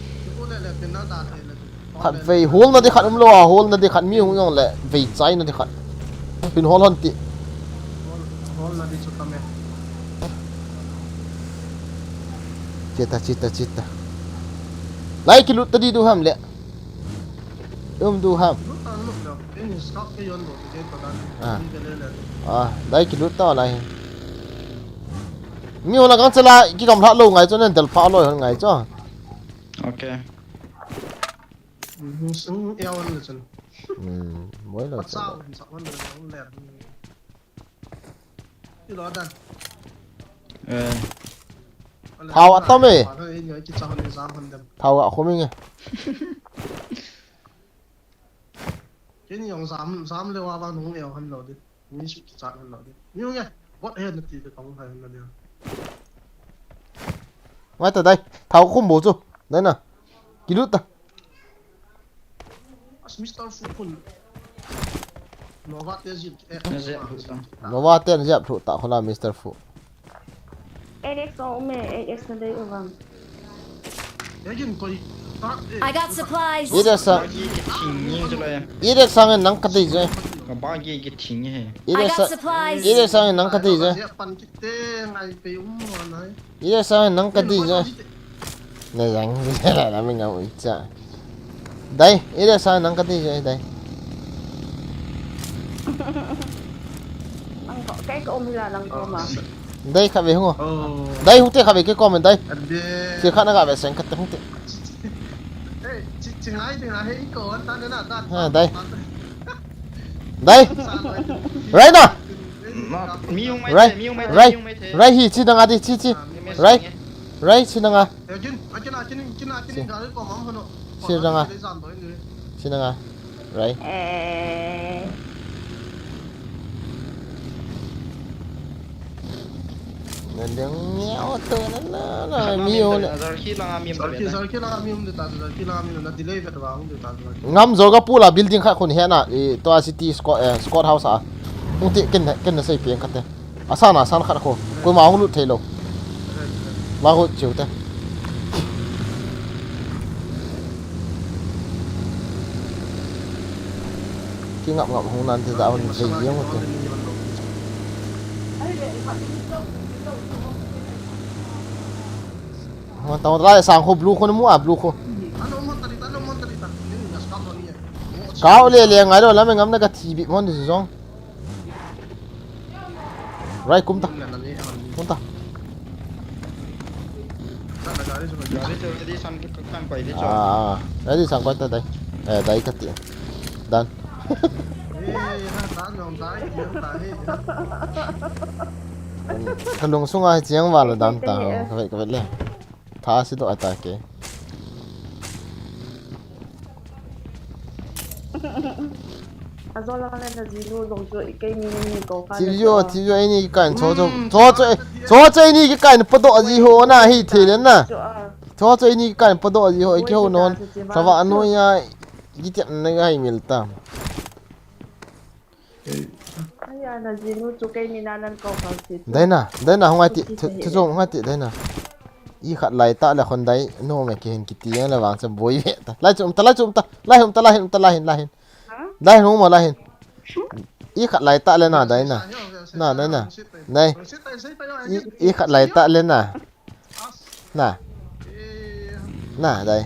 Khat vei hol na di khat umlou a, hol na di khat mi hung jong le vei chai na di khat. Pin hol hon ti. Hol, hol na di chu kame. Chita, chita, chita. Lai kilut ta di du ham le. Um du ham. Lut ta lut lo. Ini stop ke yon bo ke to dan. Ah. Ni ke le le. Ah, lai kilut ta lai. Mi hol na kang chala ki kam lha lo ngai chu nen del pha lo hon ngai chu. Okay. Hmm, sung eo an le chun. Hmm, moi lo. Patsa chun. Un sa on le on le. Ti lo dan. Eh. Thao a tam e. Thao a khum inge. Kini jong jam, jam le wa vang nung eo han lo di. Mi su ki chat han lo di. Mi nge. Bot he na ti de kong hai han lo di. Ngai ta dai. Thao khum bo chu. Dai na. Kilut ta. As Mister Fu kun. Nova te jip, eh, na jep thu ta. Nova te na jep thu ta khona Mister Fu. Alex o me, Alex na dei o vang. Egin koi. I got supplies. Ida sa. Bagi ke thing ni chu la ya. Ida sa ngen nang ka dei je. Ka bagi ke thing he. I got supplies. Ida sa ngen nang ka dei je. Pan kit te ngai pe um ma nai. Ida sa nang ka dei je. Na yang la la mi ngau i cha. Dai, ida sa nang ka dei je dai. Ang ko, kai ko um la nang ko ma. Dai kha ve hu. Dai hu te kha ve ke ko men dai. Ke kha na ga ve seng kha te hu te. Chi, chi ngai te ngai he ko an ta na ta. Ha, dai. Rai. Rai na. Rai. Rai hi chi dang a di chi chi. Rai. Rai chi dang a. Chi dang a. Chi dang a. Rai. Na ding ngiau tu na na na mi u le. Zarki langa mi um ta. Zarki, zarki langa mi um de ta, zarki langa mi um na delay vet wa um de ta, zarki. Ngam zo ka pula building kha khun he na, i to a city squad, eh, squad house a. Hung ti ken, ken na sei piang kha te. Asan, asan khat kho. Koima hung lut thei lo. Ba hut chiu te. Kingap ngap hung nan te da hung ve jeng u te. Hung tong lai sang kho blue kho na mu a blue kho. Kau le le ngai lo lam ngam na ka thi bi mon di jong. Rai kum ta. Kum ta. Gari chu ready san ki kan koi di chu. Ah, ah. Ready san koi ta dai. Eh, dai ka ti. Dan. Eh, ha, dan jong dai, dai, dai. Ka lung sunga chiang val dan ta. Ka vet, ka vet le. Tha si doh a ta ke. Ajo la le na ji lu jong chu i kei ni ni ko kha. Ti jo, ti jo, eini ki kan cho cho. Cho cho, cho cho eini ki kan podoh ji ho na hi thei le na. Cho cho eini ki kan podoh ji ho i ki ho non. Sa va no ya. Ki tiap na ga i mil ta. Aya na ji nu chu kei ni na nan ko khang si. Dai na, dai na hung ai ti, thu, thu chung hung ai ti dai na. I khat lai ta le khon dai, no me ki hin ki ti yang le vang cha boi ve ta. Lai chum ta, lai chum ta, lai hum ta, lai hin, ta lai hin, lai hin. Ha? Lai hin hung ma lai hin. I khat lai ta le na dai na. Na, dai na. Dai. I, i khat lai ta le na. Na. Na, dai.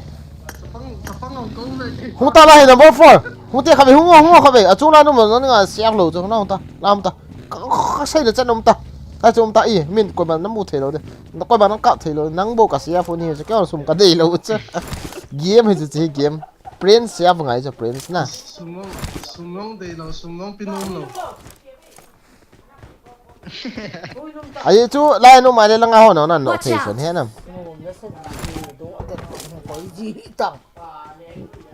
Hung ta lai number four. Hung te kha ve, hung, hung kha ve. A chung la number no nga siak lo chu na hung ta. La hung ta. Ka, ka, ka sai le chan um ta. Ka chu um ta i. Min koima na mu thei lo de. Na koima na kap thei lo. Nang bo ka sia phone hi chu ke sum ka dei lo chu. Game hi chu chi game. Prince sia ngai chu Prince na. Sumong, sumong dei lo, sumong pinom lo. Ai chu lai nu mai le langa ho no nan no thei son he nam.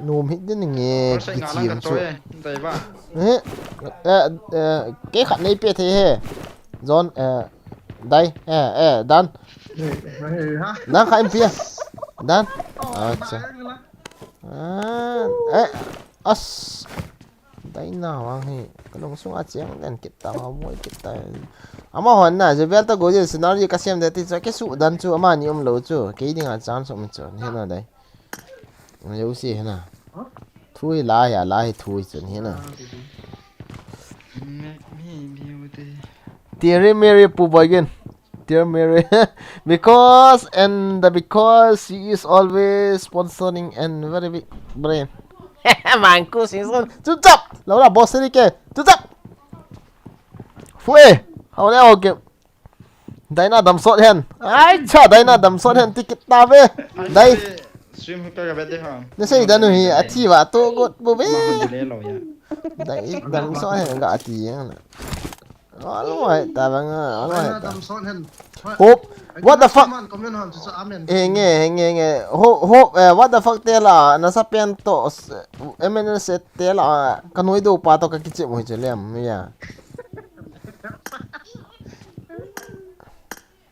Num hit din nge ki chim chu. Eh, eh, eh, ke khat nei pe thei he. John, eh, dai, eh, eh, dan. Dan kha M P a. Dan. Acha. Ah, eh, as. Dai na wang hi. Ka lung sunga chiang den kit ta, ha moi kit ta. Ama hon na, je bel ta go je scenario ka siam de ti chu, ke su dan chu, ama ni um lo chu. Ke ding a chance um chu. He na dai. Yo si hena. Thu hi la ya la hi thu hi chun hena. Maybe, maybe with the Dear Mary Pu Boy again. Dear Mary. Because and the because she is always sponsoring and very big brain. Mangku Singson. Chup chap. Laura boss ni ke. Chup chap. Fue. Hau le okay. Daina damsot hen. Ai cha Daina damsot hen ticket ta ve. Dai. Stream ka ga bete ha. Na sei danu hi athi va to got bo ve. Ma hon dile lo ya. Dai damsot hen ga ati yang na. Alright, ta bang, alright. Daina damsot hen. Hope. What the fuck? Comment hon chu amen. Eh, nge, nge, nge. Hope, hope, eh, what the fuck te la, na sa pen to, M N S te la, ka noi do pa to ka kiche mo che lem, ya.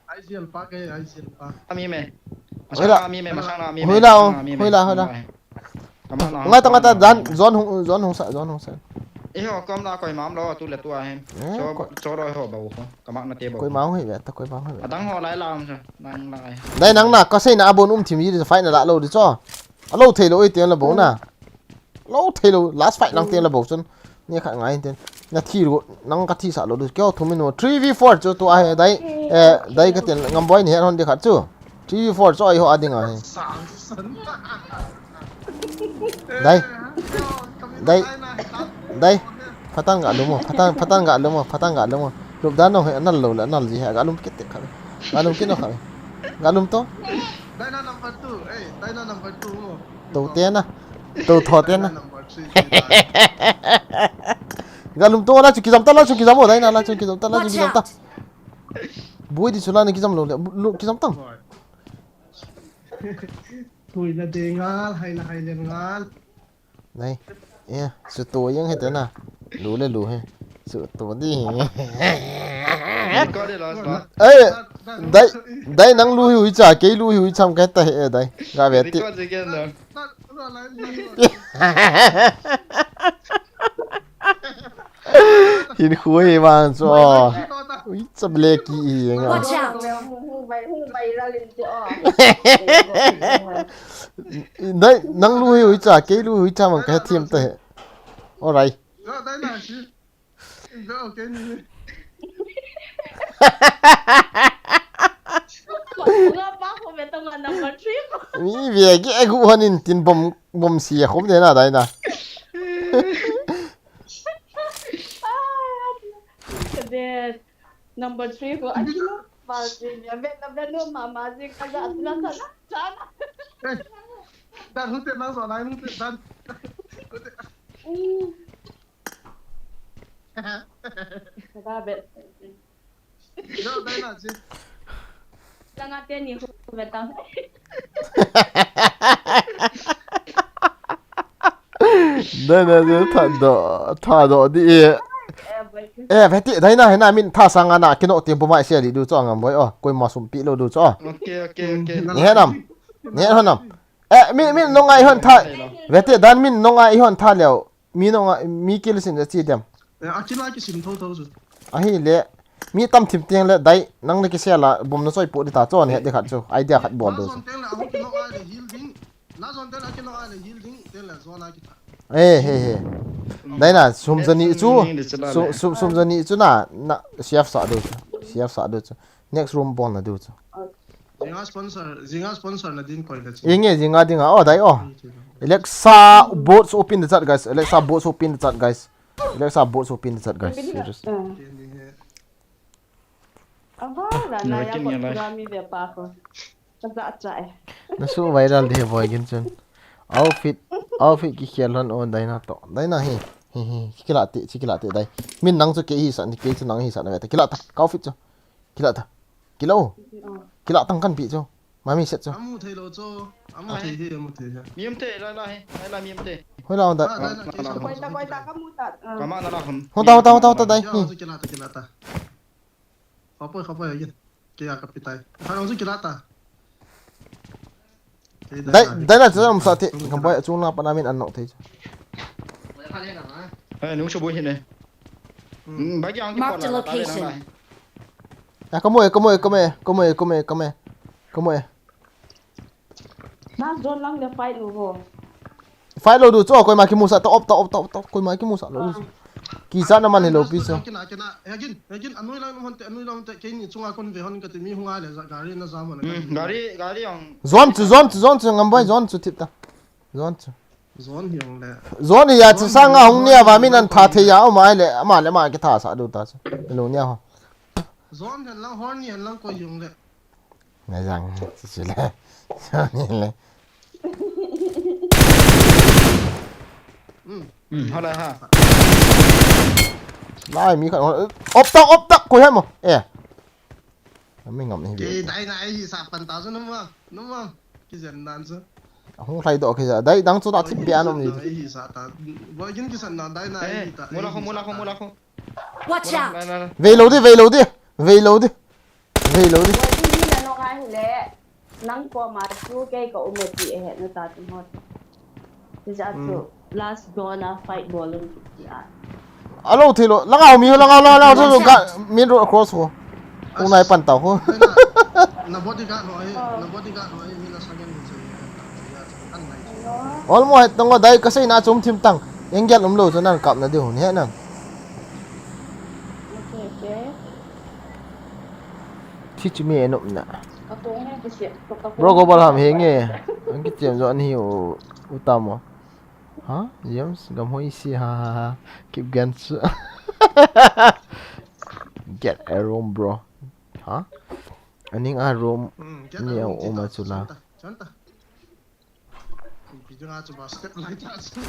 Ai sial pa ke, ai sial pa. Ami me. Hoila. Ami me, masang na ami me. Hoila, masang na ami me. Hoila, hoila. Masang na ami. Ngai ta, ngai ta, dan, zon hung, zon hung sa, zon hung sa. Iho, kom na koi mam lo, tu le tu ahem. Eh, cho, koi cho ro ho ba ko. Kamak na te ba. Koi ma hung hi ve, ta koi ma hung hi ve. Adang ho lai la am sa, nang lai. Dai nang na, ka sei na abon um thim ji, fight na la lo di cho. A lo thei lo i te la bo na. Lo thei lo, last fight lang te la bo chun. Ni khat ngai ten. Na thi ru, nang ka thi sa lo du. Kyo thu min no. Three v four chu tu a he dai. Eh, dai ka ten ngam boi ni hon di khat chu. Three v four chu ai ho a ding a he. Dai. Dai. Dai. Phatang ga lumo, phatang, phatang ga lumo, phatang ga lumo. Lup dan no he nal lo la, nal ji he ga lum kit te khat. Ga lum kit no khat. Ga lum to. Dai na number two. Eh, dai na number two mo. To te na. To tho te na. Ga lum to la chu kijam ta, la chu kijam o, dai na la chu kijam ta, la chu kijam ta. Bui di chu la ni kijam lo le, lo kijam tang. Thui la de ngal, hai la hai le ngal. Nei. Eh, su to yang he te na. Lu le lu he. Su to di. Ko de lo, lo. Eh, dai, dai nang lu hi ui cha, kei lu hi ui cham ka ta he, eh, dai. Ga ve ti. Record again, lo. Hin khu hi vang chu. Ui cha ble ki i nga. Watch out. Dai, nang lu hi ui cha, kei lu hi ui cha mang ka thiam ta he. Alright. Dai na si. Dai okay ni. Nga pa ko be tong number three ko. Mi ve ki e gu hanin tin bom, bom si khom de na dai na. Kade number three ko akino. Ba si ya be na be no mama si ka ja na sa na. Dan hute na so na hute dan. Ba be. Yo, dai na si. Langa te ni hu ve tang. Dai na si tha do, tha do di e. Eh, ve ti, dai na he na min tha sanga na kino ti bu mai sia di du cho ngam boi o. Koi ma sum pi lo du cho. Okay, okay, okay. Ni he nam. Ni he nam. Eh, min, min nongai hon tha. Ve ti dan min nongai hon tha leo. Mi nongai, mi kil sin da chi dem. Eh, a kila kisim tho tho su. Ahi le. Mi tam thim tiang le dai, nang le kisel a, bom na choi po di ta chon he di khat chu. Idea khat bol do. Zon tiang le a kino ai le heal ding. Na zon tiang le a kino ai le heal ding, tiang le zon a kita. Eh, he, he. Dai na, sum jani chu. Su, su, sum jani chu na, na, C F sa do chu. C F sa do chu. Next room bon na du chu. Jinga sponsor, jinga sponsor na din koi da chi. Inge jinga dinga, oh, dai, oh. Alexa bots open the chat, guys. Alexa bots open the chat, guys. Alexa bots open the chat, guys. Serious. Ava la na ya ko kura mi ve pa ko. Ka ja cha e. Na su viral de boy gin chun. Outfit, outfit ki khel hon on dai na to. Dai na he. He he. Kila te, chi kila te dai. Min nang chu ke hi sa ni ke chu nang hi sa na ve ta. Kila ta. Ka outfit chu. Kila ta. Kila o. Kila tang kan pi chu. Mami set chu. Amu thei lo chu. Amu thei hi, amu thei hi. Mi um te, la la he. La la mi um te. Hoi la on da. Koi ta, koi ta, ka mu ta. Kama na la hum. Hon ta, hon ta, hon ta, hon ta dai. Kila ta, kila ta. Khapoi, khapoi again. Kei a kapi tai. Kha nang chu kila ta. Dai, dai na chu um sa ti. Khamboi chung na pa na min an nok thei chu. Eh, nung chu bu hin ne. Hmm. Ba ki ang ki. Mark the location. Ya, kamo e, kamo e, kamo e, kamo e, kamo e, kamo e. Kamo e. Na zone lang le fight lo ho. Pai lou diu chu, koima kimusah ta, op ta, op ta, op ta, koima kimusah lou diu chu. Kichatna man hilou pi chu. Kina, kina, hegin, hegin, anoi lang hon te, anoi lang te, keini chunga kon ve hon kati mi hunga le ja gari na jam hon. Hmm, gari, gari ang. Zone chu, zone chu, zone chu, Ngamboi, zone chu thip ta. Zone chu. Zone hi ang le. Zone hi a chu sanga hung nia va min an tha thei a, ama le, ama le ama kitha sa diu ta chu. Lo nia ho. Zone hen lang, horn ni hen lang koi hi ang le. Ngai jang, chu chu le. Zone hi le. Hmm. Hmm, hala ha. Lai mi khat, op tak, op tak, koi hem mo. Eh. Ami ngam ni. Ke dai na ai sa pan ta chu numa, numa. Kijen nan chu. Hung lai do kija, dai dang chu ta thip bia nom ni. Ai sa ta. Boy gin kisan na dai na ai ta. Mula ko, mula ko, mula ko. Watch out! Vei lou di, vei lou di. Vei lou di. Vei lou di. Boy gin na no ngai le. Nang koma chu kei ka um e ti e he na ta tin hot. Ti ja chu last dawn a fight bol in ti a. Alo thilo, langa ho mi ho, langa, langa, langa, langa, ga, main road cross ho. Unai pan ta ho. Na bodyguard ho, na bodyguard ho, mi na sangen ni che. Almost het tong dai ka sei na chum thim tang. Engel um lou chu nan kap na diu ni he nang. Okay, okay. Teach me an opna. Bro, go bal ham henge. Ang kichem jo ani u, u tamo. Ha? James, gam hoi si, ha, ha, ha. Keep going. Get a room, bro. Ha? Aning a room. Ni a uma chula. Pi dinga chu ba step lai ta chu.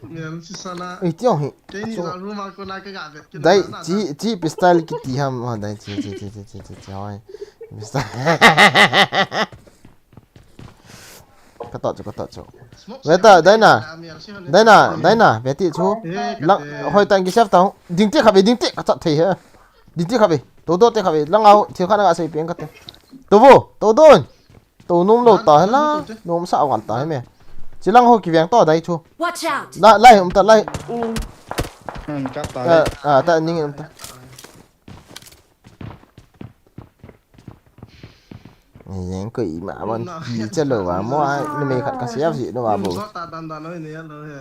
Mian si sala. Ei, ti ong hi. Keini la room a kona ka ga vet. Dai, chi, chi pistol kiti ham, ha, dai, chi, chi, chi, hoi. Pistol. Ka to chu, ka to chu. Ve ta, dai na. Dai na, dai na, ve ti chu. Lang, hoi tang ki save ta. Ding ti kha ve, ding ti ka chat thei he. Ding ti kha ve. To do ti kha ve. Lang au, thil kha na ga sei peng ka te. To vo, to don. To nom lou ta hi la, nom sa wan ta hi me. Chilang ho kiveng to dai chu. Watch out! La, lai um ta, lai. Um. Hmm, kap ta. Ah, ah, ta ning um ta. Ni jeng ko ima man ki cha lou va mo ai, ni me khat ka siap si no va bo. Hmm, so ta dan dan no ni ya lo he.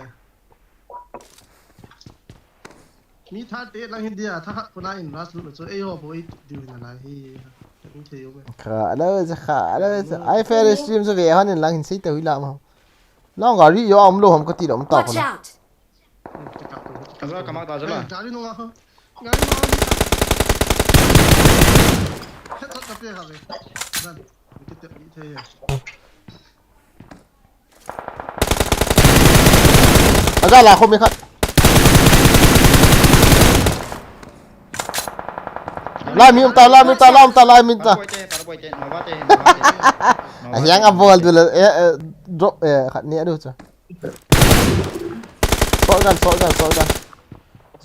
Mi tha te lang hin dia, tha khat kona in rush lut chu, ei ho boi diu na lai hi. Kan thei u me. Kha lo, kha lo. Ai fair stream chu ve han in lang hin sei te hui la ma. Lang gari yo um lou ham ka ti lou um ta kona. Watch out! Ka ka ma ta jala. Gari no ha. Gari no ha. Headshot ka pe ha ve. Dan. Ki te ni thei ya. Aga la kho mi khat. La mi um ta, la mi um ta, la um ta, la mi um ta. Para boy te, para boy te, Nova te, Nova te. A hiang a bol du le, eh, eh, drop, eh, khat ni a du cha. Shotgun, shotgun, shotgun.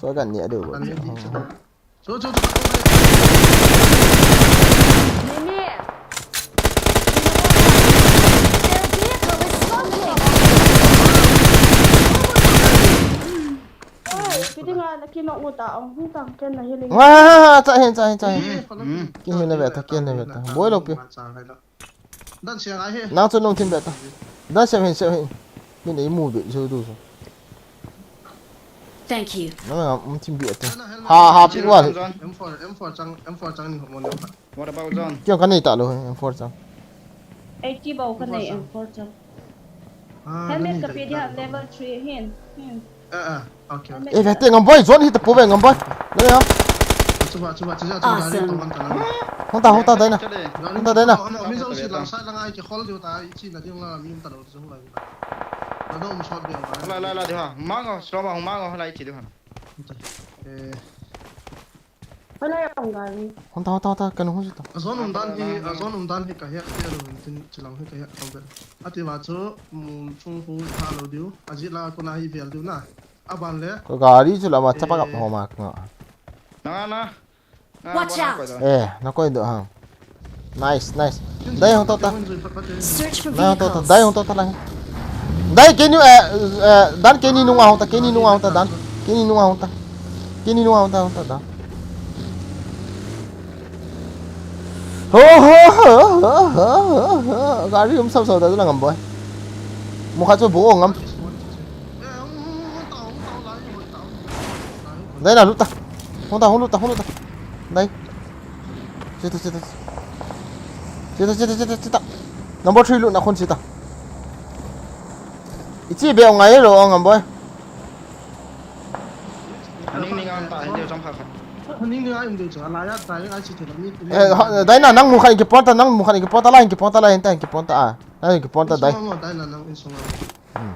Shotgun ni a du. Ani di chu. Chu, chu, chu, chu. Mimi. Their vehicle is smoking. Oi, kiti nga na kinok mo ta, ang hutang ken na healing. Nga, cha hin, cha hin, cha hin. Hmm. Ki hin na ve ta, ki hin na ve ta. Boi lo pi. Dan sia ngai he. Nang chu nung thim be ta. Dan sia hin, sia hin. Min ei mu be chu du chu. Thank you. Nang nang um thim be ta. Ha, ha, pi wal. M four, M four chang, M four chang ni mo ne. What about zone? Kyo ka nei ta lo, M four chang. Eighty bau ka nei, M four chang. Ah, helmet ka pe dia level three hin. Hin. Ah, ah, okay, okay. Eh, ve te Ngamboi, zone hi ta po ve Ngamboi. Le ya. Chuba, chuba, chuba, chuba, gari to man ta na. Hong ta, hong ta dai na. Hong ta dai na. Ano, mi zo si lang sa lang ai ki hol diu ta, i chi na diu la, mi ta lo zo la. Na do um shot be. La, la, la, diu ha. Mango, slow mo, mango, la i chi diu ha. Eh. Hala ya pang gari. Hong ta, hong ta, hong ta, kan hong ta. A zone um dan hi, a zone um dan hi ka hek te lo, tin chilang hi ka hek tau be. Ati va chu, mu chung hu tha lo diu. A ji la ko na hi vel diu na. Aban le. Ko gari chu lama chapa kap ho ma nga. Na, na. Watch out! Eh, na koi do hang. Nice, nice. Dai hong to ta. Search for vehicles. Dai hong to ta, dai hong to ta lang. Dai keni, eh, eh, dan keni nunga hong ta, keni nunga hong ta dan. Keni nunga hong ta. Keni nunga hong ta, hong ta dan. Ho, ho, ho. Gari um sam sam ta lang Ngamboi. Mukha chu bu ngam. Dai na, lut ta. Hung ta, hung lut ta, hung lut ta. Dai. Chita, chita. Chita, chita, chita, chita. Number three lut na khun chita. Ichi be ngai lo ngam boy. Aning ning an ta, hindi jam kha kha. Aning ning an hindi jam, ala ya ta, ya chi te ni. Eh, ha, dai na, nang mukha ki ponta, nang mukha ki ponta, la ki ponta, la henta ki ponta a. Nang ki ponta dai. Dai na, nang in sung. Hmm.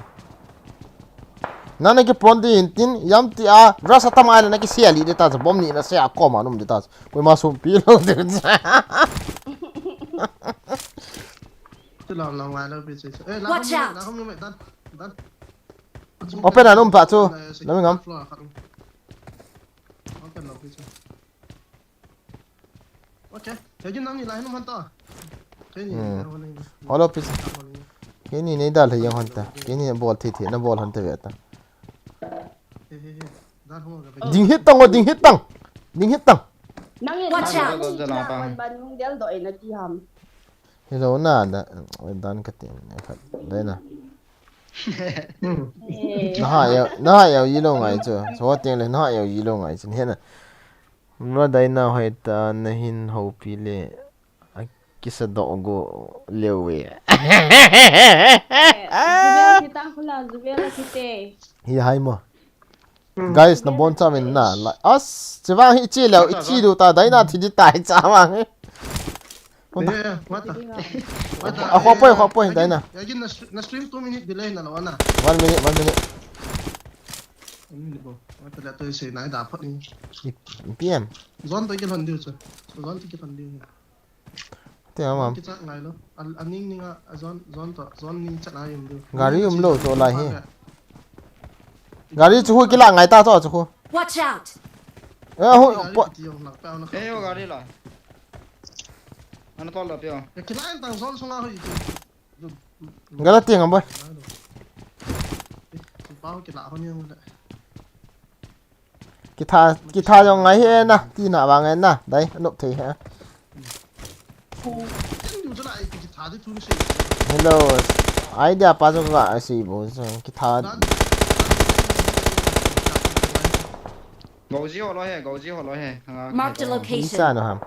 Nana ki pon di intin, yam ti a, rasa tam ai na ki sia li de ta, bom ni na sia ko ma num de ta. Ko ma sum pi lo de. Tu la la ngai lo pi che. Eh, la. Watch out. La kom ni me dan. Dan. Open a num pa chu. La mi ngam. Open lo pi che. Okay. Kei nang ni lai num han ta. Kei ni. Hmm. Holo pi che. Kei ni nei da le yang han ta. Kei ni bol thi thi na bol han te ve ta. Ding hit tang o, ding hit tang. Ding hit tang. Watch out. Hello na, da, dan ka tin, khat, dai na. Na ha ya, na ha ya yi lo ngai chu. So ting le na ha ya yi lo ngai chu. Hena. Nua dai na hoi ta na hin ho pi le. A kisa do go leu we. Zubel kita khula, Zubel kita. Hi hai mo. Guys, na bon cha min na. As, chivang hi chi leu, i chi du ta, dai na thi di tai cha vang. What the? A kho poi, kho poi, dai na. Again, na stream two minute delay na lo na. One minute, one minute. One minute bo. What the, to say na da phot ni. P M. Zone to ki lhon diu chu. Zone to ki lhon diu. Te ama. Ki chak ngai lo. Aning ning a zone, zone to, zone ni chak ngai um diu. Gari um lo chu lai hi. Gari chu hu kila ngai ta chu chu hu. Watch out. Eh, hu. Eh, yo gari la. Ana tol la pio. Kila tang zone sunga hu. Gala tiang am boy. Pau kila ho ni ang le. Kitha, kitha jong ngai hi na, tina vang na, dai, anop thei he. Hello. Idea pa jong ka asi bo jong kitha. Gauji ho lo he, gauji ho lo he. Mark the location. Sa no ham.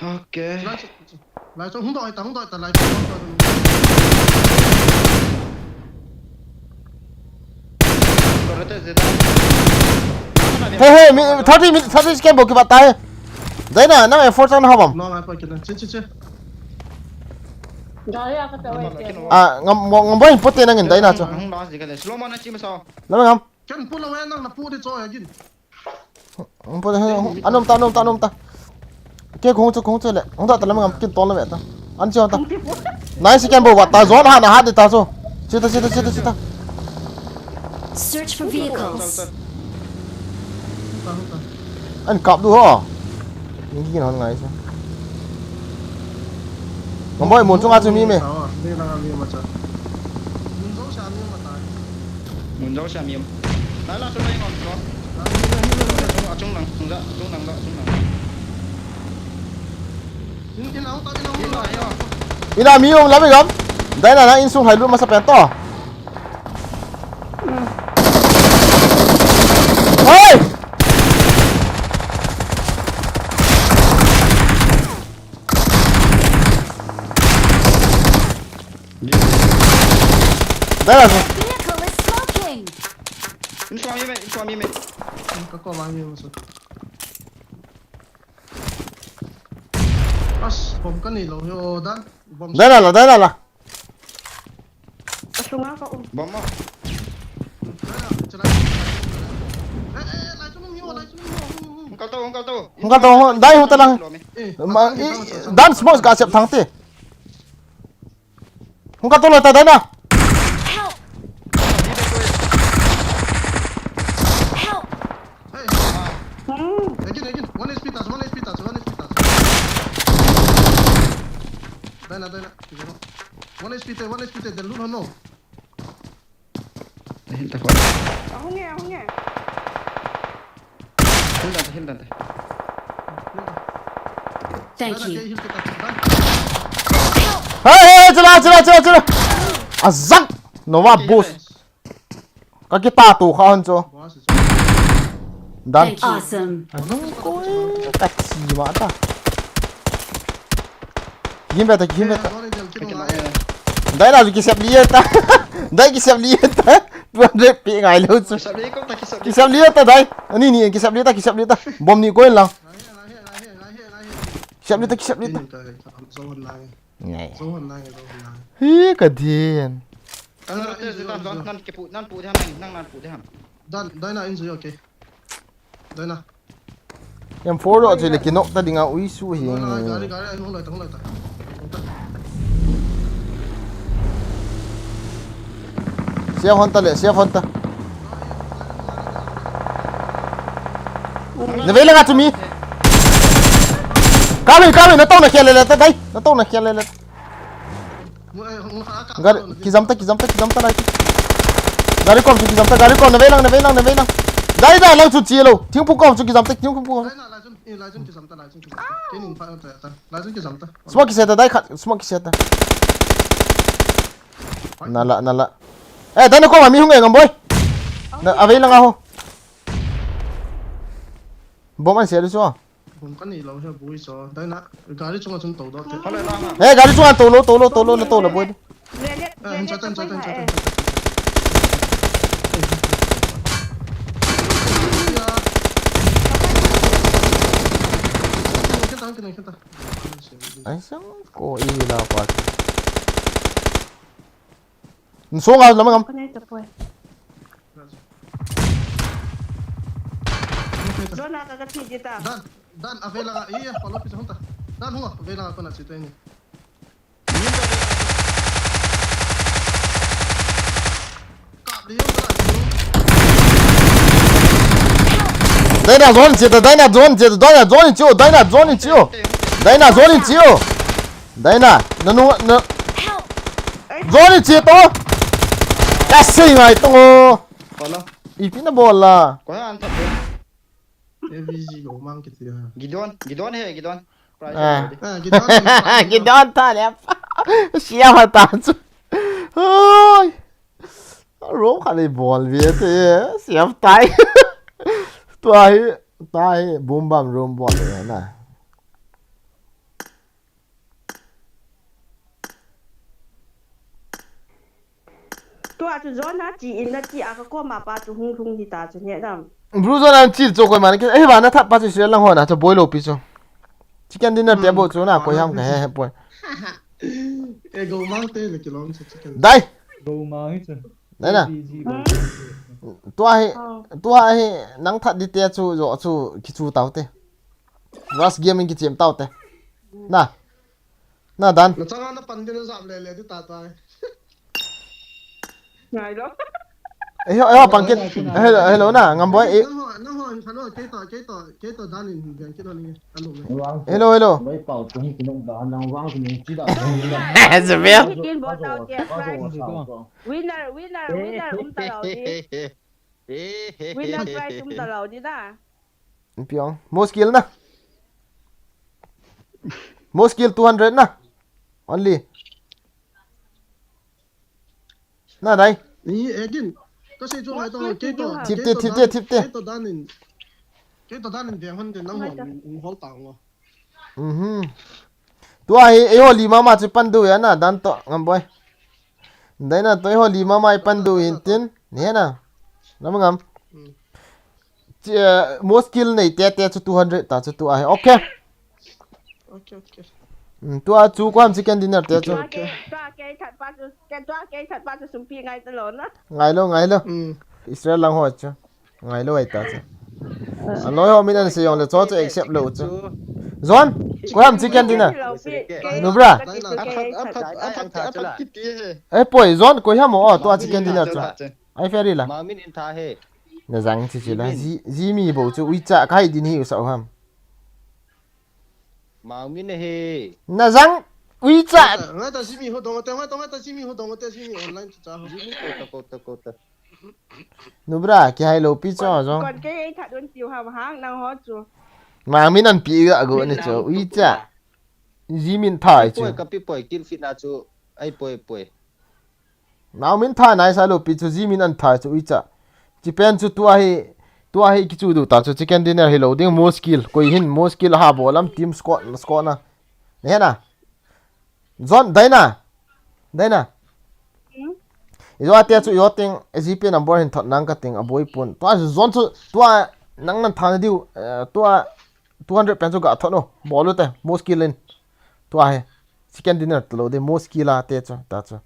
Okay. Lai chu, lai chu, hung doi ta, hung doi ta, lai chu, hung doi ta. Hey, hey, mi, thirty minute, thirty second bou kibat tai. Dai na, nang effort chang na hobam. No, lai pa kina, che, che, che. Gari a ka pe wai te. Ah, ngam, ngam boi pote nangin dai na chu. Hung doi si ka le. Slow mo na chi ma sa. Lam ngam. Ken pu lo we nang na pu de cho ya gin. Hung pu de, hung, anom ta, anom ta, anom ta. Ke kong chu, kong chu le. Hung ta ta lam ngam kin ton le ta. An chi ta. Nice ken bo wa ta zone ha na ha de ta so. Chi ta, chi ta, chi ta, chi ta. Search for vehicles. An kap du ho. Ni kin hon ngai sa. Ngam boi mun chunga chu mi me. Mun jong sia mi. Lai la chu lai ngom chu. Achung lang, achung lang, achung lang. Ina mi um la mi gam. Dai na na insung hai lu masa pen to. Hey! Dai la. Vehicle is smoking. Insung mi me, insung mi me. Ka ko ma mi musu. As, bom ka nei lou hi o dan. Bom. Dai la la, dai la la. Asunga ka um. Bom ma. Dai la, chalai. Eh, eh, lai chung ni o, lai chung ni o. Hung kal to, hung kal to. Hung kal to, hung, dai hung ta lang. Eh, ma, i, dan smoke ka sep thang te. Hung kal to lo ta dai na. Help! Help! Hey. Hmm. Again, again. One H P touch, one H P touch, one H P touch. Dai na, dai na. One H P te, one H P te, then loot no. Heal ta. Ahung e, ahung e. Heal ta, heal ta. Thank you. Hey, hey, hey, chila, chila, chila, chila. Azak. Nova boost. Ka kita tu kha hon cho. Dan. Awesome. Azak ko ka chi ma ta. Gim beta, gim beta. Dai na ki sep liya ta. Dai ki sep liya ta. Tu andre pi ngai lo chu. Ki sep liya ta dai. Ani ni ki sep liya ta, ki sep liya ta. Bom ni ko la. Ki sep liya ta, ki sep liya ta. Ngai. Hi ka din. Nan pu de ham, nan nan pu de ham. Dan, dai na in zui, okay. Dai na. M four lo chu le kinok ta dinga ui su hi. Gari, gari, hung lai ta, hung lai ta. Sia hon ta le, sia hon ta. Na vei langa chu mi. Kami, kami, na tong na khel le ta dai. Na tong na khel le. Gari, kijam ta, kijam ta, kijam ta lai. Gari kom chu kijam ta, gari kom na vei lang, na vei lang, na vei lang. Dai da lang chu chi lo. Thingphung kom chu kijam ta, thingphung kom. Lai na, lai chun, eh, lai chun kijam ta, lai chun kijam ta. Kenin pa ta ta. Lai chun kijam ta. Smoke kisa ta dai khat, smoke kisa ta. Nala, nala. Eh, dai na kom a mi hung e Ngamboi. Na, a vei lang a ho. Bom an sia du so. Bom kan ni lo he bui so. Dai na, gari chunga chun to do te. He, gari chunga to lo, to lo, to lo, na to lo boi. Grenade, Eh, han grenade chatan, ka chatan, boi chatan, ha, chatan. Kena, kena, kena. Ai sang ko i la pa. Nsong a lam ngam. eh. Ka nei ta poi. Zona ka ka thi di ta. Dan, dan, a vela, iya, follow pi sa hunta. Dan, hunga, a vela, ko na chita ini. Kap di yung, kap di yung. Dai na zone chita, dai na zone chita, dai na zone chio, dai na zone chio. Dai na zone chio. Dai na, na nu, na. Zone chita. Ka sei ngai to. Follow. Ipi na bol la. Ko han ta. A V G go mang kiti ha. Gidon, Gidon he, Gidon. Ah. Ah, Gidon. Gidon ta le. Sia ma ta chu. Oi. Ro kha le bol ve te. Sia tai. Tua hi, tai boom bam room bol le na. Tua chu zona chi in na chi a ka koma pa chu hung hung hi ta chu ne dam. Blue zone an chi cho koi man ke. Eh, ba na thap pa chu sia lang ho na chu boi lo pi chu. Chicken dinner te bo chu na koi ham ka he he poi. E go mang te le kilom se chicken. Dai. Go mang hi chu. Dai na. Busy go. Tua hi, tua hi nang that di te chu zo chu ki chu tau te. Rush game in ki chem tau te. Na. Na dan. Na changa na pan din zap le le di ta ta. Ngai lo. Eh, eh, pang kit. Hello, hello na, Ngamboi. Eh, Nang ho, nang ho, hello, ke to, ke to, ke to dan in biang kit ni. Hello. Hello, hello. Bai pau tung ki nong da nang wang ki nong chi da. Zebel. Kin bo tau ke prize. Winner, winner, winner um ta lo di. Winner prize um ta lo di da. Piong. Most kill na. Most kill two hundred na. Only. Na dai. Ni again. Ka sei chu ngai to ke to. Thip te, thip te, thip te. Ke to dan in. Ke to dan in biang hon de nang ho. Hol ta ngo. Mhm. Tua hi, eiho li mama chu pan du ya na, dan to, Ngamboi. Dai na to eiho li mama i pan du hin tin, ne na. Lam ngam. Chi, eh, most kill nei te te chu two hundred ta chu tua hi. Okay. Okay, okay. Mm, tua chu ko ham chicken dinner te chu. Tua ke, tua ke that pa chu, ke tua ke that pa chu sum pi ngai ta lo na. Ngai lo, ngai lo. Mm. Israel lang ho chu. Ngai lo ai ta chu. Aloi ho min an sei jong le chu chu accept lo chu. Zon, ko ham chicken dinner. Nubra. Eh, poi, Zon, ko ham o, tua chicken dinner chu. Ai ferry la. Mamin in tha he. Na jang chi chi la. Ji, ji mi bo chu ui cha kai din hi u sa ham. Mamin he. Na jang ui cha. Ngai ta simi ho dong te, ngai ta, ngai ta simi ho dong te, simi online chu cha ho. Jimmy ko ta, ko ta, ko ta. Nubra, kihai lou pi cho jong. Kon ke ei that un tiu ham hang nang ho chu. Mang min an pi ga go ni cho. Ui cha. Ji min thai chu. Poi ka pi poi kin fit na chu. Ai poi poi. Mang min thai nai sa lou pi chu ji min an thai chu ui cha. Chi pen chu tua hi tua hi kichu du ta chu chicken dinner hi lou ding mo skill. Koi hin mo skill ha bolam team squad squad na. Ne na. John, Daina. Daina. Hmm? Ijo ate chu ijo ting G P number hin thot nang ka ting aboi pun. Tua chu John chu tua nang nan thang diu, eh, tua two hundred pen chu ga thot no. Bolu te, mo skill in. Tua he. Chicken dinner talo de mo skill la te chu ta chu.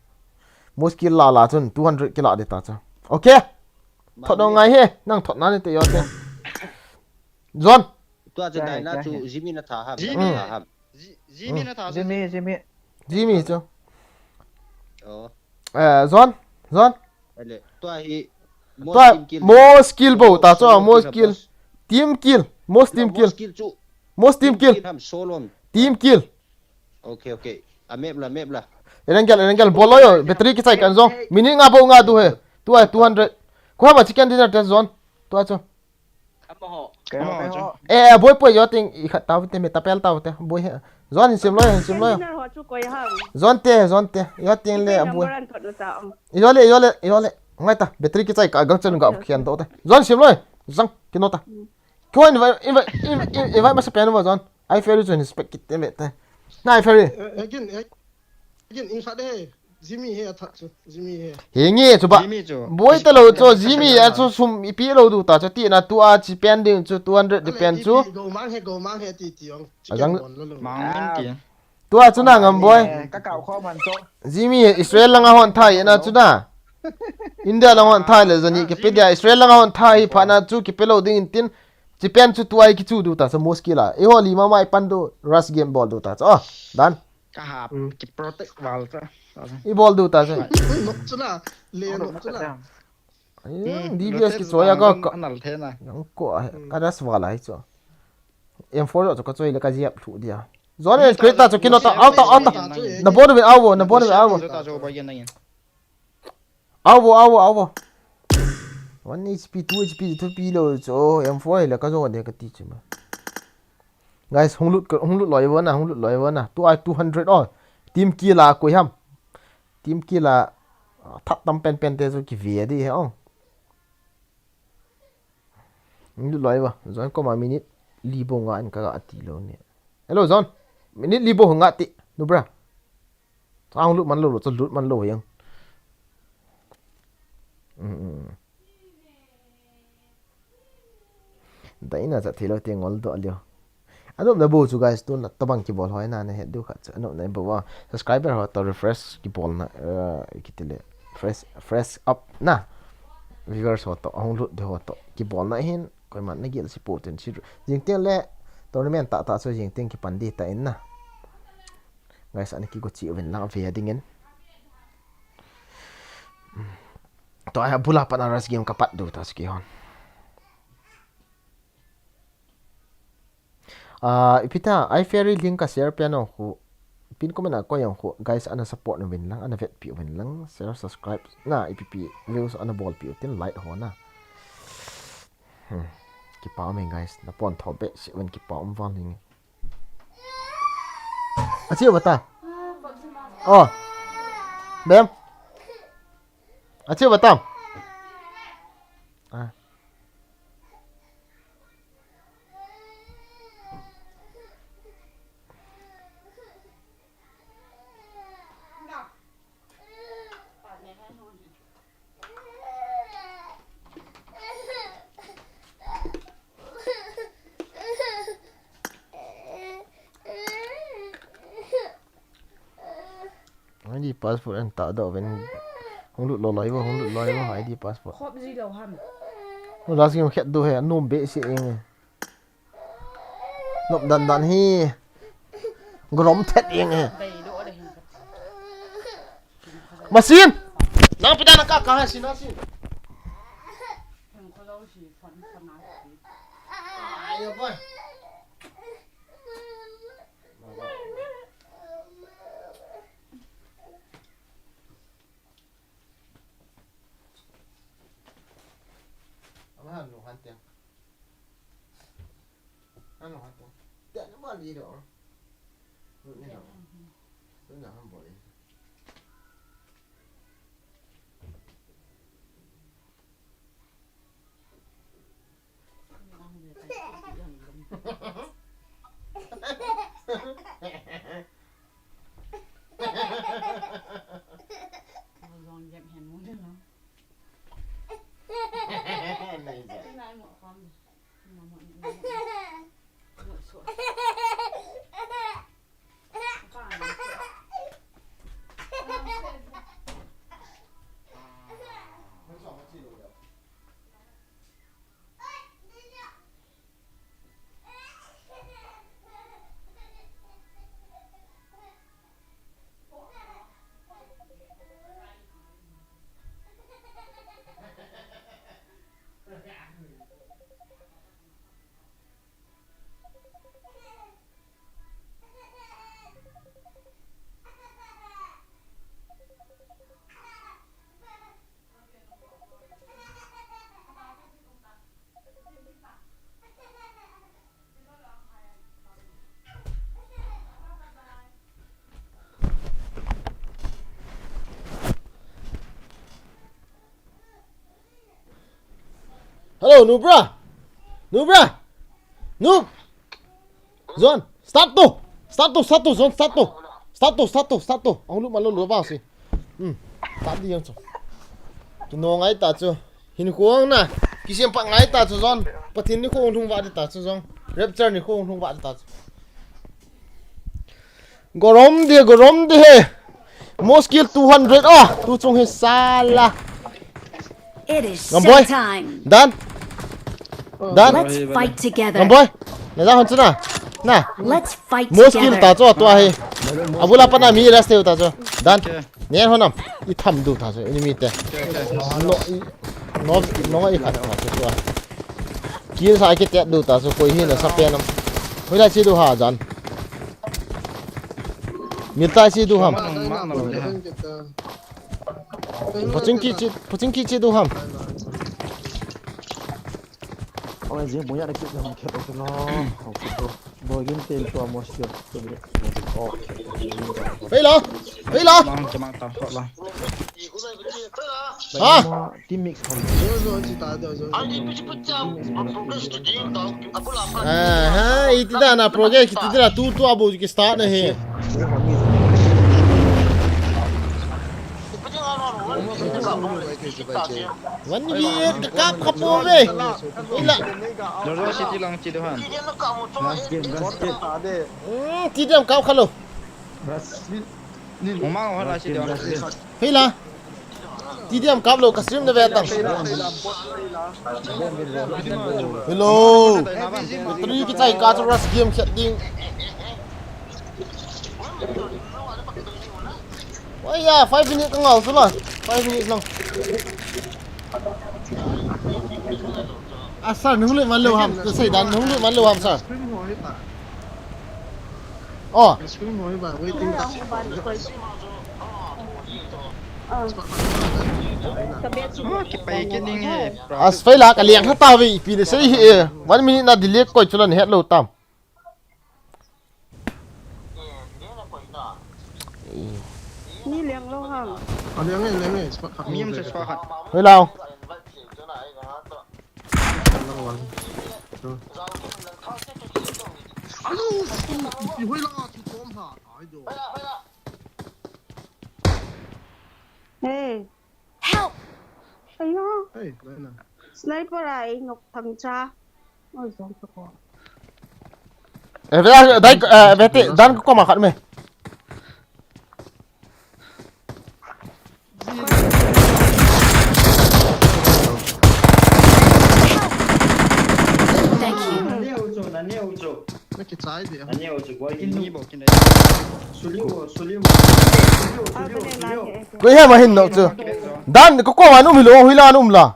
Mo skill la la chun two hundred kila de ta chu. Okay. Thot no ngai he, nang thot na ni te ijo te. John. Tua chu Daina chu Jimmy na tha ham. Jimmy na tha ham. Ji- Jimmy na tha. Jimmy, Jimmy. Jimmy chu. Oh. Eh, John, John. Ale, tua hi Tua mo skill bo ta chu, mo skill. Team kill, most team kill. Most team kill. Team kill ham solo. Team kill. Okay, okay. A map la, map la. Erengel, erengel bolo yo, battery kichai kan jong. Minute nga bo nga du he. Tua two hundred. Ko ham a chicken dinner te John. Tua chu. Amaho. Keiho, keiho. Eh, eh, boi poi yo ting i khat tau te me tapel tau te boi he. John hin sim loi, hin sim loi. Dinner ho chu koi ham. John te, John te. Yo ting le boi. Number an thot u ta om. Yo le, yo le, yo le. Ngai ta, battery kichai ka gang chen ga khian to te. John sim loi. Jang, kino ta. Ko invite, invite, invite, invite masa pen wa John. Ai ferry chu hin spec kit te me te. Na ai ferry. Again, again, in khat de. Jimmy he a that chu. Jimmy he. He nge chu ba. Jimmy chu. Boi ta lo chu Jimmy a chu sum ipi lo du ta chu ti na tua chi pen ding chu two hundred di pen chu. Go mang he go mang he ti ti ong. Ajang. Mang min ti. Tua chu na ngam boi. Ka kau kho man chu. Jimmy he Israel langa hon thai na chu na. India langa hon thai le jani ke pe dia Israel langa hon thai pha na chu ke pe lo ding in tin. Chi pen chu tua i kichu du ta chu muskil a. I ho li ma mai pan du rush game bol du ta chu. Oh, dan. Ka hap ki protect val ta. I bol du ta se. Nok chu na, le nok chu na. Ai, D B S ki choi a ka ka. Anal the na. Yang ko a ka das val ai chu. M four chu ka choi le ka jep thu dia. Zone create ta chu kino ta, out ta, out ta. Na bon ve awo, na bon ve awo. Awo, awo, awo. One H P, two H P, two P lo chu M four le ka zo de ka ti chu ma. Guys, hung lut ka, hung lut loi vona, hung lut loi vona. Tu ai two hundred oh. Team kill a koi ham. Team kill a that tam pen pen te chu ki ve di he ong. Hung lut loi va. Zone koma minute li bo nga in ka ga ti lo ni. Hello Zone. Minute li bo nga ti. Nu bra. Sa hung lut man lo lo, chu lut man lo yang. Dai na cha thilo te ngol do lio. Anop na bo chu guys, tun la tabang ki bol hoi na na het du kha chu. Anop na bo wa. Subscriber ho to refresh ki bol na, eh, ki tile. Fresh, fresh up na. Viewers ho to, ahung lut de ho to. Ki bol na hin, koi man na gel si po ten si. Jing tiang le tournament ta ta so jing tiang ki pan di ta in na. Guys, ani ki go chi uvin lang ve ding in. To ai bula pan a rush game ka pat du ta ski hon. Ah, ipi ta, ai ferry link ka share pe no khu. Pin comment a ko yang khu. Guys, ana support na uvin lang, ana vet pi uvin lang. Share, subscribe. Na, ipi pi views ana bol pi u tin like ho na. Hmm. Kipa um e guys, na pon tho be si uvin kipa um val ning. Achiu bata. Oh. Bem. Achiu bata. Ah. I D password an ta do ven. Hung lut lo lai vo, hung lut lo lai vo, I D password. Khop ji lo ham. Hung last game khet do he, nom be se eng. Nop dan dan hi. Grom thet eng he. Masin. Nang pida na ka ka ha sin ha sin. Ai boy. Hello, Nubra. Nubra. Nub. John, start to. Start to, start to, John, start to. Start to, start to, start to. Ang luma lo lo ba si. Hmm. Start di yang chu. Kino ngai ta chu. Hin khuang na. Kisem pa ngai ta chu, John. Pathin ni khuang lhung va di ta chu, John. Rapture ni khuang lhung va di ta chu. Gorom de, gorom de he. Moskill two hundred. Ah, tu chung he sala. It is Ngam boy. Showtime. Dan. Dan. Let's fight together. Ngam boy. Na ja hon chu na. Na. Let's fight Moskill together. Ta chu tu ahi. Abula pana mi rest ta chu. Dan. Okay. Nen honam. I tham du ta chu. Enemy te. Okay, okay. No, i, no, no, i khat ta chu. Kill sa ki tet du ta chu. Koi hi na sa pe nam. Hoi la chi du ha jan. Miltai si du ham. Mang, mang, mang, mang. Paching ki chi, paching ki chi du ham. Oi, je mo ya da ki jam khe lo lo. Bo gin ten tua mo skill. Hei lo, hei lo. Mang, mang, ta, ta, la. Ha? Team mix kham. Aha, iti da na progress kiti da tu tu abu ki start na he. One v eight ka kap kha po ve. Ila. Jojo City lang chi do han. Last game, last game. Hmm, ti diam kap kha lo. Last game. Umang ho la chi do. Hei la. T D M kap lou ka stream na ve tang. Hello. Three kichai ka chu rush game khet ding. Oi ya, five minute ka ngau chu la. Five minute lang. A sir, nung lut man lou ham. Ka sei dan nung lut man lou ham sir. Oh. Screen ho hi ba, waiting ta. Oh, kipai kit ning he. As fail a ka leng tha ta ve, ipi le sei hi e. One minute na delay koi chu la na het lou tam. Ni leng lou ham. A leng e, leng e, spot khat. Mi um se spot khat. Hoi lau. Hey. Help! Aya. Hey, Lena. Sniper a ei nok thang cha. Oi, zong to ko. Eh, ve, dai, eh, ve te, dan ko ma khat me. Thank you. Na kichai dia. Koi hem a hin no chu. Dan ko ko ma num hi lo, hui la num la.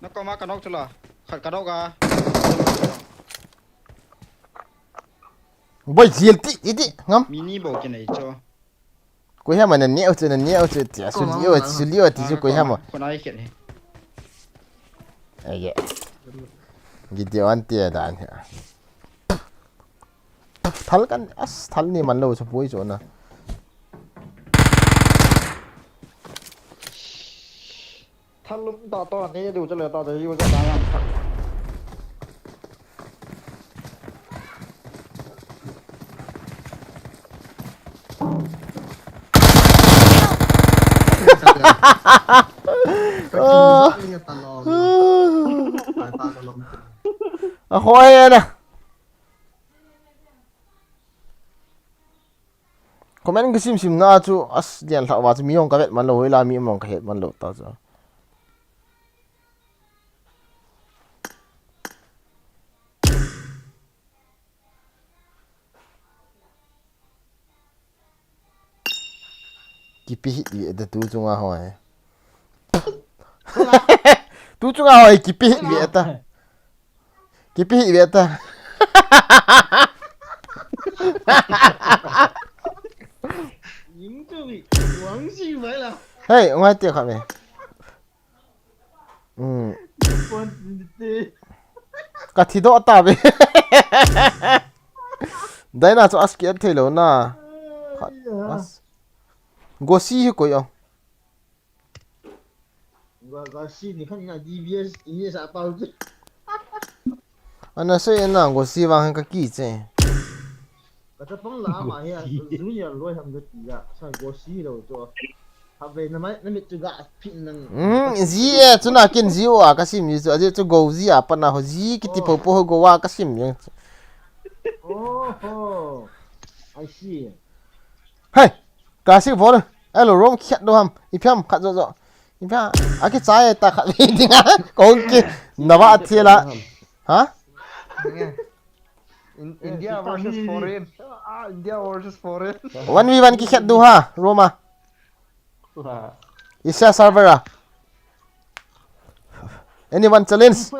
Na ko ma ka nok chu la. Khat ka nok a. Boi, zil ti, ti, ti, ngam. Mini bo kinai cho. Koi hama na neo chu, na neo chu, ti, a, ko suli ma o, ma suli o, ti chu koi hama. Ko nai khet ni. Ai ye. Gideon ti dan he. Thal kan, as, thal ni man lo chu pui chu na. Thal lum ta to ne du chu le ta chu yu cha ta lam. A hoi na. Comment ka sim sim na chu as lian thla wa chu mi jong ka vet man lo, hoila mi mong ka het man lo ta chu. Kipi hih ve ta tu chunga hoi. Tu chunga hoi kipi hih ve ta. Kipi hih ve ta. Ning chu mi, wang si mai la. Hei, ngai te kha me. Hmm. Pon ti te. Ka thi doh ta ve. Dai na chu as ki at thei lo na. Kha-, as. Go si hi koi o. Go, go si ni khan na D B S, D B S a pau chu. Ana sei na go si vang ka ki che. Ka chapang la ma he, junior loi ham ka ti ya, sa go si lo chu. Ha ve na mai, na mit chu ga phin nang. Hmm, zi e, chu na kin zi o a ka sim zi chu, a zi chu go zi a pa na ho zi kiti po po ho go wa ka sim yang. Oh ho. I see. Hey, ka si vol. Hello, room khat do ham. I phiam khat zo zo. I phiam. A ki chai ta khat ve ding a. Kong ki na va thela. Ha? In, India versus foreign. Ah, India versus foreign. One v one ki khat do ha, Roma. Isa server a. Anyone challenge?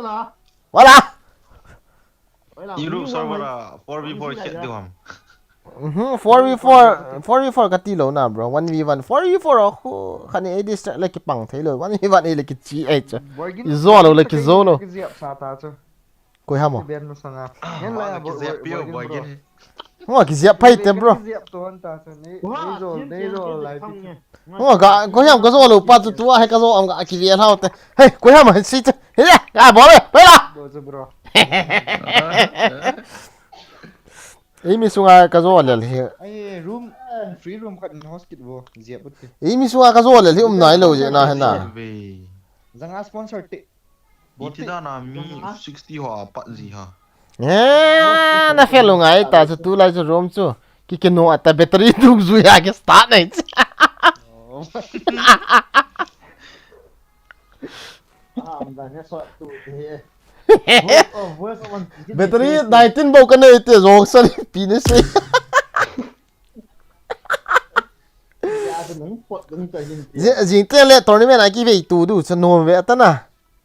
Wala. Europe server a four v four khat do ham. Mhm, four v four, four v four ka ti lo na, bro. One v one, four v four a khu khani ei distract le ki pang thei lo. One v one ei le ki chi ai cha. I zo lo le ki zo lo. Koi ham o? Ki ben masanga. Ngen la ya, bo, bo, bo, bo. Ngo ki ziap phai te, bro. Ki ziap to han ta sa ni. Nei zo, nei zo lai pi. Ngo ka, koi ham ka zo lo pa chu tua, he ka zo am ka ki ve hlau te. Hey, koi ham si te. He ya, ka bo le, pai la. Bo chu, bro. Ei mi sunga ka zo le he. Ai, room, free room khat in host kit bo, ziap ut te. Ei mi sunga ka zo le he um nai lo je na he na. Zanga sponsor te. Iti dan a mi sixty ho a pat ji ha. Eh, na fel u ngai ta chu tulai chu room chu. Ki kinu ata battery tung zui a ki start nai. Battery nineteen bou ka nei te jong sa pi ni sei. Jing te le tournament a ki vei tu du cha nom ve ta na.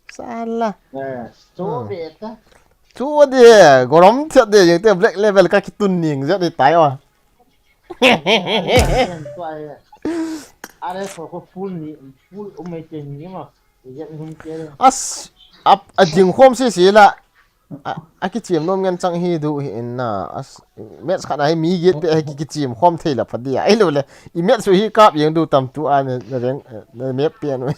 Sala. Eh, chu ve ta. Chu de, gorom thiat de, jeng te black level ka kitun ning, jat ni tai o. Are ko ko full ni, full umai te ni ma. Jat ni hum te. As, ap, a jing khom si si la. A, a kichim nom ngen chang hi du hi in na. As, match khat a hi mi get pe hi ki, kichim khom thei la pha dia. Ai lo le, i match su hi kap jeng du tam tu a na, na reng, na map pe an.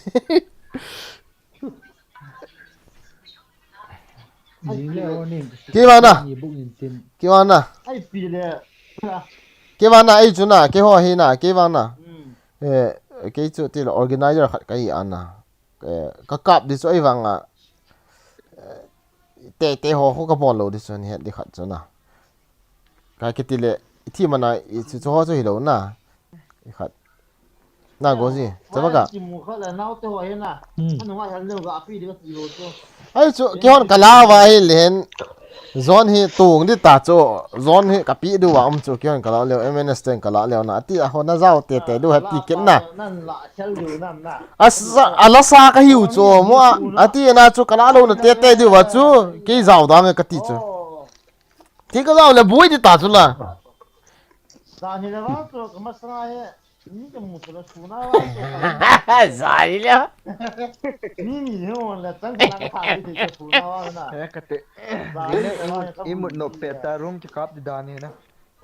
Kivana. Kivana. Kivana, ei chu na, keiho hi na, kivana. Eh, kei chu til organizer khat ka hi ana. Eh, ka kap di chu ei vanga. Eh, te, te ho, ho ka bol lo di chu ni het di khat chu na. Ka kiti le, i thi mana, i chu, chu ho chu hi lo na. I khat. Na go ji. Chama ka. Ki mu kha la nau te ho he na. Hmm. Anu ma hal neu ga pi de ka ti lo chu. Ai chu, ki hon ka la va hi len. Zone hi tung di ta chu. Zone hi ka pi du va um chu, ki hon ka la leo, M N S ten ka la leo na. Ati a ho na zau te te du ha ti ken na. Nan la chal du nan na. Asa, ala sa ka hiu chu mo a. Ati na chu ka la lo na te te du va chu. Ki zau dang ka ti chu. Oh. Ti ka zau le bui di ta chu la. Sa ni le va chu ka ma sa he. Ni ka mu chu la su na va chu. Sa ni le. Ni ni he on la chang ka lang kha di chu su na va na. He ka te. Sa ni le va ka i mu no pe ta room ki kap di da ni na.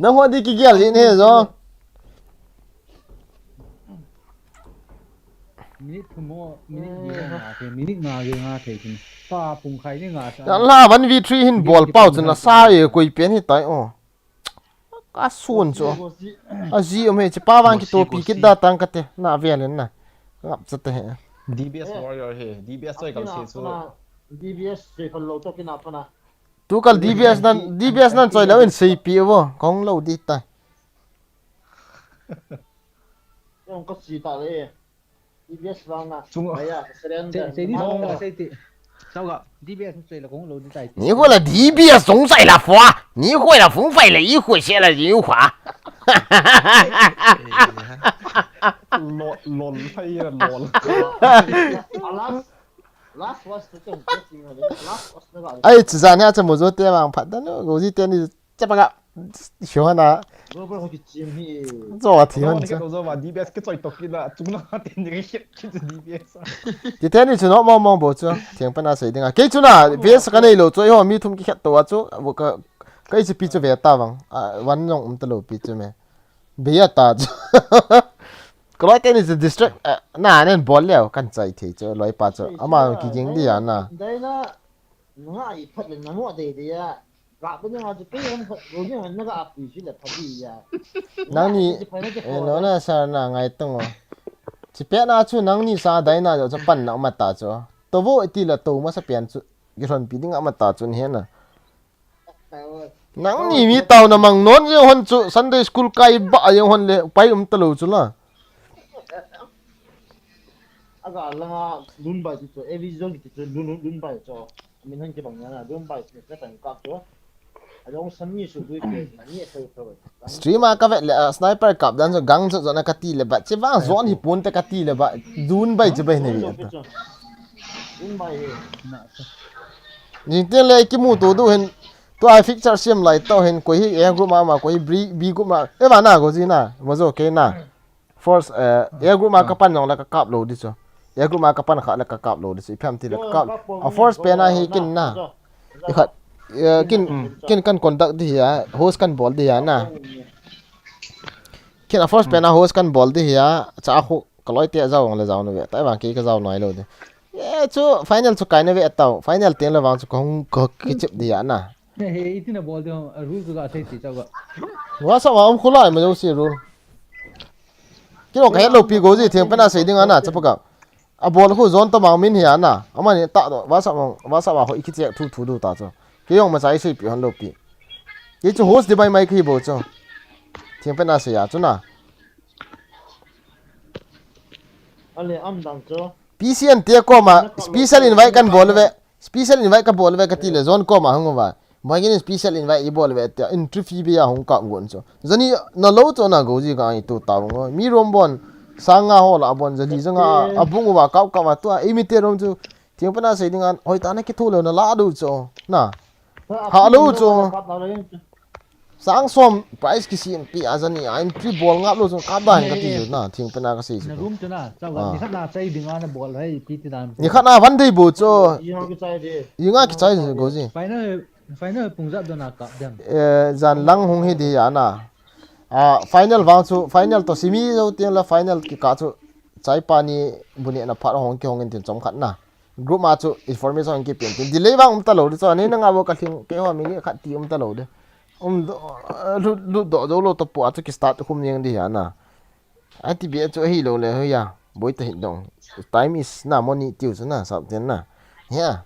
Nangho di kigel jin he jo. Thumo, minute ni nga thei, minute nga ge nga thei kin. Pa pung khai ni nga sa. Yan la one v three hin bol pau chun asa e koi pen hi tai o. Ka sun chu. A ji um he chi pa vang ki topi kit da tang ka te. Na vel in na. Ngap cha te he. D B S warrior he. D B S choi kal se chu. D B S choi kal lo to kina pana. Tu kal D B S nan, D B S nan choi lo in sei pi vo. Kong lo di ta. Yong ka si ta le. D B S vang na. Chung. Aya, surrender. Sei, sei di song ka sei ti. Sao ga, D B S sei la kong lo di tai ti. Ni ko la D B S song sai la fo. Ni ko la fung fai la i ko se la ni hua. Lol, lol, fai la lol. Alas. Last was the thing. Last was the one. Ai, chu jan ha cha mo jo te vang phat da no. Go ji te ni. Chapa ka. Sio na. Global hockey team hi. Zo a thi hon cha. Zo va D B S ke choi tok ki na chung na te ni ke ki D B S. Ti te ni chu no mo mo bo chu. Thiang pana sei dinga. Ke chu na V S ka nei lo choi ho mi thum ki khat to a chu. Ka ka ichi pi chu ve ta vang. A wan nong um ta lo pi chu me. Be ya ta chu. Ka loi te ni chu distract na nen bol leo kan chai thei chu loi pa chu. Ama ki ging di ya na. Dai na. Nga i phat le na mo dei dei ya. Nangni, eh, no na sa na ngai tong o. Chi pe na chu nangni sa dai na jo cha pan na ma ta chu. To vo ti la to ma sa pian chu. Gi hon pi ding ma ta chu ni he na. Nangni mi tau na mang non je hon chu Sunday school kai ba je hon le pai um ta lo chu la. Aga langa lun bai ti chu, every zone ti chu lun lun bai chu. Min han ki bang yana, lun bai ti ka tan ka chu. Along san ni su dui ke, na ni so so. Stream a ka vet le, ah, sniper kap dan chu gang chu zona ka ti le ba. Chi vang zone hi pun te ka ti le ba. Lun bai chi bai ni. Lun bai he. Jing tin le ki mu tu du hin. Tu ai fixture siam lai to hin koi hi A group ma ma koi hi B, B group ma. E ba na go ji na. Mo zo ke na. Force, eh, A group ma ka pan jong le ka kap lo di chu. A group ma ka pan kha le ka kap lo di chu. I phiam ti le ka kap. A force pen a hi kin na. I khat, eh, kin, kin kan conduct di hi a, host kan bol di hi a na. Kin a force pen a host kan bol di hi a, cha a khu ka loi te a jao jong le jao nu ve. Tai vang ke ka jao noi lo di. Eh, chu final chu kai na ve tau. Final teng le vang chu ka hung ka kichep di hi a na. He, he, iti na bol de, a rule chu ga sei ti chau ga. WhatsApp a um khulai ma jo si rule. Kilo ka het lo pi go ji thiang pen a sei ding a na, chapa ka. A bol khu zone to mang min hi a na. Ama ni ta do, WhatsApp a, WhatsApp a ho i ki check thu thu du ta chu. Ki jong ma chai sei pi hon lo pi. Ki chu host di bai mai ki bo chu. Thiang pen a sei a chu na. Ale am dang chu. P C N te koma special invite kan bol ve. Special invite ka bol ve ka ti le zone koma hung va. Mai gin special invite i bol ve te entry fee be a hung ka ngon chu. Zani na lo chu na go ji ka i tu ta ngo. Mi rom bon. Sanga ho la bon zali zanga a bung va kap kap va tu a imite rom chu. Thiang pana sei ding an hoi ta na ki thu lo na la du chu. Na. Ha lo chu. Sang som price ki sim pi a zani a entry bol ngap lo chu ka dan ka ti chu na thiang pana ka sei chu. Na room chu na, chau ga ni khat na chai ding a na bol hai pi ti dan. Ni khat na van dei bo chu. Yi nga ki chai de. Yi nga ki chai chu go ji. Final, final pung jat do na ka dem. Eh, jan lang hung hi di a na. A final vang chu, final to semi zo tiang la final ki ka chu. Chai pa ni bu ni na phat hong ki hong in tin chom khat na. Group ma chu information ki pen tin delay vang um ta lo di chu ani na nga bo ka thing ke ho mi ni khat ti um ta lo di. Um do, eh, lut, lut do, do lo to pu a chu ki start khum yang di ya na. A ti bia chu hi lo le ho ya. Boi ta hin dong. Time is na money tiu chu na sap ten na. Ya.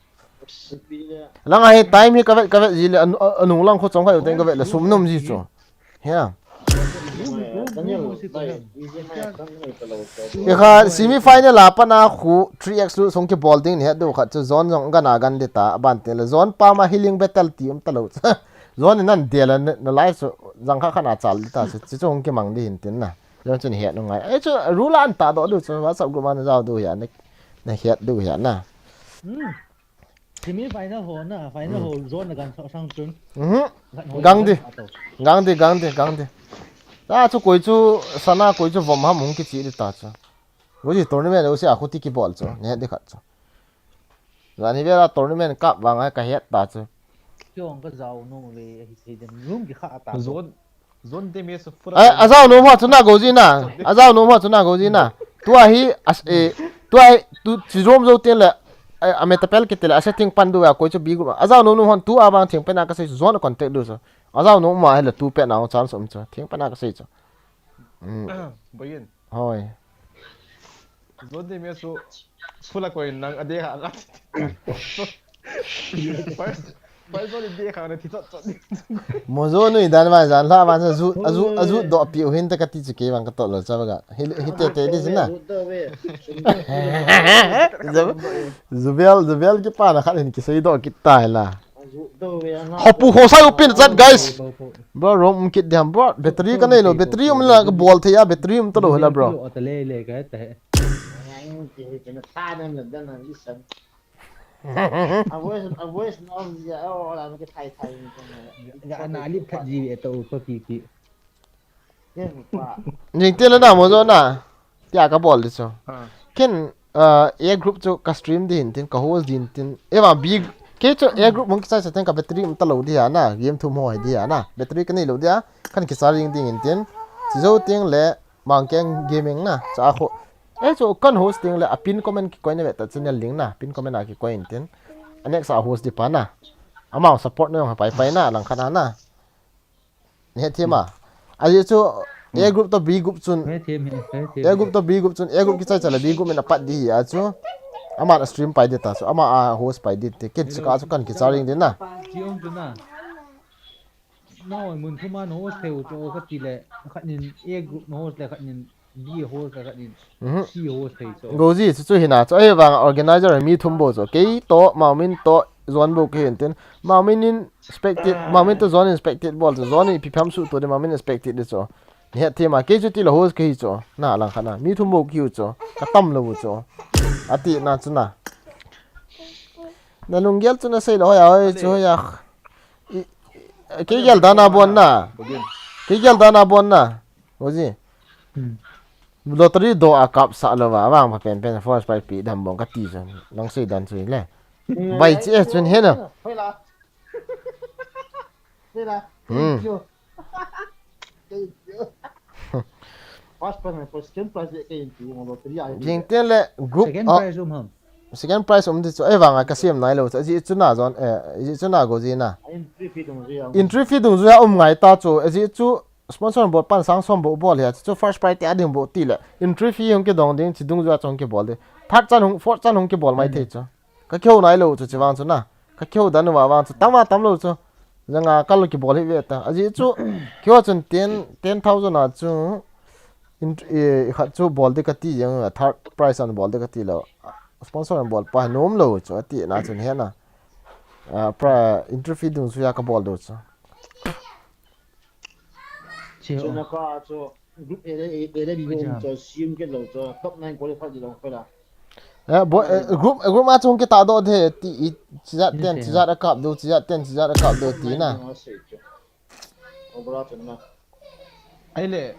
Langa hi time hi ka vet, ka vet ji le anu, anu lang kho chong khai ten ka vet le sum nom ji chu. Hia. Ikha semi final a pana khu three X lu song ki bol ding ni het du khat chu zone jong gana gan de ta ban te le zone pa ma healing battle ti um ta lo. Zone nan de la na live chu jang kha kha na chal de ta chu chu hong ki mang di hin tin na. Zone chu ni het nu ngai. Ai chu rule an ta do du chu WhatsApp group an jao du ya ne. Na het du ya na. Semi final ho na, final ho zone na gan sa sang chun. Mhm. Gan ho gang di. Gan to. Gang di, gang di, gang di. Ta chu koi chu sana koi chu vom ham hung kichi di ta chu. Go ji tournament u si a khuti ki bol chu. Ne di khat chu. Zani vela tournament cup vang ai ka het ta chu. Kyong ka zau no ve hi thei dem room ki kha ta. Zone Zone damage full. A, a zau nom ho chu na go ji na. A zau nom ho chu na go ji na. Tua hi as, eh, Tua, tu, chi zom zo tin le, a, a meta pel kiti le, a setting pan diu a koi chu B group. A jao nom nom hon tu a vang thing pen a ka sei chu, zon a contact diu chu. A jao nom ma hile tu pen a chance um chu. Thing pen a ka sei chu. Mm. Boyin. Hoi. Zon ni me su, su la koi nang a de ha. First, first one in de kha na thi chot chot. Mozo nui dan ma jan la ma ju, aju, aju do pi u hin ta ka ti chu kei vang ka to lo cha ba ga. Hi, hi te te di na. Zubel, Zubel ki pa na khat hin ki sei do ki tai la. Hopu ho sai u pin chat, guys. Bro, rom um kit diam, bro. Battery ka nei lo, battery um la ka bol thei a, battery um ta lo hela, bro. A voice, a voice na on ya, oh, la ke thai thai ni. Ya na lip khat ji e to ko ki ki. Jing te la na mo zo na. Tia ka bol di so. Ken, uh, A group chu ka stream di hin tin, ka host di hin tin. E va B, ke chu A group mong kisai sa ten ka battery um ta lo di ha na, game thum ho di ha na. Battery ka nei lo di ha, kan kisa ring ding hin tin. Chi zo ting le, Mangkeng Gaming na, cha kho. E chu kan host ting le, a pin comment ki koi na ve ta channel link na, pin comment a ki koi hin tin. A next a host di pa na. Amao support na yong ha pai pai na, lang khat na na. Ni he thim a. A ji chu A group to B group chun. He thim, he, he thim. A group to B group chun. A group kichai chala B group min apat di hi a chu. Ama a stream pai di ta chu. Ama a host pai di te. Kin chu ka chu kan kicha ring di na. Chiong chu na. No, mun thum a host thei u chu ka ti le. Khat nin A group na host le khat nin B host le khat nin Mhm. C host thei chu. Goji chu chu hina chu. Ahivang organizer mi thum bo chu. Kei to, Maomin to, Zon bo ki hin tin. Maomin in spectate, Maomin to Zon in spectate bol chu. Zon in ipi pham su to de Maomin in spectate de chu. Ni het thim a, kei chu ti la host ka hi chu. Na lang khat na. Mi thum bo ki u chu. Ka tam lo u chu. A ti na chu na. Na lunggel chu na sei lo hoi a, hoi chu hoi a. I, i, kei gel dan a bon na. Kei gel dan a bon na. Goji. Hmm. Lottery do a kap sa lo va, vang pha pen pen first prize pi dam bong ka ti chu. Nang sei dan chu le. Hmm, bai ai, chi e chun he na. Hoi la. Hoi la. Hmm. Thank you. Thank you. First prize, first, second prize, ke in ti mo lottery a. Jing ten le group. Second prize um ham. Second prize um ti chu, ei vang a ka siam nai lo chu, ajeh chu na Zon, eh, ajeh chu na Goji na. Entry fee dungjuia um. Entry fee dungjuia um ngai ta chu, ajeh chu sponsor bol pan sang som bou bol hi a, chu first prize te a ding bou ti le. Entry fee hung kidong ding, chi dungjuia chu hung kibol ding. Third chan hung, fourth chan hung kibol mai thei chu. Ka kihou nai lo chu, chi vang chu na. Ka kihou dan uva vang chu, tam a tam lo chu. Jang a kal kibol hi ve ta. Ajeh chu, kihou chun ten, ten thousand a chu, in, i, i khat chu bol ding ka ti jeng, third prize an bol ding ka ti lo. Sponsor an bol pa nom lo chu, ati na chun he na. Ah, pra, entry fee dungjuia ka bol ding chu. Chi ho. Chuna ka chu group A le, A le B um chu, sim ke lo chu, top nine qualify di lo khoi la. Eh, bo, eh, group, eh, group ma chung kita do de, ti, i, chijat ten, chijat a kap do, chijat ten, chijat a kap do, ti na. Overall chu na. Ai le,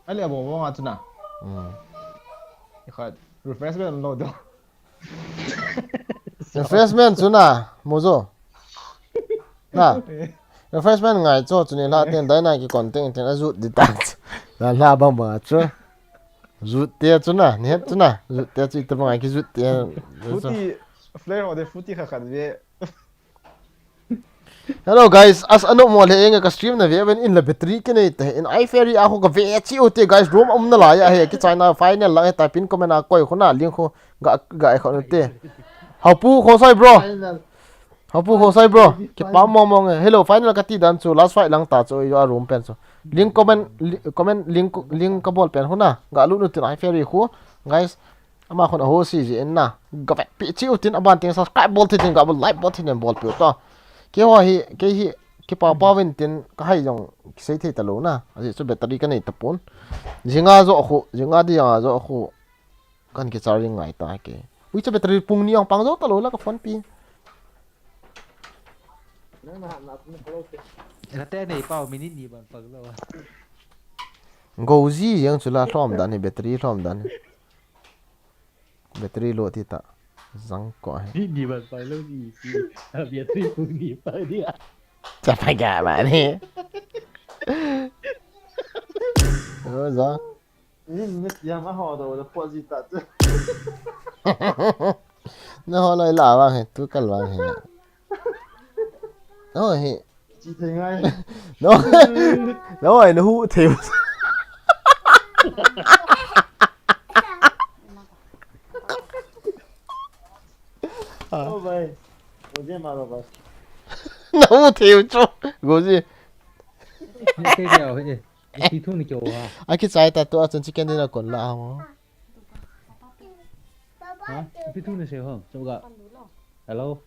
ai le, bo, bo nga chu na. Hmm. I khat, refreshment lo do. Refreshment chu na, Mojo. Na. Refreshment ngai chu, chu ni la ten, dai na ki kon teng ten, a jut di ta. Na la bang bang chu. Jut te chu na, ni het chu na. Jut te chu ita bang ki jut te. Fruity, flavor de fruity kha kha ve. Hello guys, as ano mo le enga ka stream na ve ven in la battery ke nei te in iFairy a ho ka ve chi u te guys, room um na la ya he ki China final la he ta pin comment a koi khu na link khu ga ga e khu te. Haopu Khosai bro. Haopu Khosai bro. Ki pa mo mo nge. Hello final ka ti dan chu last fight lang ta chu yo a room pen chu. Link comment comment link link ka bol pen khu na ga lu nu tin iFairy khu guys. Ama khun a host hi jeh in na. Ga vet pi chi u tin aban teng subscribe bol thei tin ga bol like bol thei nen bol pi u to. Kei ho hi, kei hi, kei pa pa ven tin ka hai jong kisei thei ta lo na. Ajeh chu battery ka nei ta pon. Jinga jo khu, jinga di jang a jo khu. Kan ki charging ngai ta ke. Ui cha battery pung ni ong pang jo ta lo la ka phone pi. Ka te nei pau minute ni ban pang lo. Goji jeng chu la hlom dan hi battery hlom dan hi. Battery lo ti ta. Jang ko he. Ni, ni ban pai lo ni, ni. A battery pu ni pai ni a. Cha pai ga ba ni. Ro za. Ni, ni, ya ma ho do, do po ji ta. Naho loi la vang hi, tu kal vang hi. Naho hi. Chi thei ngai. Naho, naho hi, nahu thei. Oh, bhai. Mujhe maro bas. Nahu thei chu. Goji. Ni te kya ho, eh? Ipi thu ni kyo ha? Aki chai ta tu a chun chicken dinner kon la ha mo. Ha? Ipi thu ni se ho? Choga. Hello.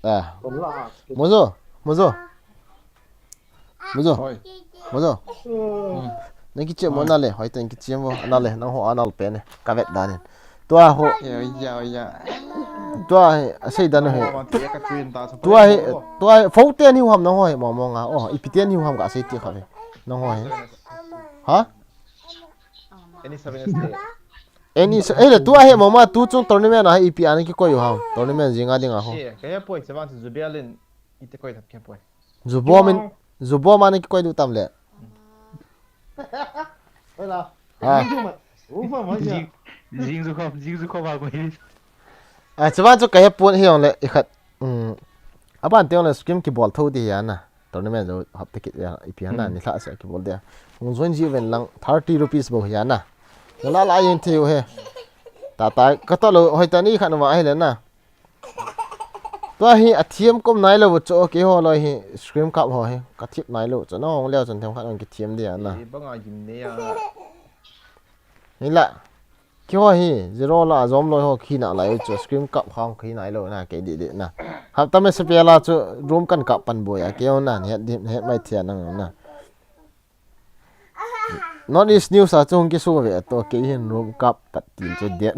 Ah. Kon la ha. Mojo, mojo. Mojo. Hoi. Mojo. Hmm. Nang kichia mo na le, hoi tang kichia mo na le, nang ho anal pe ne. Ka vet dan in. Tua ho. Ya, ya, ya. Tua hi, asei dan hi. Tua hi, tua hi, fo te ni ham nang ho hi, mo mo nga. Oh, ipi te ni ham ka sei ti kha ve. Nang ho hi. Ha? Any seven S K. Any se-, eh, le tua hi mo ma tu chung tournament a hi ipi ana kikoi u ham. Tournament jinga dinga ho. Che, kaya poi, seven Zubia lin, ite koi thap kaya poi. Zubo min, zubo ma ni kikoi du tam le. Hola. Ah. Ufa ma ya. Jing, jing zu khop, jing zu khop ha ko hi. Ah, chuban chu ka hepon hi jong le, i khat. Um, aban te jong le scrim kibol tho di hi ana. Tournament jo hap te kit ya, ipi ana, ni thla se kibol de. Hung join ji ven lang thirty rupees bo hi ana. La la yin theu he. Ta ta, ka to lo, hoi ta ni khan wa hi le na. Tua hi a thiam kom nai lo chu, keiho loi hi scrim kap ho hi ka thip nai lo chu, nahong leo chun themkhat hong kithiam dia na. Banga gim ne ya. Ni la. Keiho hi zero la jom loi ho khi na lai chu, scrim kap hong khi nai lo na, kei di di na. Hapta me se pia la chu room kan kap pan bo ya, keiho na, het di, het mai thia nang na. North East News a chung kisu ve to, kei hin room kap tat til chu det.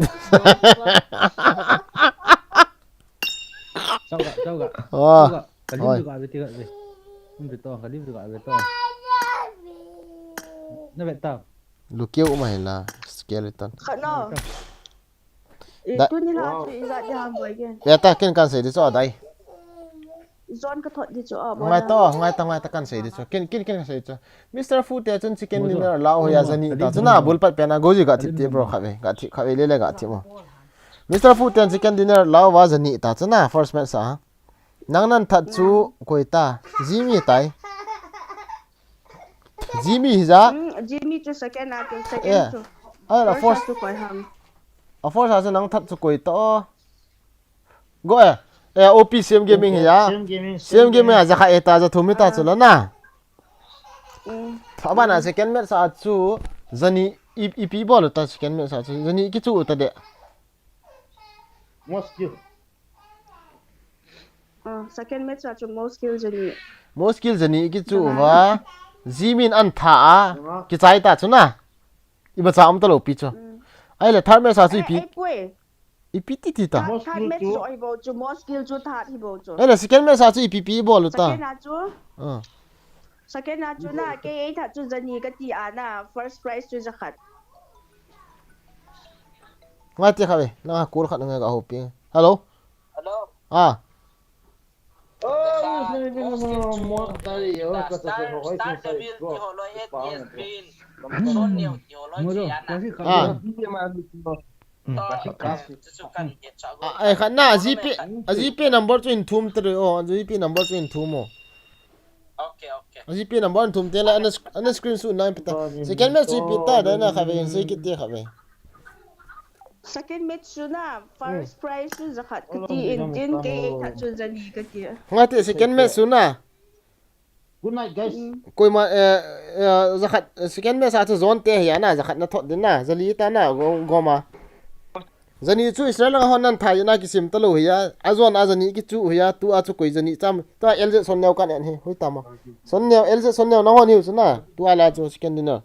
Chau ga, chau ga. Ah, chau ga. Ka lim hoi. Chu ga ve ti ga ve. Um ve to, ka lim chu ga ve to. Na ve ta. Lu keu um ahi la, skeleton. Khat no. Tuni la chu i ga di ham boi gen. Ya ta ken kan sei di chu adai. Zon ka thot di chu a. Ngai to, ngai ta, ngai ta kan sei di chu. Ken, ken, ken kan sei di chu. Mister Fu te chun chicken dinner la ho ya jani ta. Chuna bul pat pe na goji ga thip te bro kha ve, ga thip kha ve le le ga thip mo. Mister Fu te chicken dinner la ho wa jani ta chuna first match sa. Nang nan that chu koi ta. Jimmy tai. Jimmy hi ja. Hmm, Jimmy chu second a, second chu. Ai la first chu koi ham. A force a chu nang that chu koi ta o. Go eh. Eh, O P same gaming hi ya. Same gaming, same gaming a ja kha e ta ja thum hi ta chu la na. Hmm. Abana second match a chu jani i, ipi bol ta second match a chu. Jani kichu ta de. Most skill. Ah, second match a chu most skill jani. Most skill jani kichu va. Jimin an tha a. Kichai ta chu na. Iba cha um ta lo pi chu. Hmm. Ai le third match a chu ipi. Eh, eh, poi. Ipi ti ti ta. Third, third match chu hi bo chu, most skill chu third hi bo chu. Ai le second match a chu ipi pi bol ta. Second a chu. Ah. Second a chu na, kei ei that chu jani ka ti a na, first prize chu jakhat. Ngai ti kha ve, na call khat ngai ka hopi. Hello? Hello? Ah. Ah. Ah, ai khat na, a GP, a GP number chu in thum te re, oh, a GP number chu in thum mo. Okay, okay. A GP number in thum te la, ana sc-, ana screenshot na in pita. Second match chu ipi ta, da na kha ve, in sei kit te kha ve. Second match chu na, first prize chu jakhat ka ti in tin, kei ei that chu jani ka ti. Ngai te second match chu na. Good night, guys. Mm. Koima, eh, eh, jakhat, eh, second match a chu zon te hi a na, jakhat na thot din na, jali ta na, go-, goma. Jani chu Israel lang hon nan thai na kisim ta lo hi a, a zon a jani kichu hi a, tu a chu koi jani cham, tu a L Z Son Neo kan en hi, hui ta ma. Son Neo, L Z Son Neo na hon hi u chu na, tu a la chu second dinner.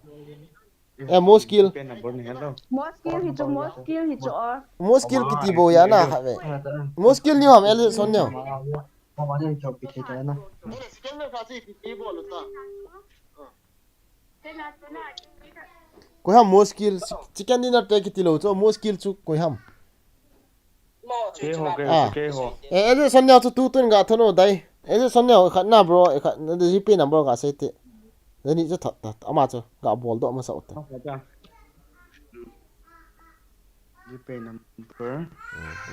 Eh, most kill. Most kill hi chu, most kill hi chu, oh. Most kill kiti bo ya na kha ve. Most kill ni ham L Z Son Neo. Koi ham most kill, chicken dinner te kiti lo chu, most kill chu koi ham. Keiho, keiho, ah. Keiho. Eh, L Z Son Neo chu tu tun ga thon o dai. L Z Son Neo khat na bro, khat na GP number ga sei te. Jani chu thot, thot, ama chu ga bol doh masa u te. GPay number.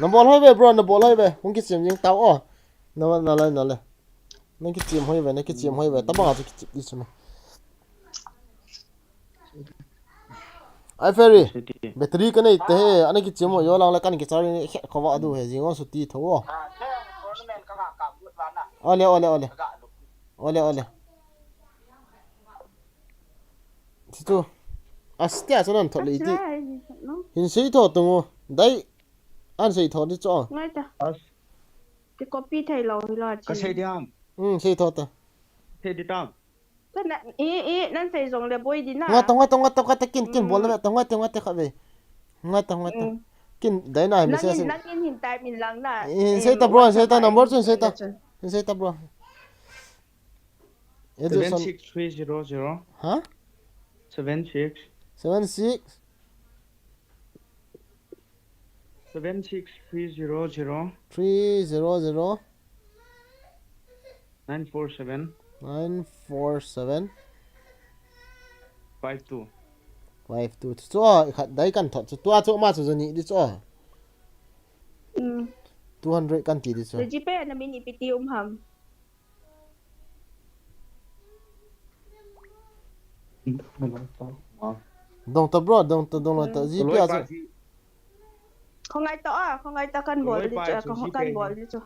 Nabol hoi ve, bro, nabol hoi ve. Hung kichem jing tao o. Na, nalai, nalai. Nang kichem hoi ve, nang kichem hoi ve. Tabang a chu kichem di chu me. Ai Ferry. Battery kanei te he, ana kichem hoi jo lang le kan kicharge ni khe khova du he, jing on suti tho o. Ole, ole, ole. Ole, ole. Ti chu. Astia chu nan thot le ti. Hin sei tho tung o. Dai. An sei tho di chu. Ngai ta. As. Ti copy thei lo hi lo chi. Ka sei diam. Hmm, sei tho ta. Sei di tam. Ka na, i, i, nan sei jong le boi di na. Ngai ta, ngai ta, ngai ta, ngai ta, kin, kin bol le ta, ngai ta, ngai ta kha ve. Ngai ta, ngai ta. Kin dai na, mi sei sei. Nangin hin type in lang na. Hin sei ta, bro, hin sei ta, number chu hin sei ta. Hin sei ta, bro. Seven six three zero zero. Ha? Seven six. Seven six. Seven six three zero zero. Three zero zero. Nine four seven. Nine four seven. Five two. Five two. Chu a, khat dai kan thot chu. Tua chu ma chu jani di chu a. Mm. Two hundred kan ti di chu. Le GPay na min ipi ti um ham. Dong ta bro, dong ta, dong ta. GPay a chu. Khongai ta a, khongai ta kan bol di chu, kan bol di chu.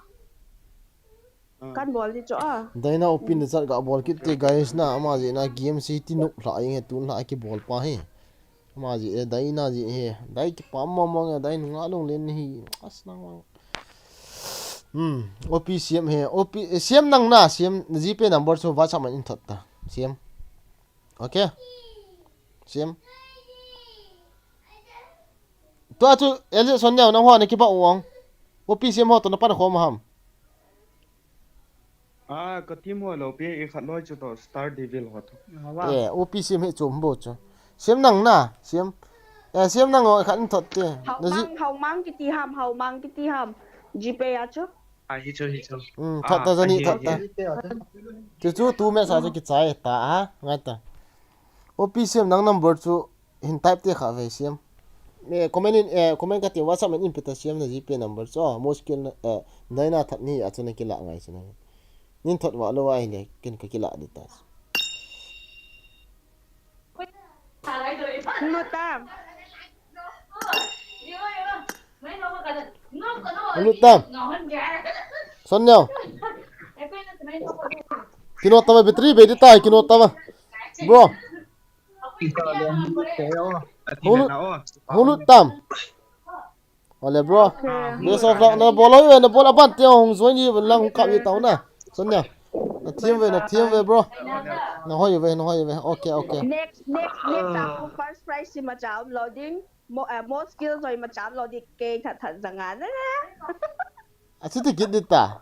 Kan bol di chu a. Daina opin chat ga bol kit te guys na, ama jeh na game si ti nuk hla ing he tun hla ki bol pa he. Ama jeh e, Daina jeh he. Dai kipa mong mong e, Dai nunga long len hi. As nang mang. Hmm, O P C M he. O P, eh, C M nang na, C M GPay number chu WhatsApp man in thot ta. C M. Okay. C M. Tua chu, Elliot Son neo, nang ho na kiba uang. O P C M ho to na pan khom ham. Ah, ka team ho lo pi, i khat loi chu to Star Devil ho to. Eh, O P C M he chom bo chu. C M nang na, C M. Eh, C M nang o khat in thot te. Hau mang, hau mang kiti ham, hau mang kiti ham. GPay a chu. Ah, hi chu, hi chu. Hmm, thot ta jani, thot ta. Chu chu tu me sa chu kichai ta ha, ngai ta. O P C M nang number chu hin type te kha ve C M. Eh, comment in, eh, comment ka ti WhatsApp in pe ta C M na GPay number chu. Mo skill na, eh, nai na that ni a chu na kila ngai chu na. Nin thot wa lo ai le, kin ka kila di ta. Lu tam. Lu tam. Son neo. Kino tama battery be di tai, kino tama. Bro. Hulu, hulu tam. Ole bro. Best of luck. Na bol hoi ve, na bol aban te hung join ni lang hung kap ni tau na. Son neo. Na team ve, na team ve bro. Na hoi ve, na hoi ve. Okay, okay. Next, next, next a first prize si ma cha um lo ding. Mo, eh, mo skill joi ma cha um lo ding. Ke that that janga na. A chu ti kit di ta.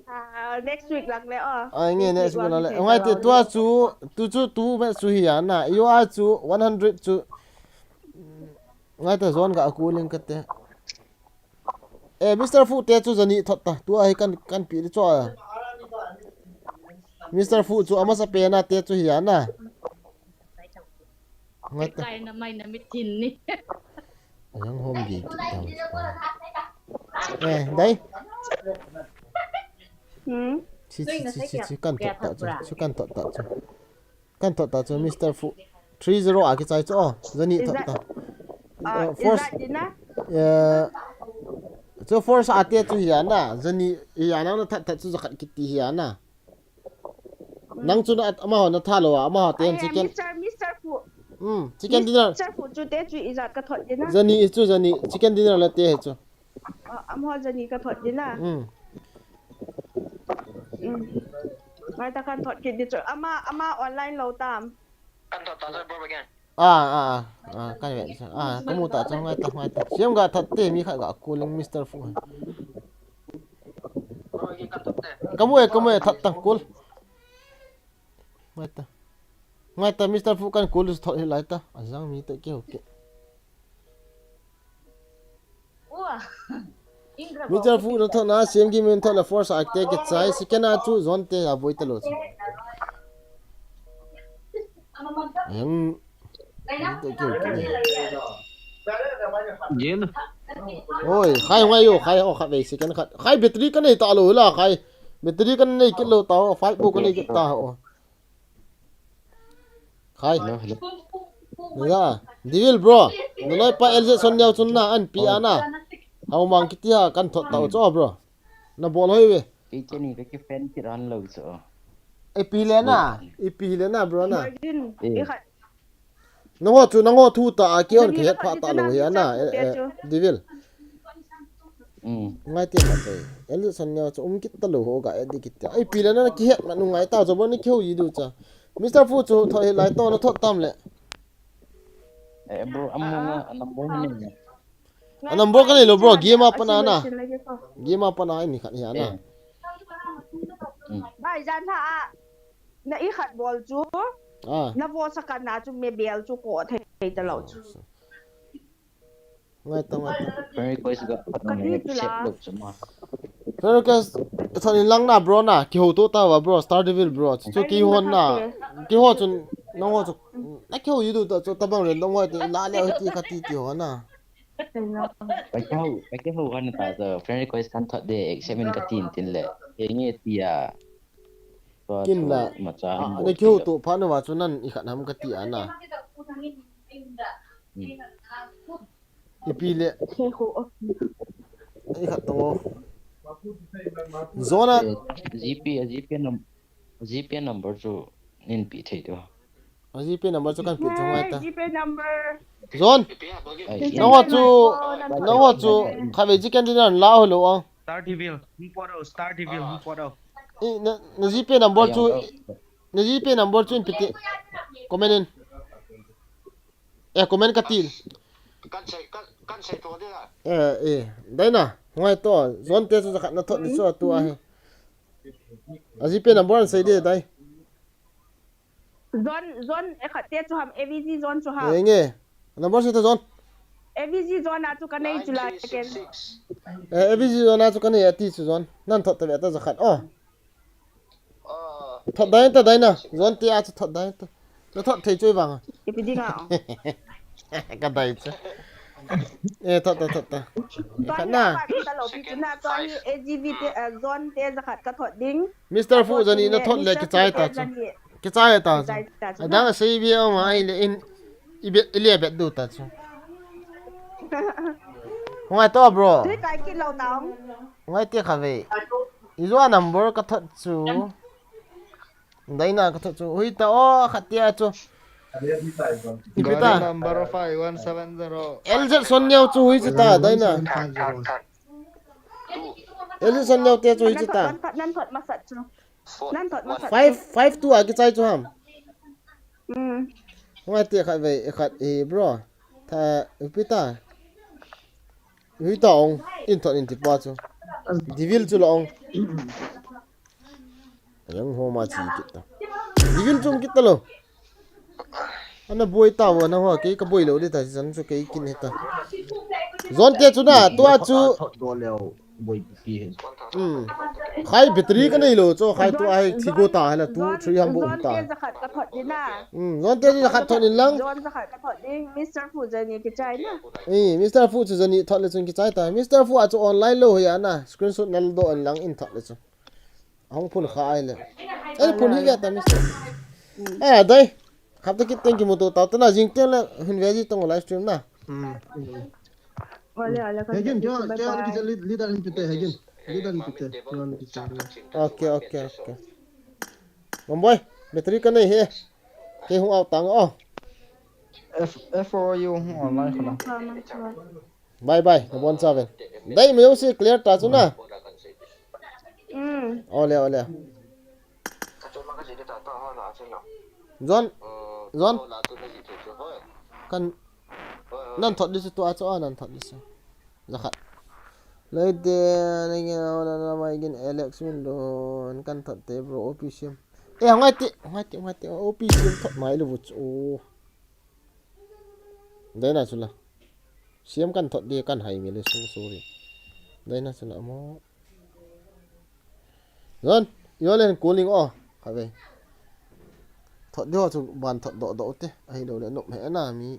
Ah, next week lang le, oh. Ai, nge next week lang le. Ngai te tua chu, tu chu tu me chu hi ya na. Yo a chu one hundred chu. Ngai ta zon ga ku ling ka te. Eh, Mister Fu te chu jani thot ta. Tua hi kan, kan pi di chu a. Mister Fu chu ama sa pe na te chu hi ya na. Ngai ta. Kai na mai na mi thin ni. Ayang hom gi ki tang. Eh, dai. Hmm? Chi, chi, chi, chi, chi, kan thot ta chu. Chi kan thot ta chu. Kan thot ta chu, Mister Fu. Three zero a kichai chu. Oh, jani thot ta. Uh, force. Eh, chu force a te chu hi ya na. Jani hi ya na, na that that chu jakhat kiti hi ya na. Nang chu na at-, amaho na tha lou a, amaho te chicken. Mister, Mister Fu. Hmm, chicken dinner. Mister Fu chu te chu ijat ka thot ding na. Jani chu jani, chicken dinner la te he chu. Ah, amaho jani ka thot ding na. Hmm. Hmm. Ngai ta kan thot kit di chu. Ama, ama online lou tam. Kan thot ta chu bro again. Ah, ah, ah, ah, kan ve. Ah, kamu ta chu ngai ta, ngai ta. Siam ga that te mi khat ga call ing Mister Fu. Kamu e, kamu e, that ta call. Ngai ta. Ngai ta Mister Fu kan call thot hi lai ta. Ajang mi te keu ke. Mister Fu na thot na siam gi min thot la force a te ke chai si ke na chu zon te a boi ta lo chu. Ayang. Ni te keu ke ni. Jin. Oi, khai ngai yo, khai o khat vei second khat. Khai battery ka nei ta lou la khai. Battery ka nei kit lou ta o, five bu ka nei kit ta o. Khai. Hello, hello. Nila, Devil bro. Naloi pa L Z Son Neo chun na an pi ana. Hau mang kiti ha kan thot ta o cho bro. Na bol hoi ve. Kei cheni ka ki fan kit ran lou cho. Ipi le na, ipi le na bro na. Margin, Eh. i khat. Nangho chu, nangho thu ta a, kihon Kani kihet pha ta lou hi ana, eh, eh, Devil. Mm. Ngai te ma te. Elson nia chu um kit ta lou ho ga, eh, di kit ta. Ai, pi le na kihet ma nu ngai ta, jo bo ni kiho yi du cha. Mister Fu chu thot hi lai to na thot tam le. Eh, bro, amu nga, a number ni ne. A number ka nei lou, bro, game a pana na. Game a pana ni khat hi ana. Eh. Mm. Bai jan tha a. Na i khat bol chu. Ah. Na vo sa kan na chu me bel chu ko thei ta lou chu. Ngai ta, ngai ta. Friend request ga phat na Kati me tu la. Accept lou chu ma. Friend request, thon in lang na bro na, kiho to ta va bro, Star Devil bro. Chu kihon na. Kiho chun, nangho chu. Na kiho yi du ta chu tabang ren dong hoi ti la le hoi ti kati kiho na. Ka kiho, ka kiho kan ta chu, friend request kan thot de, accept in ka tin tin le. Ke nge ti a. Tua Kin chu la. Ma cha Ah, ham na bo kiho ti la. To pha na va chu nan i khat ham kati ana. Hmm. Ipi le. He ko. I khat to. Zona. Eh, G P, G P num-, G P number chu nin pi thei to. A G P number chu kan pi thong ai ta. G P number. Zon. Ai, Nang ho chu, nang ho chu, kha ve ji kan din la ho lo ang. Star Devil, hung pot o, Star Devil, hung pot o. I, na, na G P number chu, na G P number chu in pi ti. Comment in. Eh, comment ka til. Kan sei, kan, kan sei to de la. Eh, eh. Dai na, ngai to. Zon te chu khat na thot ni chu tu a he. A G P number an sei de dai. Zon, zon, e khat te chu ham, A V G zon chu ham. Nge, nge. Number sei ta zon. A V G zon a chu ka nei chu la ken. Eh, A V G zon a chu ka nei ati chu zon. Nan thot ta ve ta za khat. Oh. Thot dai ta dai na. Zon te a chu thot dai ta. Na thot thei chu i vang. Ipi ding a. Ka dai chu. Eh, thot ta, thot ta. Khat na. Ka lo pi chu na, tua hi A G V te, eh, zon te za khat ka thot ding. Mister Fu zani na thot le kichai ta chu. Kichai ta chu. Kichai ta chu. Adang sei bi o ma ai le in i be, i le bet du ta chu. Ngai to bro. Tui kai kit lo tang. Ngai te kha ve. I zua number ka thot chu. Dai na ka thot chu. Hui ta o khat te a chu. Ipi ta. Gari number five one seven zero. L Z Son Neo chu hui chu ta dai na. L Z Son Neo te chu hui chu ta. Nan thot, nan thot masat chu. Nan thot masat. Five, five two a kichai chu ham. Mm. Ngai te khat ve, khat e bro. Tha, ipi ta. Hui ta ong, in thot in ti pa chu. Devil chu la ong. Yang ho ma chi kit ta. Devil chu kit ta lo. Ana boi ta wa na ho, kei ka boi lo de ta, chan chu kei kin he ta. Zon te chu na, tua chu. Thot do leo. Boi pi he. Hmm. Khai battery ka nei lo, cho khai tu ai thi go ta hai la, two, three ham bo Zon ta. Te za khat ka thot ding na. Hmm, zon te za khat thot in lang. Zon za khat ka thot ding, Mister Fu zani kichai na. Eh, Mister Fu chu zani thot le chun kichai ta. Mister Fu a chu online lo hi ana, screenshot nal do in lang in thot le chu. Ahung phun kha ai le. Ai phun hi ya ta Mister. Ah, dai. Khap ta kit thank you mo to ta, ta na jing te le hin ve ji tong live stream na. Hmm. Ole, ole, Hegin, jo, jo, leader in pite, Hegin. Leader in pite, jo, in pite. Okay, okay, okay. Mamboy, battery ka nei he. Kei hung out tang o. F, F O U hung online khala. Bye bye, na bon cha ven. Dai, me si clear ta chu na. Mm. Ole, ole. Zon, zon. Kan nan thot di chu tua chu a nan thot di chu. Za khat. Lei te, na nge, na, na, mai gin Alex Win don, kan thot te bro, O P C M. Eh, ngai te, ngai te, ngai te, O P C M thot mai lo chu. Dai na chu la. Siam kan thot di kan hai mi le su su ri. Dai na chu la mo. Zon, yo len cooling o. Kha ve. Thot di ho chu ban thot do do te. Ahi lo le nop he na mi.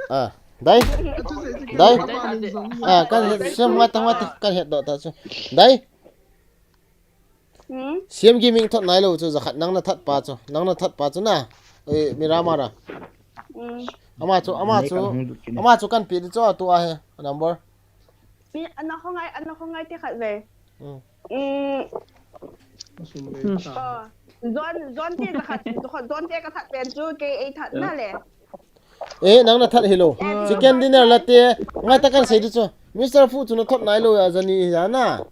Ah, dai. Dai. Ah, kan het sem mata mata kan het do ta chu. Dai. Hmm? Siam Gaming thot nailou chu jakhat nang na that pa chu. Nang na that pa chu na. Eh, Miramar a. Hmm. Ama chu, ama chu. Ama chu kan pi di chu tu a he number. Mi ana khongai, ana khongai te khat ve. Hmm. Hmm. Oh. Zon, zon te jakhat, zon te ka that pen chu ke ei that na le. Eh, nang na that hilou. Chicken dinner la te, ngai ta kan sei di chu. Mister Fu chu na thot nailou ya jani ya na.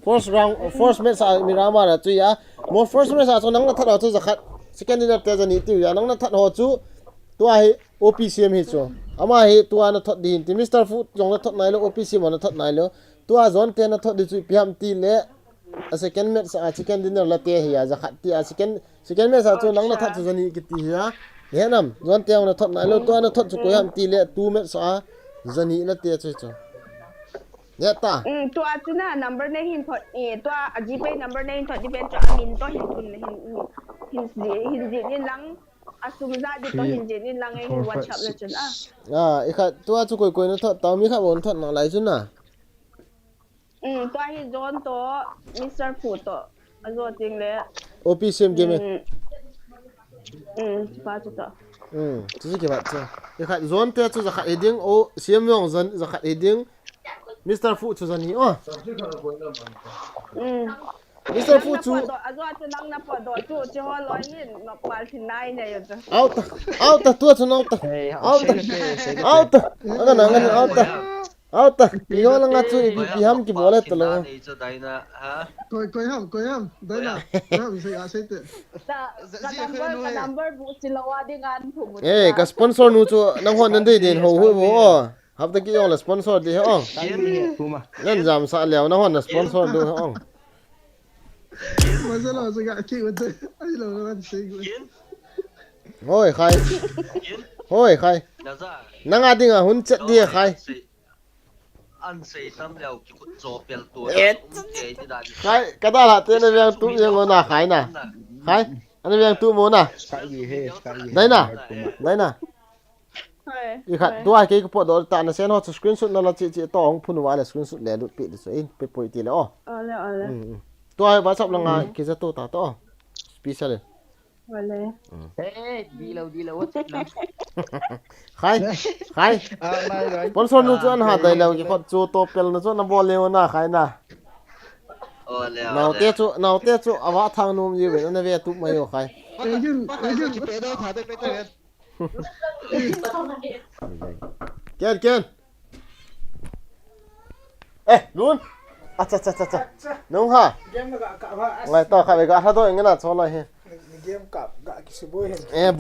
First round, first match a Miramar a chu ya. Mo first match a chu nang na that ho chu jakhat. Chicken dinner te jani ti ya. Nang na that ho chu. Tua hi O P C M hi chu. Ama hi tua na thot di hin ti Mister Fu jong na thot nailou, O P C M na thot nailou. Tua zon te na thot di chu pi ham ti le. A second match a chicken dinner la te hi a jakhat ti a second, second match a chu nang na that chu jani kiti hi a. He nam, zon te na thot nailou, tua na thot chu koi ham ti le, two match a jani la te chu chu. Ya ta. Hmm, tua chu na number nei hin thot, eh, tua a GPay number nei hin thot di pen chu a min to hin thun hin, hin, hin ji, hin ji ni lang, a sum ja di to hin ji ni lang ei hin WhatsApp le chun a. Ah, i khat tua chu koi koi na thot, tau mi khat bon thot na lai chu na. Hmm, tua hi zon to, Mister Fu to. A zo ting le. O P C M Gaming. Hmm. Hmm, pa chu to. Hmm, chu chu ki bat chu. I khat zon te chu jakhat hi ding, o, C M Yong zon jakhat hi ding. Mister Fu chu jani o. Hmm. Mister Fu chu. A zo chu nang na po do chu, chu ho lo hin, ma pal thin nai ne yo chu. Out, out, tua chu out. Hey, out. Out. Anga na, anga na, out. Auta, iho langa chu ipi pi ham kibol e talo. Koi, koi ham, koi ham, Daina. Koi ham, sei a sei te. Ka, ka number, ka number bu si lo wa ding an phu mu. Eh, ka sponsor nu chu nang hon nan dei din ho hu bo. Hapta ki jong la sponsor di ho. Nan jam sa leo nang hon na sponsor du ho. Masala sa ga ki wa te. Ai lo na sei go. Hoi khai. Hoi khai. Nang a ding a hun chet di khai. An sei tam leo ki khut cho pel to. Khai, ka da la te na veng tu veng na khai na. Khai, ana veng tu mo na. Dai na. Dai na. I khat tua ke ko po do ta na sen ho chu screenshot na la chi chi to ong phun wa le screenshot le lut pi di so in pe poi ti le o. Ole, ole. Tua WhatsApp la nga ki za to ta to. Special. Vale. Eh, di lo, di lo, WhatsApp lang. Khai, khai. Sponsor nu chu an ha dai lo ki khot chu to pel na chu na bol le na khai na. Ole, ole. Nau te chu, nau te chu awa thang num ji ve na ve tu mai yo khai. Pe jun, pe jun. Pe do tha de pe ta. Ken, ken. Eh, Lun. Acha, acha, acha, acha. Nung ha. Game na ga ka ba. Ngai to kha be ga ha do ngena cho lai he. Game ka ga ki si bo he. Eh, bo